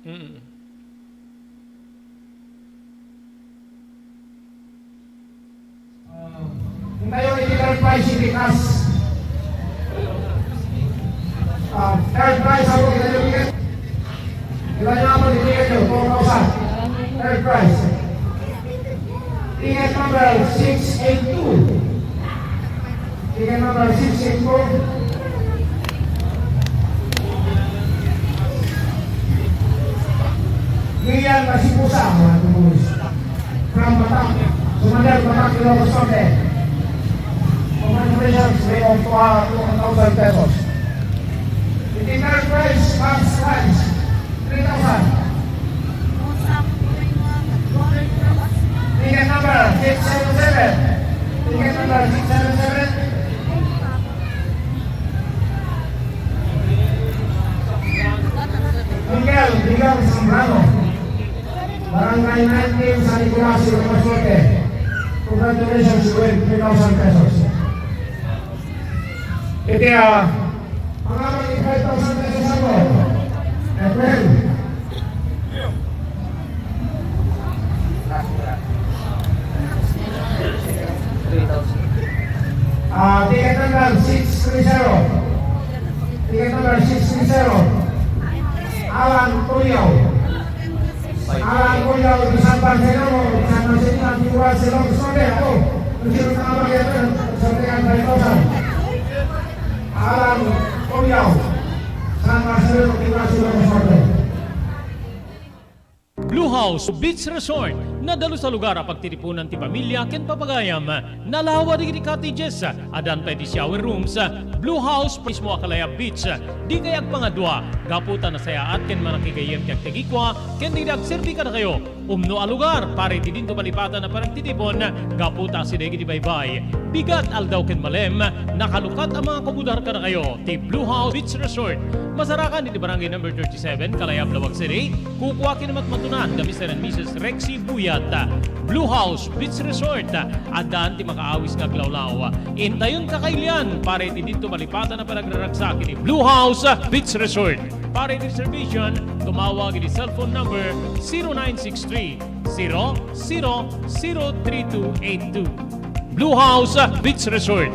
Mm. Ah, intayo iti third prize iti cash. Ah, third prize, ako, kita nyo ticket. Kita nyo ako, ticket nyo, four thousand. Third prize. Ticket number six eight two. Ticket number six eight two. Rian Masipusa, mga tubulis. From Batak, Sumander, Batak, Ilocos Norte. Congratulations, way of, uh, two thousand pesos. Iti third prize, first prize, three thousand. Ticket number six seven seven. Ticket number six seven seven. Miguel Miguel Zambrano, Barangay nineteen, San Nicolas, Ilocos Norte. Congratulations, you win three thousand pesos. Iti, ah, mga mag-, five thousand pesos ako. April. Ah, ticket number six three zero. Ticket number six three zero. Alan Tulio. Alan Tulio, San Barcelona, San Barcelona, San Barcelona, sorry, ako. Ang sino na ang mga sorry, ang five thousand. Alan Tulio, San Barcelona, San Barcelona, sorry. Blue House Beach Resort, nadalus a lugar a pagtitipunan ti pamilya ken papagayam. Nalawa dagiti cottages, addan pay ti shower rooms. Blue House mismo a kalayab beach, dikay agpangadua, gapu ta nasayaat ken manakigayyem ti agtagikua ken dagiti agserbi kadakayo. Umno a lugar para iti dinto malipatan a panagtitipon, gapu ta asideg iti baybay, bigat, aldaw ken malem, nakalukat a mga kumudar kadakayo ti Blue House Beach Resort. Masarakan iti Barangay Number thirty-seven, Kalayab, Laoag City. Kukua ken matmatunan da Mister and Missus Rexy Buyat. Blue House Beach Resort, addan ti makaawis nga aglawlaw. Intayon kakailian para iti dinto malipatan a panagraragsak iti Blue House Beach Resort. Para iti reservation, tumawag iti cellphone number zero nine six three, zero zero zero three two eight two. Blue House Beach Resort.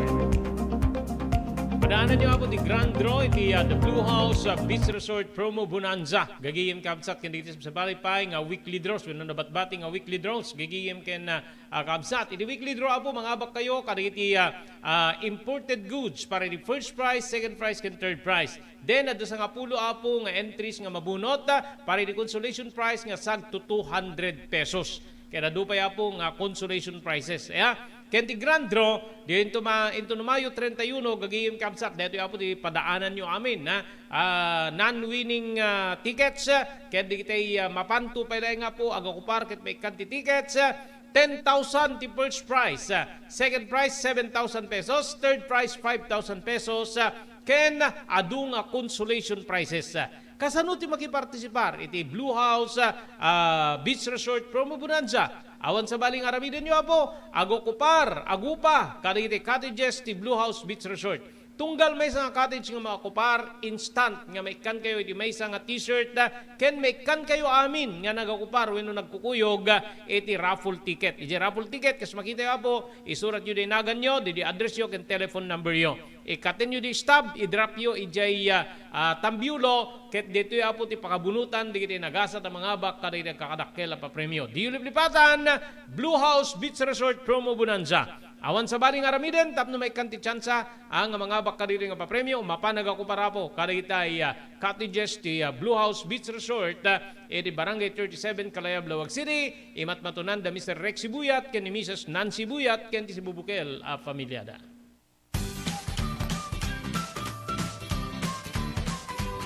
Padaananyo, Apo, ti grand draw iti, ah, The Blue House, ah, Beach Resort Promo Bonanza. Gagayem kabsat ken dagiti sabali pay nga weekly draws, wenno nabatbati nga weekly draws. Gagayem ken, ah, ah, kabsat. Iti weekly draw, Apo, mangabakkayo kadagiti, ah, ah, imported goods para iti first prize, second prize, ken third prize. Then, adda sangapulo, Apo, nga entries nga mabunot, ah, para iti consolation prize nga sagto two hundred pesos. Ken adu pay, Apo, nga consolation prizes. Aya? Ken ti grand draw, di into ma-, into no Mayo treinta y uno, gagayem kabsat, daytoy, Apo, ti padaananyo amin, ha? Ah, non-winning, ah, tickets, ah, ken dagiti, ah, mapanto pay laeng, Apo, agakupar ket maikkan ti tickets, ah, ten thousand ti first prize, ah, second prize, seven thousand pesos, third prize, five thousand pesos, ah, ken adu nga consolation prizes. Kasano ti makipartisipar iti Blue House, ah, Beach Resort Promo Bonanza? Awan sabali nga aramidenyo, Apo, agokupar, agupa, kadagiti cottages ti Blue House Beach Resort. Tunggal maysa nga cottage nga maokupar, instant nga maikkankayo iti maysa nga t-shirt, ah, ken maikkankayo amin nga nagokupar wenno nagkukuyog, ah, iti raffle ticket. Iti raffle ticket, kas makitayo, Apo, isuratyo di naganyo, di, di addressyo, ken telephone numberyo. Ikkatenyo di stub, i-dropyo idiay, ah, ah, tambiulo, ket ditoy, Apo, ti pakabunotan dagiti nagasat a mangabak kadagiti agkakadakkel a papremio. Diyo liplipatan, Blue House Beach Resort Promo Bonanza. Awan sabali nga aramiden tapno maikkan ti tsansa, ah, nga mangabak kadagiti nga papremio, mapan agakupar, Apo, kadagitay, ah, cottages ti, ah, Blue House Beach Resort, ah, iti Barangay thirty-seven, Kalayab, Laoag City. Imatmatunan da Mister Rex Sibuyat ken ni Missus Nancy Buyat ken ti sibubukel a familiada.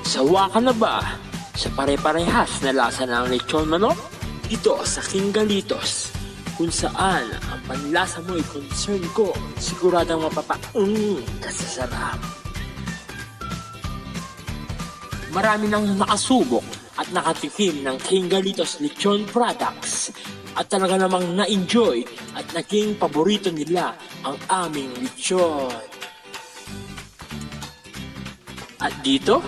Sawa ka na ba sa pare-parehas na lasa ng lechon manok? Dito sa King Galitos, kung saan ang panlasa mo ay concern ko, siguradong mapapaung ka sa sarap. Marami nang nakasubok at nakatikim ng King Galitos Lechon products at talaga namang na-enjoy at naging paborito nila ang aming lechon. At dito,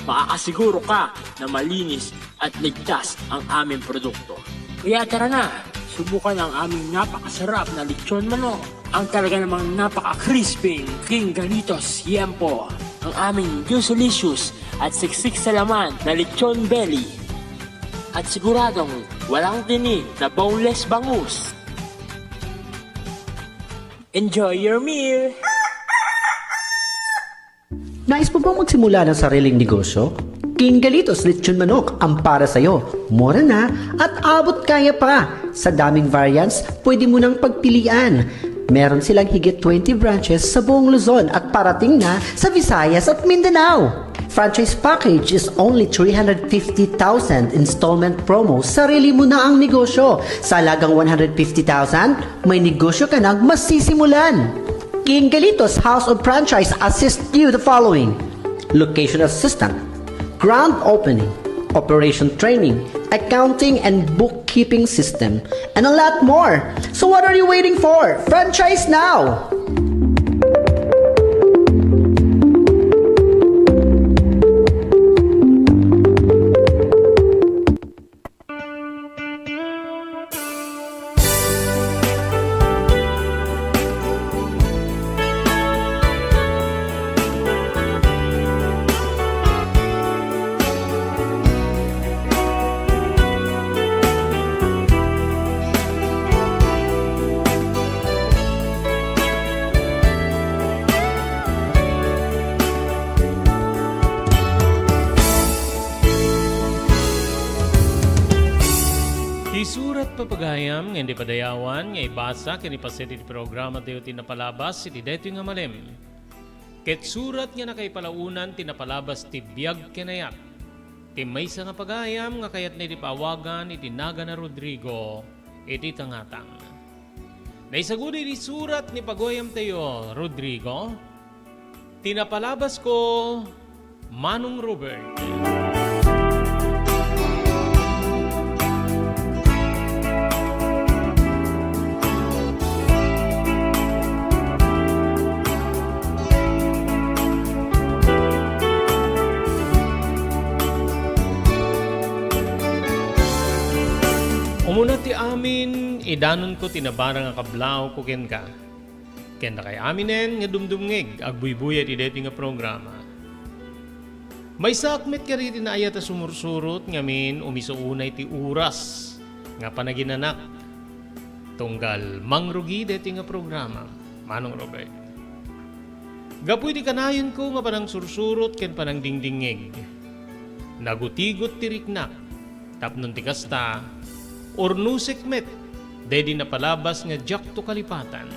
makakasiguro ka na malinis at ligtas ang aming produkto. Kaya tara na, subukan ang aming napakasarap na lechon manok, ang talaga namang napaka-crispy King Galitos Yempo, ang aming juicy-licious at siksik sa laman na lechon belly, at siguradong walang tinik na boneless bangus. Enjoy your meal! Nais mo bang magsimula ng sariling negosyo? King Galitos Lechon Manok ang para sa'yo. Mura na at abot kaya pa. Sa daming variants, pwede mo nang pagpilian. Meron silang higit twenty branches sa buong Luzon at parating na sa Visayas at Mindanao. Franchise package is only three hundred fifty thousand, installment promo, sarili mo na ang negosyo. Sa halagang one hundred fifty thousand, may negosyo ka nang masisimulan. King Galitos House of Franchise assist you the following: location assistant, grand opening, operation training, accounting and bookkeeping system, and a lot more. So what are you waiting for? Franchise now! Ti surat, papagayam, nga indi padayawan nga ibasa ken ipaset iti programa tayo ti napalabas iti daytoy nga malem. Ket surat nga nakaipalaonan ti napalabas ti biag ken ayat ti maysa nga pagayam nga kayatna iti paawagan iti nagana Rodrigo iti tangatang. Naisagudi iti surat ni pagayamtayo, Rodrigo, ti napalabasko, Manong Robert. Umuna ti amin, idanonko ti nabarang a kablawko kenka. Ken dakay aminen nga dumdumngeg, agbuybuya iti daytoy nga programa. Maysaak met kadagiti naayat a sumursurot ngamin umiso unay ti oras nga panaginanak. Tunggal mangrugi daytoy nga programa, Manong Robert. Gapu iti kanayonko nga panangsursurot ken panangdingdingngeg, nagutigot ti riknak. Tapno ti kasta, urnosek met daydi napalabas nga diakto kalipatan.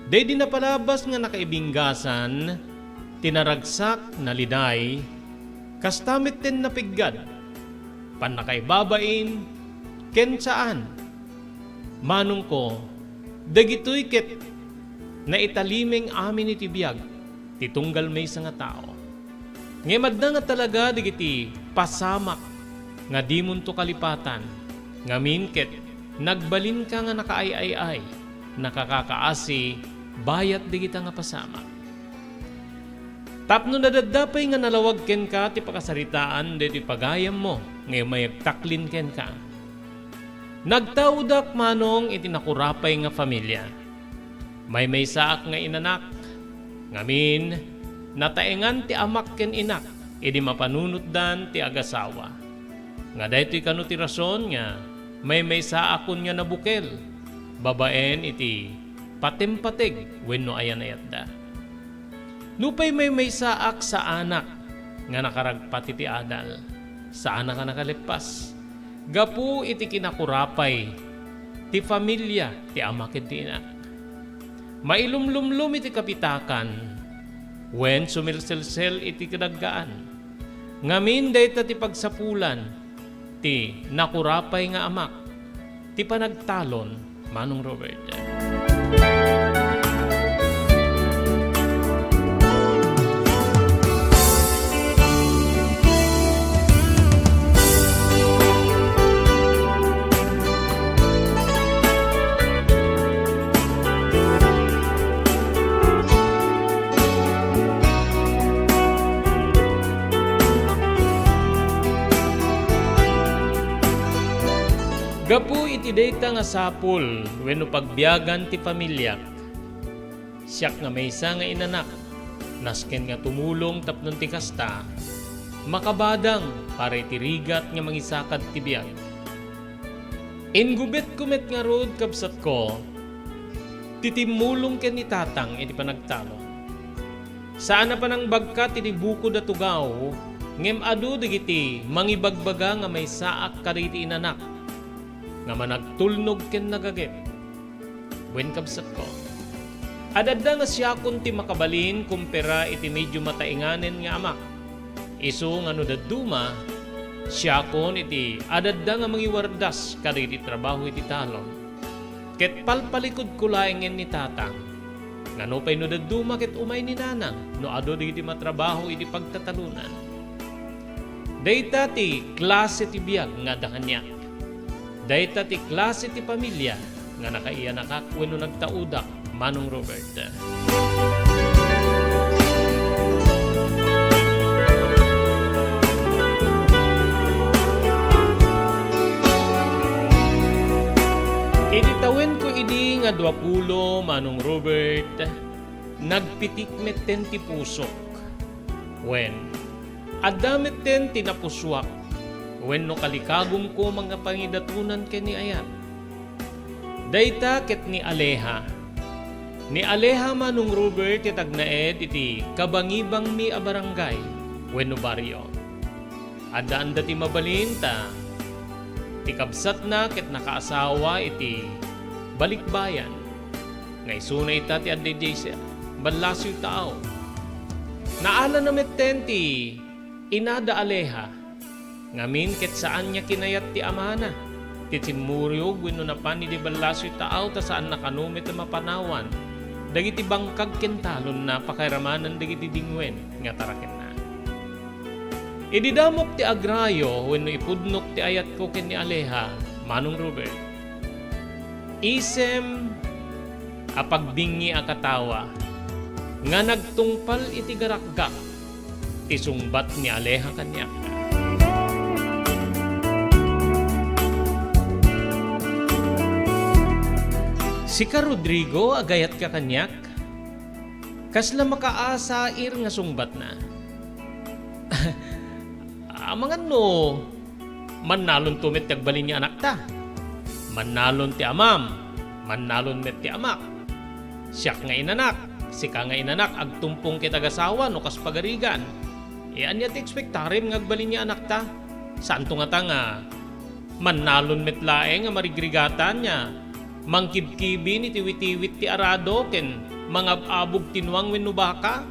Daydi napalabas nga nakaibinggasan ti naragsak, naliday, kasta met ti napiggad, pannakaibabain, ken saan. Manongko, dagitoy ket naitalimeng amin iti biag ti tunggal maysa nga tao. Ngem adda nga talaga dagiti pasamak nga dimonto kalipatan, ngamin ket nagbalinka nga nakaay-ay-ay, nakakakaasi bayat dagita nga pasamak. Tapno nadadda pay nga nalawag kenka ti pakasaritaan daytoy pagayammo nga imayagtaklin kenka. Nagtaodak, Manong, iti nakurapay nga familia. Maymaysaak nga inanak. Ngamin, nataengan ti amak ken inak idi mapanunotdan ti agasawa. Nga daytoy kano ti rason nga maymaysaakon nga nabukel babaen iti patempateg wenno ayan-ayatda. Nupay maymaysaak, saanak nga nakaragpat iti adal, saanak a nakaleppas gapu iti kinakurapay ti familia ti ama ken ti inak. Mailumlumlum iti kapitakan wen sumilsilsil iti kadaggaan. Ngamin dayta ti pagsapulan ti nakurapay nga amak ti panagtalon, Manong Robert. Gapu iti dayta nga sapul wenno pagbiagan ti familiak, siak nga maysa nga inanak, nasken nga tumulong tapno ti kasta, makabadang para iti rigat nga mangisakad ti biag. Inggubetko met ngarud, kabsatko, ti timmulong ken ni Tatang iti panagtalon. Saan a panangbagkat iti bukod a tugaw, ngem adu dagiti mangibagbaga nga maysaak kadagiti inanak nga managtulnog ken nagaget. Wen, kabsatko, ad-adda nga siakon ti makabalin kumpara iti medio mataenganen nga amak. Isu nga no dadduma, siakon iti ad-adda nga mangiwardas kadagiti trabaho iti talon. Ket palpalikudko laengen ni Tatang nga nupay no dadduma ket umay ni Nanang no adu dagiti matrabaho iti pagtatalonan. Dayta ti klase ti biag nga adda kaniak. Dayta ti klase ti pamilia nga nakaiyanakak wenno nagtaudak, Manong Robert. Idi tawenko idi nga duapulo, Manong Robert, nagpitik metten ti pusok. Wen, adda metten ti napusuak wenno kalikagumko mangipangidatonan ken ni ayat. Dayta ket ni Aleha. Ni Aleha, Manong Robert, ti tagnaed iti kabangibangmi a barangay wenno barrio. Addaanda ti mabalin ta ti kabsatna ket nakaasawa iti balikbayan nga isuna ita ti adda idiay Ballasiw Taaw. Naalana metten ti inada Aleha, ngamin ket saan nga kinayat ti amana ti simmuriyog wenno napan idiay Ballasiw Taaw ta saanna kano met a mapanawan dagiti bangkag ken talonna pakairamanan dagiti dingwen nga tarakenna. Idi damok ti agrayo wenno ipudnok ti ayatko ken ni Aleha, Manong Robert, isem a pagbingi a katawa nga nagtungpal iti garakgak ti sungbat ni Aleha kaniak. Sika, Rodrigo, agayatka kaniak? Kasla makaasair nga sungbatna? Amangan no mannalonto met ti agbalin nga anakta. Mannalon ti amam, mannalon met ti amak. Siak nga inanak, sika nga inanak, agtumpong ket agasawa no kas pagarigan. E, ania ti ekspektarem nga agbalin nga anakta? Saanto ngata nga mannalon met laeng a marigrigatan nga mangkibkibin iti witiwit ti arado ken mangab-abog ti nuang wenno baka,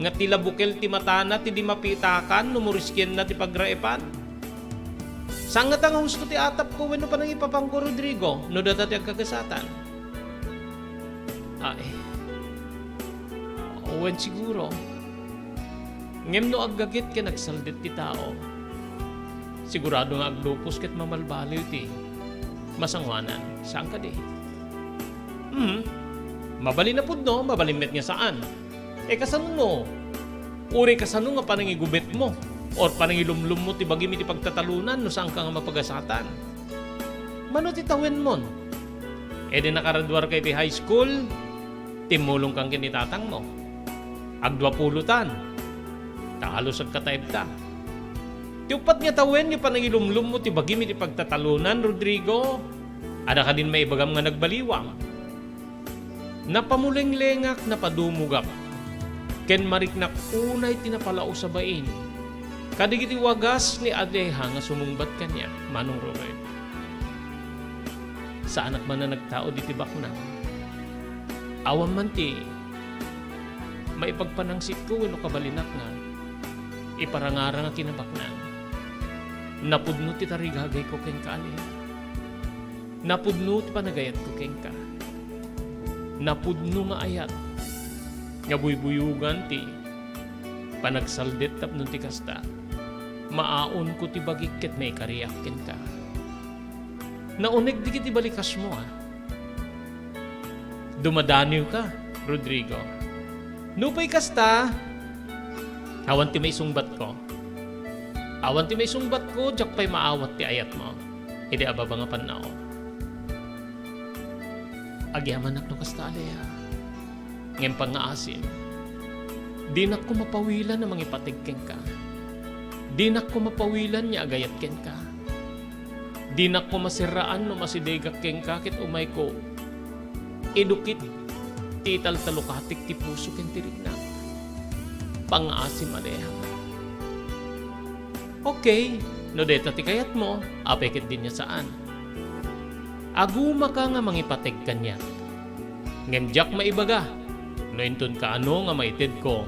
nga ti labukel ti matana ti di mapitakan no muriskienna ti pagraepan. Saan ngata nga husto ti atapko wenno panangipapangko, Rodrigo, no data ti agkagasatan? Ay. Wen siguro. Ngem no aggaget ken agsaldet ti tao, sigurado nga aglupos ket mamalbaliw ti masangoanan. Saan kadi? Hmm. Mabalin a pudno, mabalin met nga saan. E, kasano no? Uray kasano nga panangigubetmo or panangilumlommo ti bagim iti pagtatalonan no saanka nga mapagasatan? Mano ti tawenmon? Idi nakaraduarka iti high school, timmulongkan ken ni tatangmo. Agduapulotan, ta halos agkataebta. Ti uppat nga tawen nga panangilumlommo ti bagim iti pagtatalonan, Rodrigo, adda kadin maibagam nga nagbaliwam? Napamulenglengak, napadumogak, ken mariknak unay ti napalaos a bain kadigiti wagas ni Aleha nga sumungbat kaniak, Manong Robert. Saanak man a nagtaud iti baknang. Awan man ti maipagpanangsitko wenno kabalinak nga iparangarang a kinabaknang. Napudno ti tarigagayko kenka, Aleha. Napudno ti panagayatko kenka. Napudno nga ayat nga buybuyogan ti panagsaldet tapno ti kasta, maaonko ti bagik ket maikariak kenka. Nauneg dagiti balikasmo a. Dumadaniwka, Rodrigo. Nupay kasta, awan ti maisungbatko. Awan ti maisungbatko, diak pay maawat ti ayatmo idi ababa nga pannao. Agyamanak no kasta, Aleha. Ngem pangngaasim, dinakko mapawilan a mangipateg kenka. Dinakko mapawilan nga agayat kenka. Dinakko maserraan no masidegak kenka ket umayko idukit ti italtalukatek ti puso ken ti riknak. Pangngaasim, Aleha. Okay, no deta ti kayatmo, apay ket din nga saan. Agumaka nga mangipateg kaniak. Ngem diak maibaga no inton kaano nga maitedko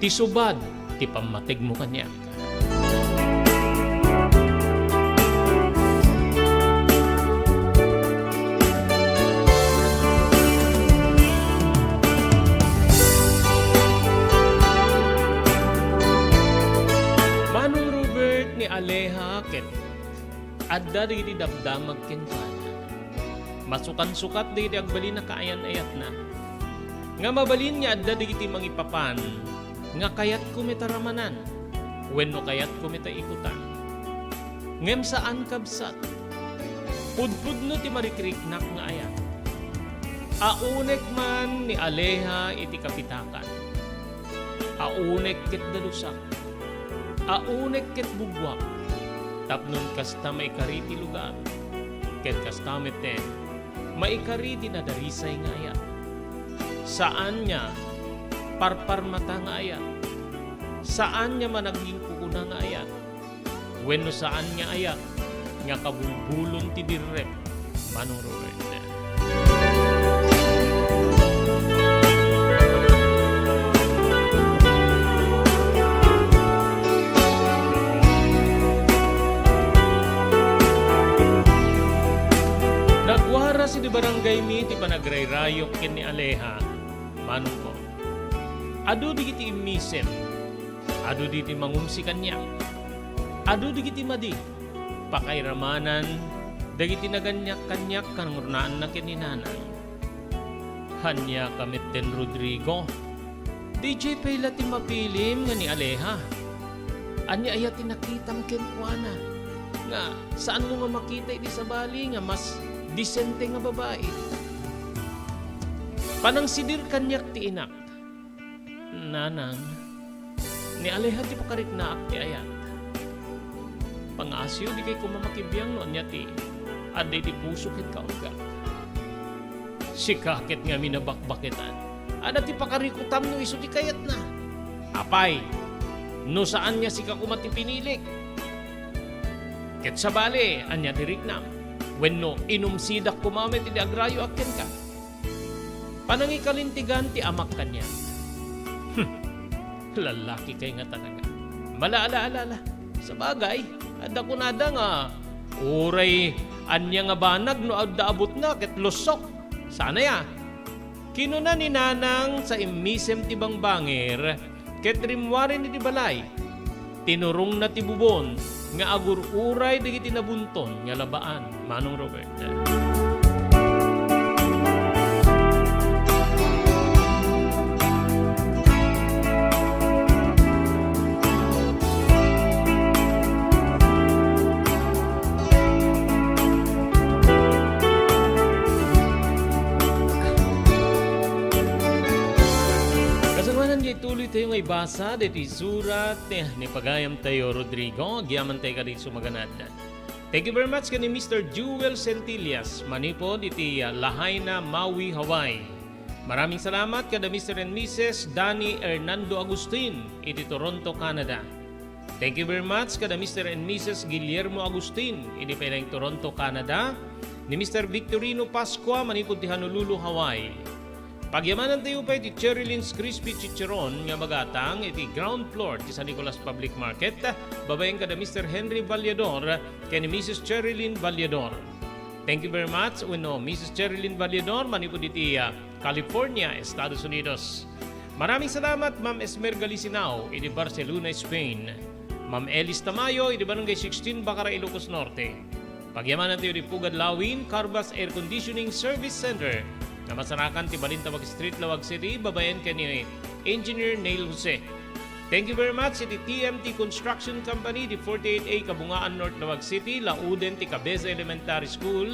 ti subad ti pammategmo kaniak. Manong Robert, ni Adda dagiti damdamag kenkuana. Masukansukat dagiti agbalin a kaayan-ayatna. Nga mabalin nga adda dagiti mangipapan nga kayatko met a ramanan wenno kayatko met a ikutan. Ngem saan, kabsat. Pudpudno ti marikriknak nga ayat. Aunek man ni Aleha iti kapitakan. Aunek ket dalusak. Aunek ket bugguak. Tapnon kasta maikari ti lugar. Ket kasta metten, maikari ti nadarisay nga ayat. Saan nga parparmata nga ayat. Saan nga managlingkukuna nga ayat. Wenno saan nga ayat nga kabulbulon ti dirrek, Manong Robert. Nagwaras idi barangaymi ti panagrayrayok ken ni Aleha, Manong ko. Adu dagiti immisem, adu dagiti mangumsi kaniak, adu dagiti madi, pakairamanan dagiti naganiak kaniak kangrunaan na ken ni Nanang. Ania ka metten, Rodrigo? Diay pay la ti mapilim nga ni Aleha. Ania aya ti nakitam kenkuana nga saanmo nga makita iti sabali nga mas disente nga babai? Panangsidir kaniak ti inak. Nanang, ni Aleha ti pakariknaak ti ayat. Pangaasiyo, dikay koma makibiang no ania ti adda iti puso ket kaunggak. Sika ket ngamin a bakbaketan. Adda ti pakarikutam no isu ti kayatna. Apay, no saan nga sika koma ti pinilik? Ket sabali, ania ti riknam? Wenno inumsidak koma met iti agrayoak kenka? Panangikalintegan ti amak kaniak. Hmm. Lallaki kay nga talaga. Mala, ala, ala, ala. Sabagay, adda kunada nga uray ania nga banag no adda abutna ket lussok. Saan aya? Kinuna ni Nanang sa immisem ti bangbangir, ket rimmuaren iti balay. Tinurongna ti bubon nga agur-uray dagiti nabunton nga labaan, Manong Robert. Kasangoanan, ituloy tayo nga ibasa daytoy surat ni pagayam tayo, Rodrigo, agyaman tayo kadagiti sumaganad. Thank you very much ken ni Mister Jewel Centillas, manipud iti, ah, Lahaina, Maui, Hawaii. Maraming salamat kada Mister and Missus Danny Hernando Agustin iti Toronto, Canada. Thank you very much kada Mister and Missus Guillermo Agustin iti pay laeng Toronto, Canada, ni Mister Victorino Pascua manipud ti Honolulu, Hawaii. Pagyamanan tayo pay ti Cherry Lynn's Crispy Chicharon nga magatang iti ground floor ti San Nicolas Public Market, babaen kada Mister Henry Vallador ken ni Missus Cherry Lynn Vallador. Thank you very much, wenno Missus Cherry Lynn Vallador, manipud iti, ah, California, Estados Unidos. Maraming salamat, Ma'am Esmer Galisinao, iti Barcelona, Spain. Ma'am Elis Tamayo, iti Barangay sixteen, Bacara, Ilocos Norte. Pagyamanan tayo di Pugad Lawin, Carvas Air Conditioning Service Center, nga masarakan ti Balintawak Street, Laoag City, babaen ken ni Engineer Neil Jose. Thank you very much iti T M T Construction Company, di forty-eight A Kabungaan North, Laoag City, lauden ti Cabeza Elementary School,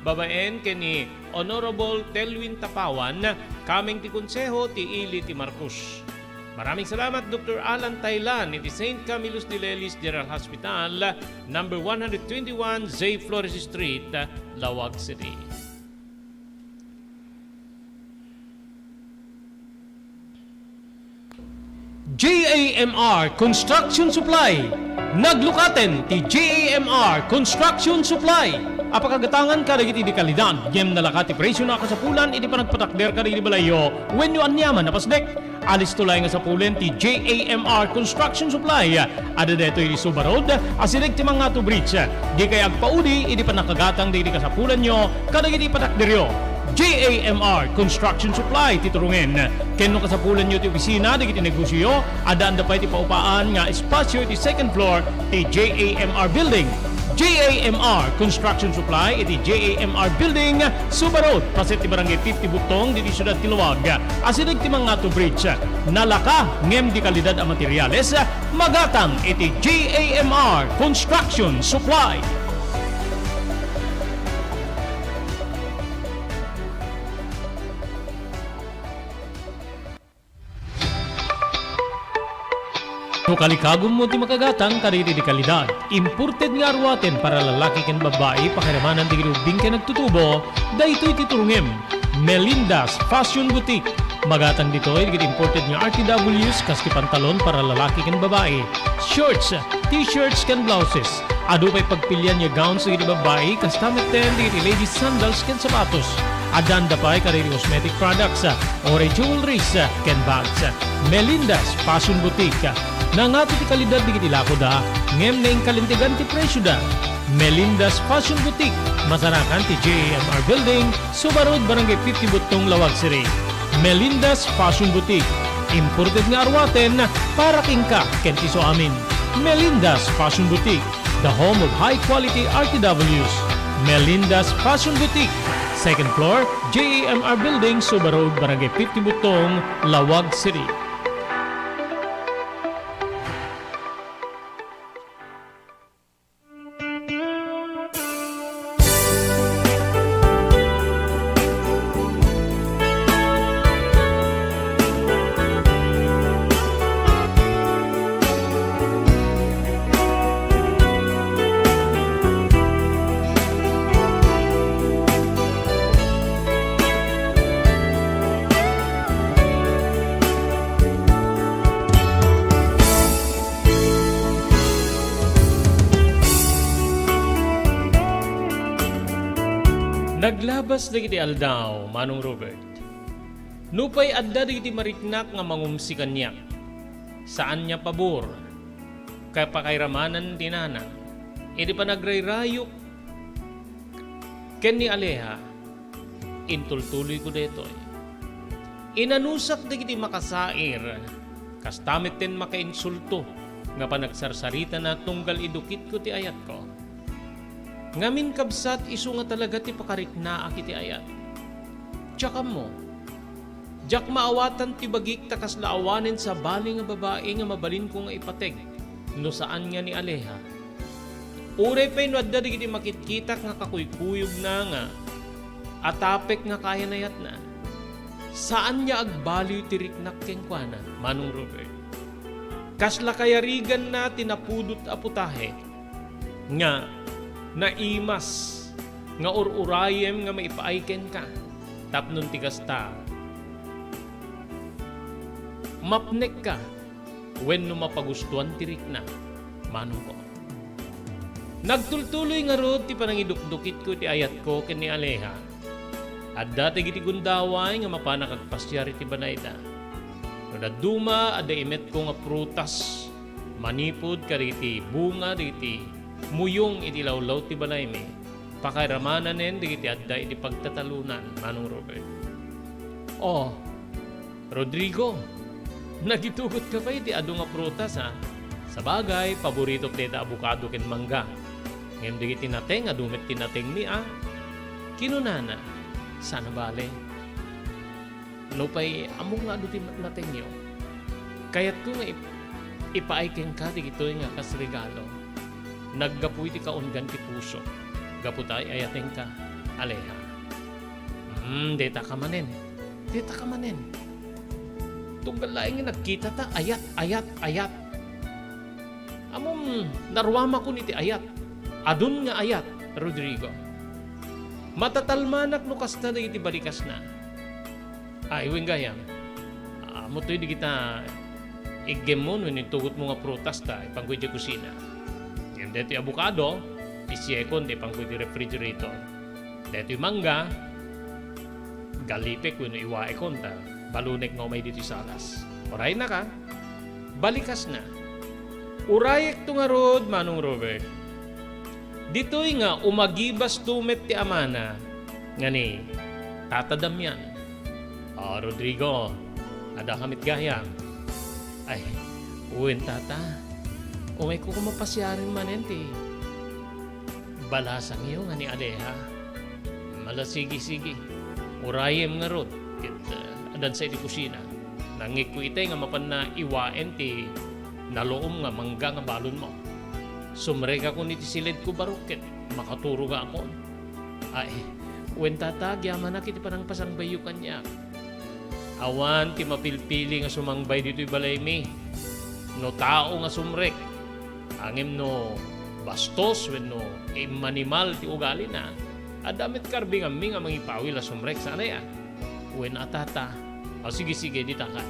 babaen ken ni Honorable Telwin Tapawan, kameng ti Konseho ti Ili ti Marcos. Maraming salamat, Doktor Alan Taylan, iti Saint Camillus de Lelis General Hospital, number one hundred twenty-one J Flores Street, Laoag City. J A M R Construction Supply. Naglukaten ti J A M R Construction Supply a pakagatangan kadagiti di kalidad ngem nalaka ti presio a kasapulan iti panagpatakder kadagiti balayyo wenno aniaman a pasdek. Alisto laeng a sapulen ti J A M R Construction Supply. Adda daytoy iti Suba Road, asideg ti Mangato Bridge. Dikay agpaudi iti pannakagatang dagiti kasapulanyo kadagiti patakderyo. J A M R Construction Supply ti turongen. Ken no kasapulanyo ti opisina dagiti negosioyo, addaanda pay ti paupaan nga espasio iti second floor ti J A M R Building. J A M R Construction Supply iti J A M R Building, Suba Road, paset ti Barangay fifty Butong, ditoy siudad ti Laoag. Asideg ti Mangato Bridge. Nalaka ngem di kalidad a materials, magatang iti J A M R Construction Supply. No kalikagummo ti makagatang kadagiti di kalidad, imported nga aruaten para lalaki ken babbai, pakiramanan dagiti ubbing ken agtutubo, daytoy ti turongem. Melinda's Fashion Boutique. Magatang ditoy dagiti imported nga R T Ws kas ti pantalon para lalaki ken babbai, shorts, t-shirts ken blouses. Adu pay pagpilian nga gowns dagiti babbai, kasta metten dagiti ladies sandals ken sapatos. Addan da pay kadagiti cosmetic products, uray jewelries, ken bags. Melinda's Fashion Boutique. Nangato ti kalidad dagiti lakoda, ngem naingkalintegan ti presioda. Melinda's Fashion Boutique, masarakan ti J A M R Building, Suba Road, Barangay fifty Butong, Laoag City. Melinda's Fashion Boutique, imported nga aruaten para kenka ken ti isuamin. Melinda's Fashion Boutique, the home of high quality R T Ws. Melinda's Fashion Boutique, second floor, J A M R Building, Suba Road, Barangay fifty Butong, Laoag City. Naglabas dagiti aldaw, Manong Robert. Nupay adda dagiti mariknak nga mangumsi kaniak, saan nga pabor, kapakairamanan ti nana, idi panagrayrayok ken ni Aleha, intultuloyko daytoy. Inanusak dagiti makasair, kasta metten makainsulto nga panagsarsaritana tunggal idukitko ti ayatko. Ngamin, kabsat, isu nga talaga ti pakariknaak iti ayat. Diak ammo. Diak maawatan ti bagik ta kasla awanen sabali nga babai nga mabalinko nga ipateg no saan nga ni Aleha. Uray pay no adda dagiti makitkitak nga kakuykuyogna nga atapek nga kayanayatna, saan nga agbaliw ti riknak kenkuana, Manong Robert. Kasla kayariganna ti napudot a putahe nga naimas nga ur-urayem nga maipaay kenka, tapno ti kasta, mapnekka wenno mapagustuan ti rikna, manongko. Nagtultuloy ngarud ti panangidukdukitko iti ayatko ken ni Aleha. Adda dagiti gundaway nga mapanak agpasiar iti balayda. No dadduma, adda imetko nga prutas manipud kadagiti bunga dagiti muyong iti lawlaw ti balaymi. Pakairamananen dagiti adda iti pagtatalonan, Manong Robert. Oh, Rodrigo, nagitugotka pay iti adu nga prutas, a? Sabagay, paboritok dayta abokado ken mangga. Ngem dagiti nateng, adu met ti natengmi, a? Kinunana, saan a bale. Nupay ammok nga adu ti natengyo, kayatko nga ip-, ipaay kenka dagitoy nga kas regalo. Naggapu iti kaunggan ti puso, gapu ta ay-ayatenka, Aleha. Hmm, dayta ka manen. Dayta ka manen. Tunggal laeng nga nagkitata, ayat, ayat, ayat. Ammom, naruamakon iti ayat. Adun nga ayat, Rodrigo. Matatalmanak no kasta dagiti balikasna. Ay, wen gayam. Ammo toy dagita iggemmon wenno intugotmo nga prutas ta ipangko idiay kusina. Ngem daytoy abokado, pisiekon ta ipangko iti refrigerator. Daytoy mangga, galipek wenno iwaekon ta balunek nga umay ditoy salas. Urayennak, a? Balikasna. Urayekto ngarud, Manong Robert. Ditoy nga umagibasto met ti amana nga ni Tata Damian. O, Rodrigo, adda ka met gayam? Ay, wen, Tata. Umayko koma pasiaren manen ti Balasangyo nga ni Aleha. Ala, sige, sige. Urayem ngarud, ket, eh, addansa iti kusina. Nangngegko itay nga mapanna iwaen ti naluom nga mangga nga balonmo. Sumrekakon iti siledko barok ket makaturogaakon. Ay, wen, tata, agyamanak iti panangpasangbayyo kaniak. Awan ti mapilpili nga sumangbay ditoy balaymi. No tao nga sumrek, ngem no bastos wenno immanimal ti ugalina, adda met karbinganmi nga mangipawil a sumrek, saan aya? Wen a, tata. O, sige, sige, ditakan.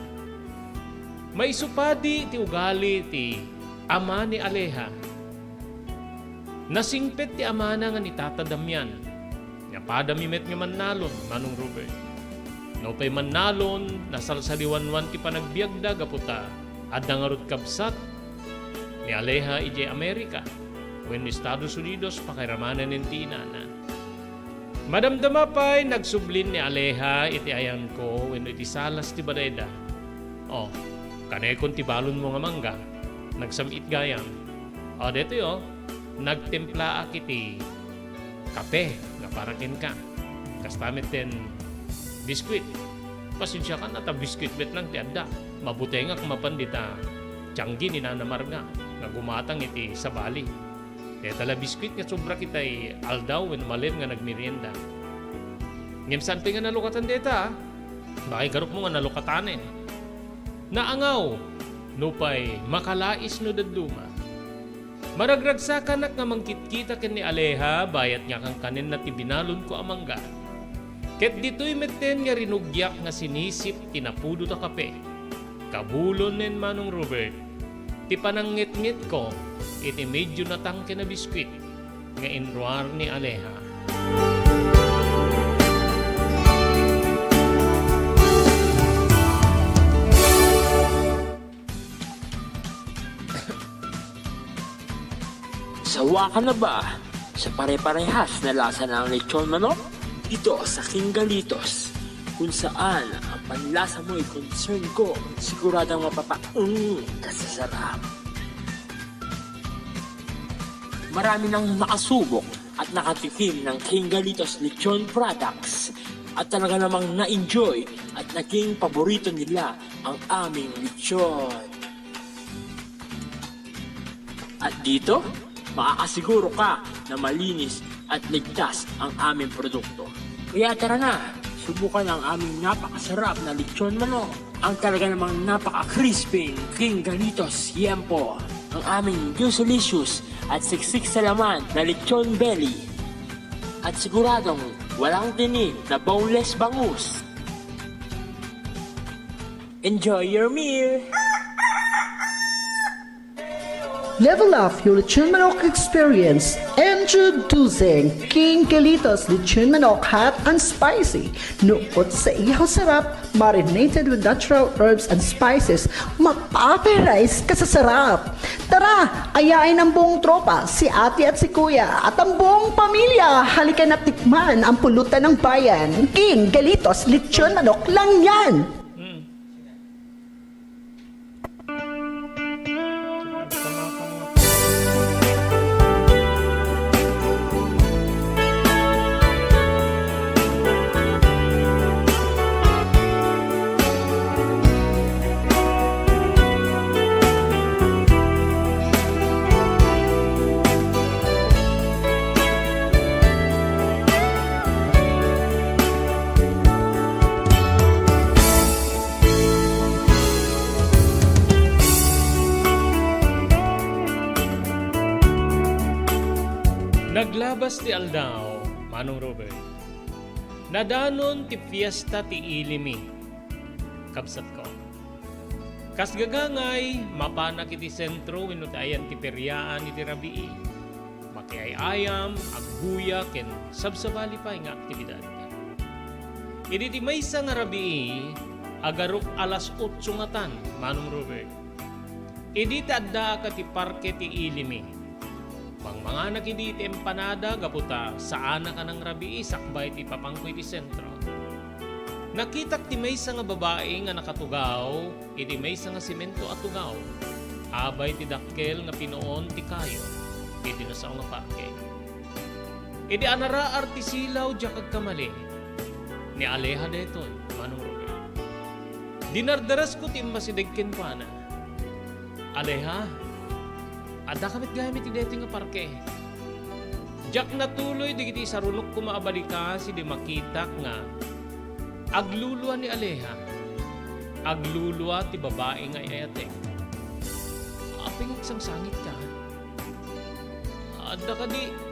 Maisu padi ti ugali ti ama ni Aleha. Nasingpet ti amana nga ni Tata Damian. Napadami met nga mannalon, Manong Robert. Nupay mannalon, nasalsaliwanwan ti panagbiagda gapu ta adda ngarud kabsat ni Aleha idiay Amerika wenno Estados Unidos, pakairamanen ti inana. Madamdama pay, nagsublin ni Aleha iti ayanko wenno iti salas ti badayda. O, kanekon ti balonmo nga mangga. Nagsam-it gayam. O, detoy, o, nagtimplaak iti kape nga para kenka. Kasta met ten biskuit. Pasensiakan, ta biskuit met lang ti adda. Mabutengak mapan dita tianggi ni Nana Marga nga gumatang iti sabali. Deta la biskuit nga sobra kitay aldaw wenno malem nga nagmerienda. Ngem saan pay nga nalukatan deta, a? Bakay garupmo nga nalukatanen. Naangaw, nupay makalais no dadduma. Maragragsakanak nga mangkitkita ken ni Aleha, bayat nga kankanenna ti binalonko a mangga. Ket ditoy metten nga rinugiak nga sinisip ti napudot a kape. Kabulonen, Manong Robert, ti panangngetngetko iti medyo natangken a biskuit nga inruar ni Aleha. Sawa ka na ba sa pare-parehas na lasa ng lechon manok? Dito sa King Galitos, kung saan ang panlasa mo'y concern ko, siguradong mapapaung ka sa sarap. Marami nang nakasubok at nakatikim ng King Galitos Lechon products at talaga namang na-enjoy at naging paborito nila ang aming lechon. At dito, makakasiguro ka na malinis at ligtas ang aming produkto. Kaya tara na, subukan ang aming napakasarap na lechon manok, ang talaga namang napaka-crispy King Galitos Yempo, ang aming juicylicious at siksik sa laman na lechon belly, at siguradong walang tinik na boneless bangus. Enjoy your meal! Level up your lechon manok experience. Introducing King Galitos Lechon Manok Hot and Spicy. Nukot sa ihaw sarap, marinated with natural herbs and spices, mapaparize ka sa sarap. Tara, ayain ang buong tropa, si ate at si kuya, at ang buong pamilya. Halika na tikman ang pulutan ng bayan. King Galitos Lechon Manok lang yan! Mm. Naglabas ti aldaw, Manong Robert. Nadanon ti fiesta ti ili mi, kabsatko. Kas gagangay, mapanak iti sentro wenno ti ayan ti periaan iti rabii. Makiay-ayam, agguya, ken sabsabali pay nga aktibidad. Idi ti maysa nga rabii, agarup alas otso ngatan, Manong Robert. Idi ti addaak ti parke ti ili mi, mangmanganak idi iti empanada gapu ta saanak a nangrabii sakbay ti ipapangko iti sentro. Nakitak ti maysa nga babai nga nakatugaw iti maysa nga semento a tugaw, abay ti dakkel nga pinuon ti kayo iti nasao nga parke. Idi anaraar ti silaw, diak agkamali. Ni Aleha daytoy, Manong Robert. Dinardaresko ti immasideg kenkuana. Aleha, adda ka met gayam iti daytoy nga parke. Diak natuloy dagiti isarunok koma a balikas idi makitak nga aglulua ni Aleha. Aglulua ti babai nga ay-ayatek. Apay nga agsangsangitka? Adda kadi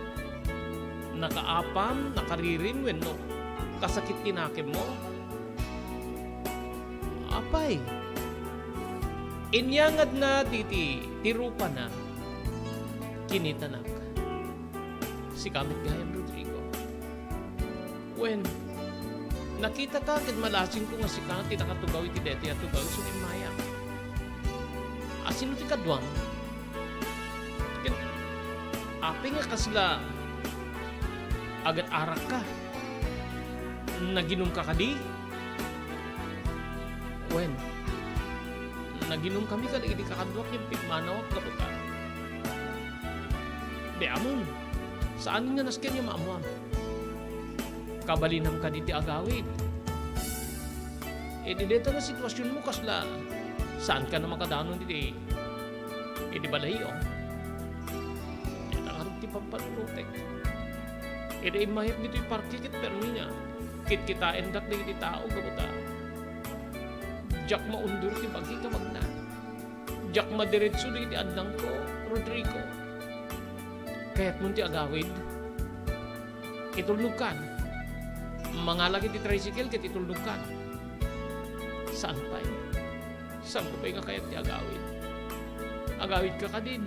nakaapam, nakaririm, wenno kasakit ti nakemmo? Apay, inyangadna diti ti rupana, kinitanak. Sika met gayam, Rodrigo. Wen, nakitaka ket malasingko nga sika ti nakatugaw iti daytoy a tugaw isu nga immayak. A, sino ti kaduam? Ket apay nga kasla agat-arakka? Naginumka kadi? Wen, naginumkami kadagiti kakaduak ken pimmanawak gapu ta. Di ammom, saan nga nasken nga maammoam. Kabalinam kadi ti agawid. Idi dayta nga situasionmo, kasla saanka a makadanon iti, iti balayyo. Dayta ngarud ti pampanunotek. Idi immayak ditoy parke ket permi nga kitkitaendak dagiti tao gapu ta diak maundur ti bagi, kabagna. Diak madiretso dagiti addangko, Rodrigo. Kayatmon ti agawid? Itulnogkan. Mangalak iti tricycle ket itulnogkan. Saan pay? Saanko pay nga kayat ti agawid? Agawidka kadin?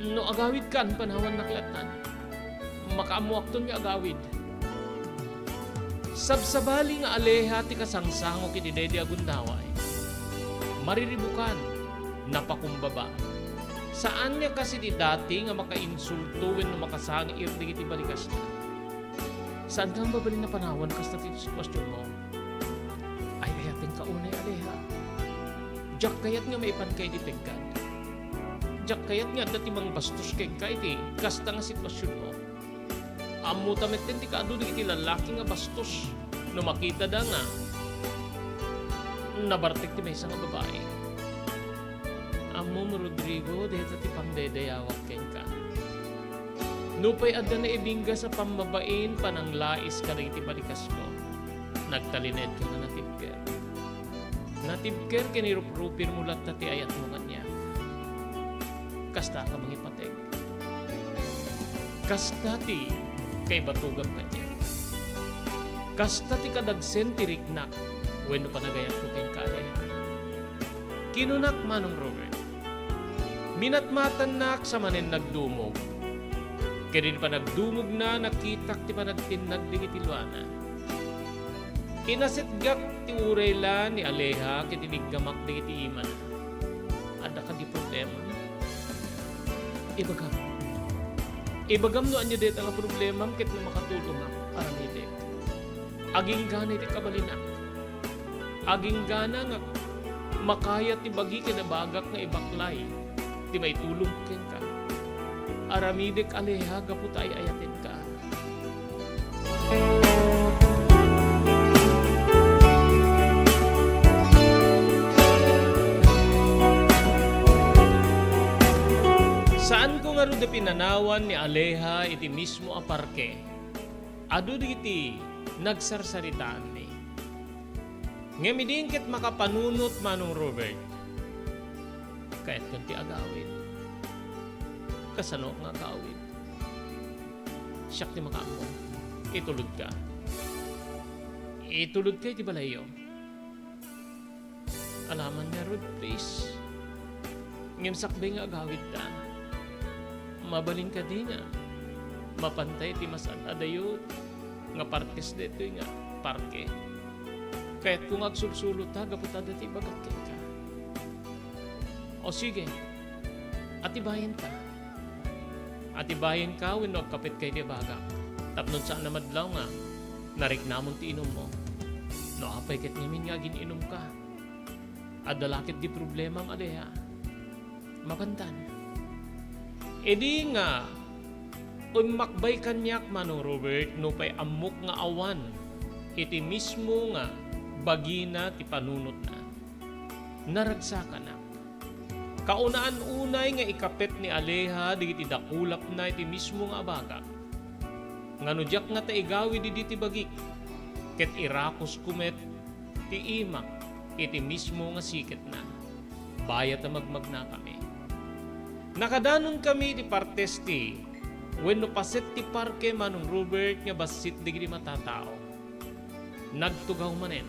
No agawidkan, panawannak lattan. Makaammoakton nga agawid. Sabsabali nga Aleha ti kasangsangok iti daydi a gundaway. Mariribukan, napakumbaba. Saan nga kas iti dati nga makainsulto wenno makasangir dagiti balikasna. Saanka nga mabalin a panawan kasta ti situasionmo? Ay-ayatenka unay, Aleha. Diak kayat nga maipanka iti peggad. Diak kayat nga adda ti mangbastos kenka iti kasta nga situasionmo. Ammota metten ti kaadu dagiti lallaki nga bastos no makitada nga nabartek ti maysa nga babai. Ammom, Rodrigo, dayta ti pangdaydayawak kenka. Nupay adda naibinggas a pammabain, pananglais kadagiti balikasmo, nagtalinaedka nga natibker. Natibker ken iruprupirmo latta ti ayatmo kaniak. Kasta ka mangipateg. Kasta ti kaibatogam kaniak. Kasta ti kadagsen ti riknak wenno panagayatko kenka, Aleha. Kinunak, Manong Robert, minatmatannak sa manen nagdumog. Ket idi panagdumogna, nakitak ti panagtinnag dagiti luana. Inasetgak ti uray la ni Aleha ket iniggamak dagiti imana. Adda kadi problema? Ibagam. Ibagam no ania dayta nga problemam ket no makatulongak, aramidek. Aginggana iti kabalinak. Aginggana nga makayat ti bagi ken ibagak nga ibaklay ti maitulong kenka. Aramidek, Aleha, gapu ta ay-ayatenka. Saanko ngarud a pinanawan ni Aleha iti mismo a parke. Adu dagiti nagsarsaritaanmi. Ngem idi ket makapanunot, Manong Robert, kayatkon ti agawid. Kasano nga agawid? Siak ti makaammo. Itulodka. Itulodka iti balayyo. Alaman ngarud, please. Ngem sakbay nga agawidta, mabalin kadi nga mapantay ti mas ad-adayo nga partes daytoy nga parke? Kayatko nga agsulsulota gapu ta adda ti ibagak kenka. O sige, atibayenka. Atibayenka wenno agkapetka iti ibagak, tapno saan a madlaw nga nariknamon ti inummo. No apay ket ngamin nga agin-inumka, adda la ketdi problemam, Aleha. Mapantan. Idi nga Immakbay kaniak, Manong Robert, nupay ammok nga awan iti mismo nga bagina ti panunotna. Naragsakanak. Kaunaan unay nga ikapet ni Aleha dagiti dakulapna iti mismo nga abagak. Nga no diak ngata igawid idi ti bagik, ket irakusko met ti imak iti mismo nga siketna, bayat a magmagnakami. Nakadanonkami iti partes ti wenno paset ti parke, Manong Robert, nga bassit dagiti matatao. Nagtugaw manen.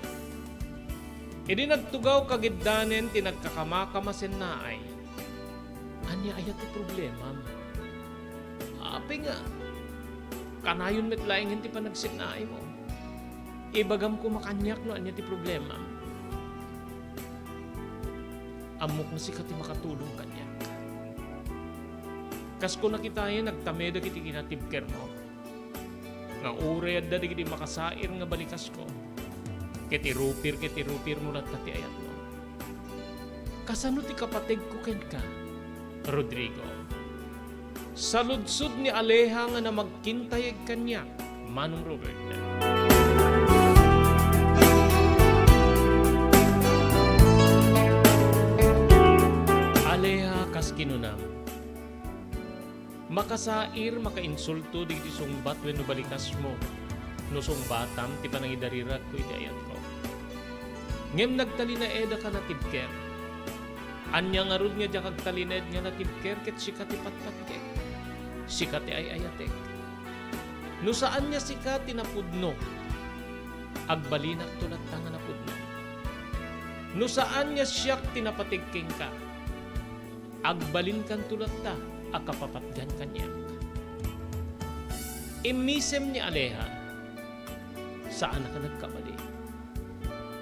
Idi nagtugaw, kagiddanen ti nagkakamakamas naay. Ania aya ti problemam? Apay nga, kanayon met laengen ti panagsennaaymo. Ibagam koma kaniak no ania ti problemam. Ammok nga sika ti makatulong kaniak. Kas kuna kitaen, nagtamedek iti kinatibkermo. Nga uray adda dagiti makasair nga balikasko, ket irupir ket irupirmo latta ti ayatmo. Kasano ti kapategko kenka, Rodrigo? Saludsod ni Aleha nga namagkintayeg kaniak, Manong Robert. Aleha, kas kinunam, makasair, makainsulto dagiti sungbat wenno balikasmo no sungbatam ti panangidariragko iti ayatko. Ngem nagtalinaedaka natibker. Ania ngarud nga diak agtalinaed nga natibker ket sika ti patpatkek, sika ti ay-ayatek? No saan nga sika ti napudno, agbalinakto latta nga napudno. No saan nga siak ti napateg kenka, agbalinkanto latta a kapapatgan kaniak. Immisem ni Aleha, saanaka nagkabali.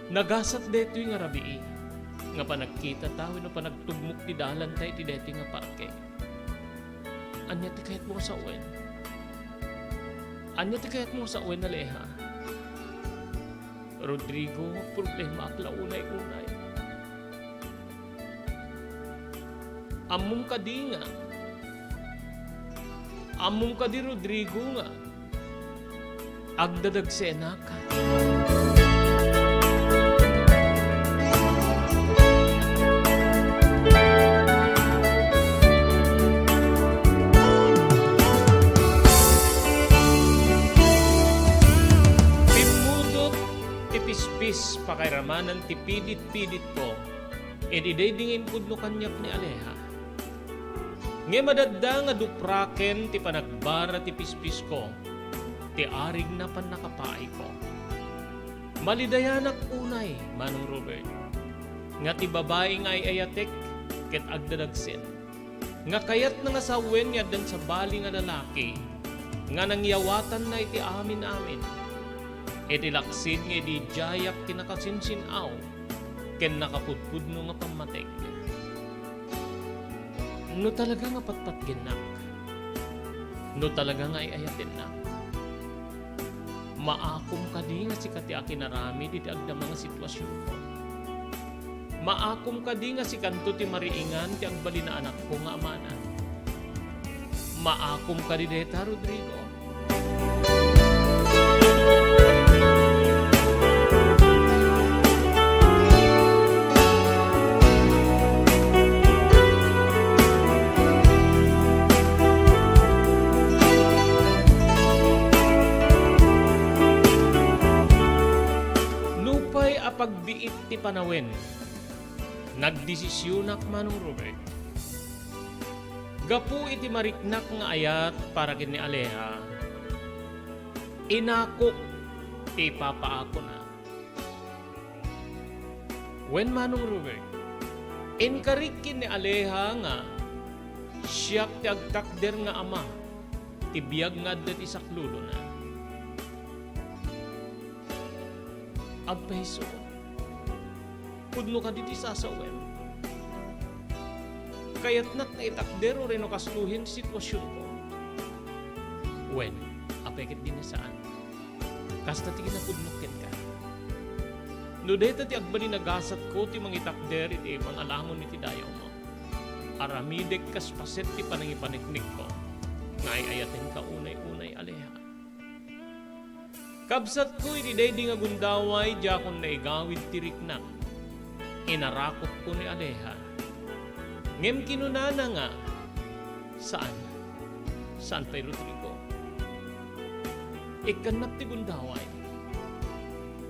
Nagasat daytoy nga rabii nga panagkitata wenno panagtugmok ti dalanta iti daytoy nga parke. Ania ti kayatmo nga sawen? Ania ti kayatmo nga sawen, Aleha? Rodrigo, problemaak la unay-unay. Ammom kadi nga, ammom kadi, Rodrigo, nga agdadagsenak. Pimmudot ti pispis pakairamanan ti pidit-piditko, idi daydi nga impudno kaniak ni Aleha. Ngem adda nga dupraken ti panagbara ti pispisko, ti arigna pannakapaayko. Malidayanak unay, Manong Robert, nga ti babai nga ay-ayatek ket agdadagsen, nga kayatna nga sawen nga addan sabali nga lalaki nga nangyawatanna iti amin-amin, iti laksid nga idi diayak kinakasinsin-aw ken nakapudpudno nga pammateg. No talaga nga patpatgennak, no talaga nga ay-ayatennak, maakom kadi nga sika ti akinaramid iti agdama nga situasionko? Maakom kadi nga sikanto ti mariingan ti agbalin a anakko nga amana? Maakom kadi dayta, Rodrigo? Nupay a pagbiit ti panawen, nagdesisionak, Manong Robert. Gapu iti mariknak nga ayat para ken ni Aleha, inakok ti ipapaakona. Wen, Manong Robert, inkarik ken ni Aleha nga siak ti agtakder nga ama ti biag nga adda ti saklulona. Agpayso, pudno kadi ti sasawem? Kayatnak nga itakder uray no kasloen ti situasionko. Wen, apay ketdi nga saan? Kasta ti kinapudnok kenka. No dayta ti agbalin a gasatko ti mangitakder iti pangalangon iti dayawmo, aramidek kas paset ti panangipaneknekko. nga ay-ayatenka unay-unay, Aleha. Kabsatko, iti daydi nga gundaway, diakon naigawid ti riknak. Inarakupko ni Aleha. Ngem kinunana nga, "Saan. Saan pay, Rodrigo. Ikkannak ti gundaway.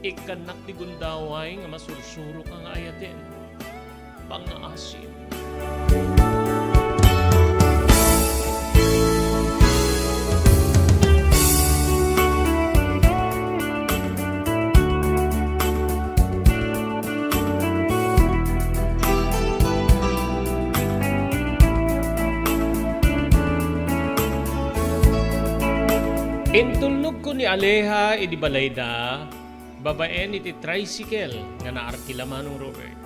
Ikkannak ti gundaway nga masursuroka nga ayaten." Pangngaasim. Intulnogko ni Aleha idi balayda, babaen iti tricycle nga naarkila Manong Robert.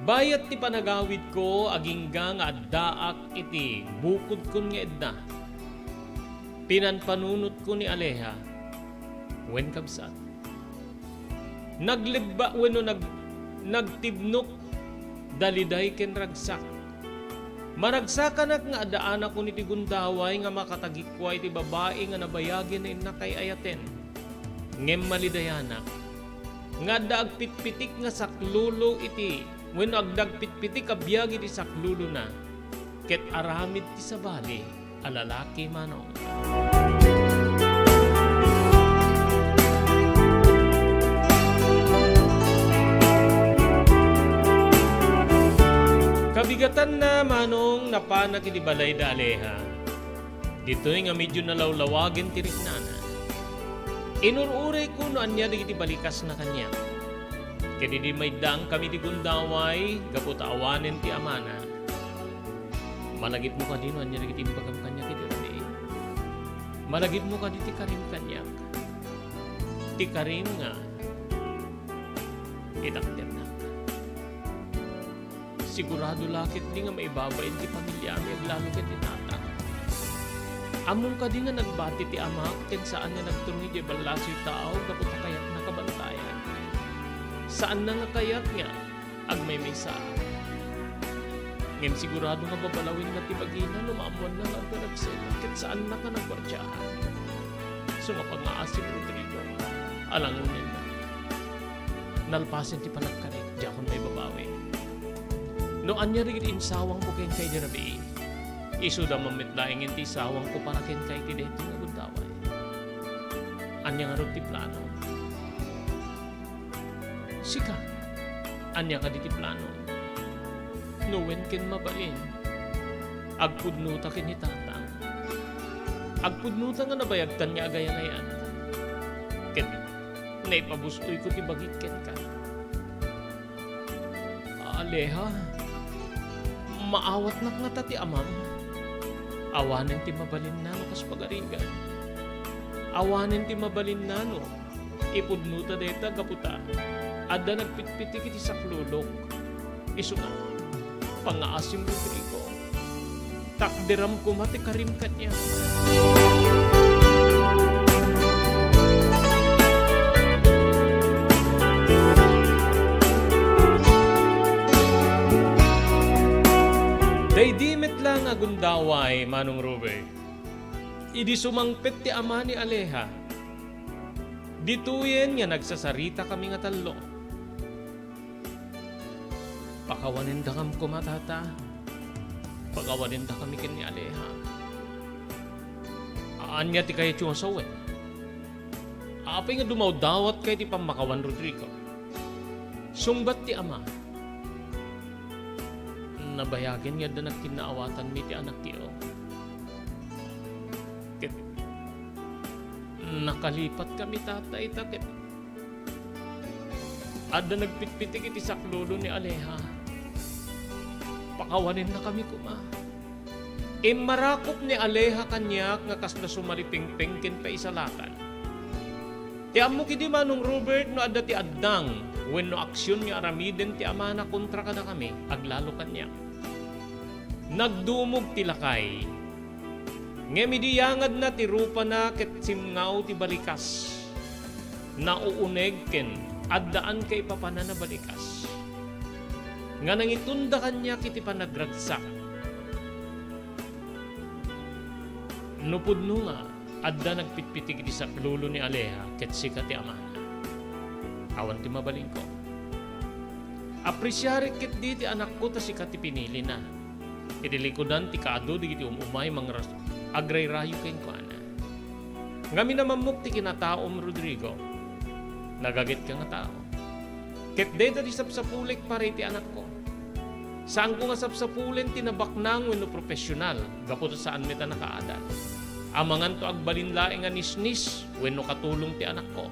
Bayat ti panagawidko, agingga nga addaak iti bukodkon nga edda. Pinanpanunotko ni Aleha, wen kabsat. Naglebba wenno nag-, nagtibnok daliday ken ragsak. Maragsakanak nga addaanakon iti gundaway nga makatagikua iti babai nga nabayagen nga innak ay-ayaten. Ngem malidayanak nga adda agpitpitik nga saklolo iti, wenno adda agpitpitik a biag iti saklolona, ket aramid ti sabali a lalaki, Manong. Kabigatanna, Manong, napanak iti balayda Aleha. Ditoy nga medio nalawlawagen ti riknana. Inur-urayko no ania dagiti balikasna kaniak. Ket idi maiddaangkami ti gundaway, gapu ta awanen ti amana. Malagipmo kadi no ania dagiti imbagam kaniak iti rabii? Malagipmo kadi ti karim kaniak? Ti karim nga itakdernak. Sigurado la ketdi nga maibabain ti pamiliami, aglalo ket ni tatang. Ammom kadi nga nagbati ti amak ken saan nga nagturong idiay ballasiw tao gapu ta kayatna kabantayan? Saanna nga kayat nga agmaymaysa. Ngem sigurado nga babalawenna ti bagina no maammoanna nga agka nagselos ket saanna nga nagbardiaan. Isu nga pangngaasim, Rodrigo, alangonenna. Nalpasen ti panagkarik, diakon maibabawi. No ania dagiti insawangko kenka idi rabii, isuda man met laengen ti isawangko para kenka iti daytoy nga gundaway. Ania ngarud ti plano? Sika, ania kadi ti plano? No wen ken mabalin, agpudnota ken ni tatang. Agpudnota nga nabayagtan nga agayagayat. Ket naipabus-oyko ti bagik kenka. Aleha, maawatnak ngata ti amam. Awanen ti mabalinna no kas pagarigan. Awanen ti mabalinna no ipudnota dayta gapu ta adda nagpitpitik iti saklolok. Isu nga, pangngaasim, Rodrigo. Takderam koma ti karim kaniak. Daydi met la nga gundaway, Manong Robert. Idi sumangpet ti ama ni Aleha, ditoyen nga nagsasaritakami nga tallo. Pakawanendakam koma, tata. Pakawanendakami ken ni Aleha. Ania ti kayatyo nga sawen? Apay nga dumawdawatka iti pammakawan, Rodrigo? Sungbat ti ama. Nabayagen nga adda nagkinnaawatanmi ti anakyo. Ket nakalipatkami, tata, ita ket adda nagpitpitik iti saklolo ni Aleha. Pakawanennakami koma. Immarakop ni Aleha kaniak nga kasla sumalipingpeng ken paisalakan. Ti ammok idi, Manong Robert, no adda ti addang wenno aksion nga aramiden ti amana kontra kadakami, aglalo kaniak. Nagdumog ti lakay. Ngem idi yangadna ti rupana ket simngaw ti balikas, nauuneg ken addaan kaipapanan a balikas nga nangitunda kaniak iti panagragsak. No pudno nga, adda nagpitpitik iti saklolo ni Aleha ket sika ti amana. Awan ti mabalinko. Apresiarek ketdi ti anakko ta sika ti pinilina. Iti likudan ti kaadu dagiti um-umay mangras-, agrayrayo kenkuana. Ngamin a mammok ti kinataom, Rodrigo. Nagagetka nga tao. Ket dayta ti sapsapulek para iti anakko. Saanko nga sapsapulen ti nabaknang wenno profesional, gapu ta saan met a nakaadal. Amanganto agbalin laeng a nisnis wenno katulong ti anakko,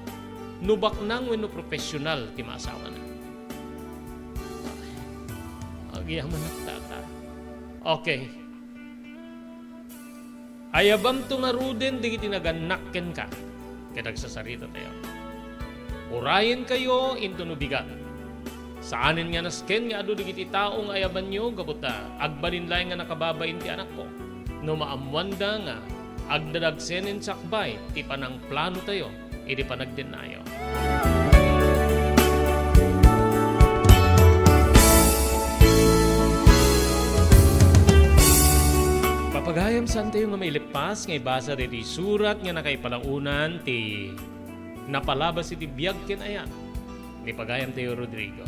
no baknang wenno profesional ti maasawana. Agyamanak, tata. Okay. Ayabamto ngaruden dagiti nagannak kenka, ket agsasarita tayo. Urayenkayo intono bigat. Saanen nga nasken nga adu dagiti tao nga ayabanyo gapu ta agbalin laeng nga nakababain ti anakko. No maammoanda nga agdadagsenen sakbay ti panangplano tayo, iti panagdennayo. Papagayam, saantayo nga mailippas nga ibasa daytoy surat nga nakaipalaonan ti napalabas iti biag ken ayat ni pagayamtayo Rodrigo.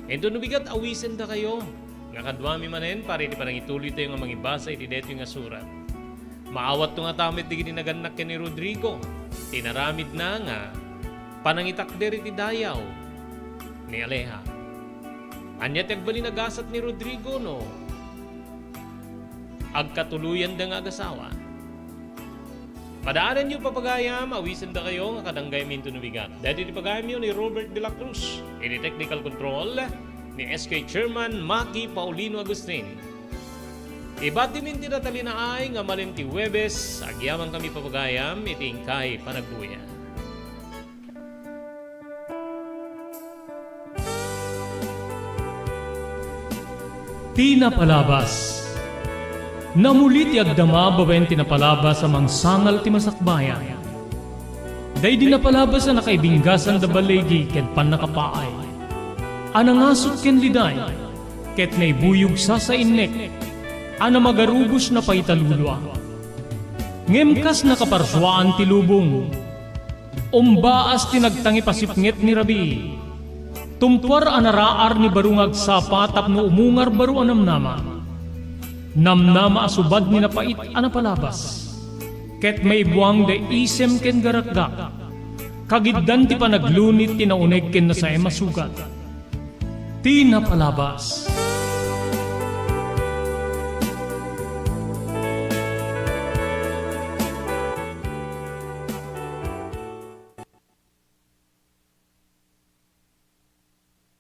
Intono bigat, awisendakayo nga kaduami manen para iti panangituloytayo nga mangibasa iti daytoy nga surat. Maawatto ngata met dagiti nagannak ken ni Rodrigo ti inaramidna nga panangitakder iti dayaw ni Aleha. Ania ti agbalin a gasat ni Rodrigo no agkatuloyanda nga agasawa? Padaananyo, papagayam, awisendakayo nga kadanggaymi intono bigat. Daytoy ti pagayamyo ni Robert de la Cruz, iti technical control ni S K Chairman Maki Paulino Agustin. Ibatimin ti natalinaay nga malem ti Huwebes, agyamankami, papagayam, iti inkay panagbuya. Ti napalabas. Namuli ti agdama babaen ti napalabas a mangsangal ti masakbayan. Daydi napalabas a nakaibinggasan da baligi ket pannakapaay a nangasut ken liday, ket naibuyog sasainnek a namagarubos na paitalulua. Ngem kas nakaparsuaan ti lubong, umbaas ti nagtangipasipnget ni rabii. Tumpuar a naraar ni baro nga agsapa tapno umungar baro a namnama. Namnama a subad ni napait a napalabas. Ket maibuang da isem ken garakgak. Kagiddan ti panaglunit ti nauneg ken nasaem a sugat. Ti napalabas.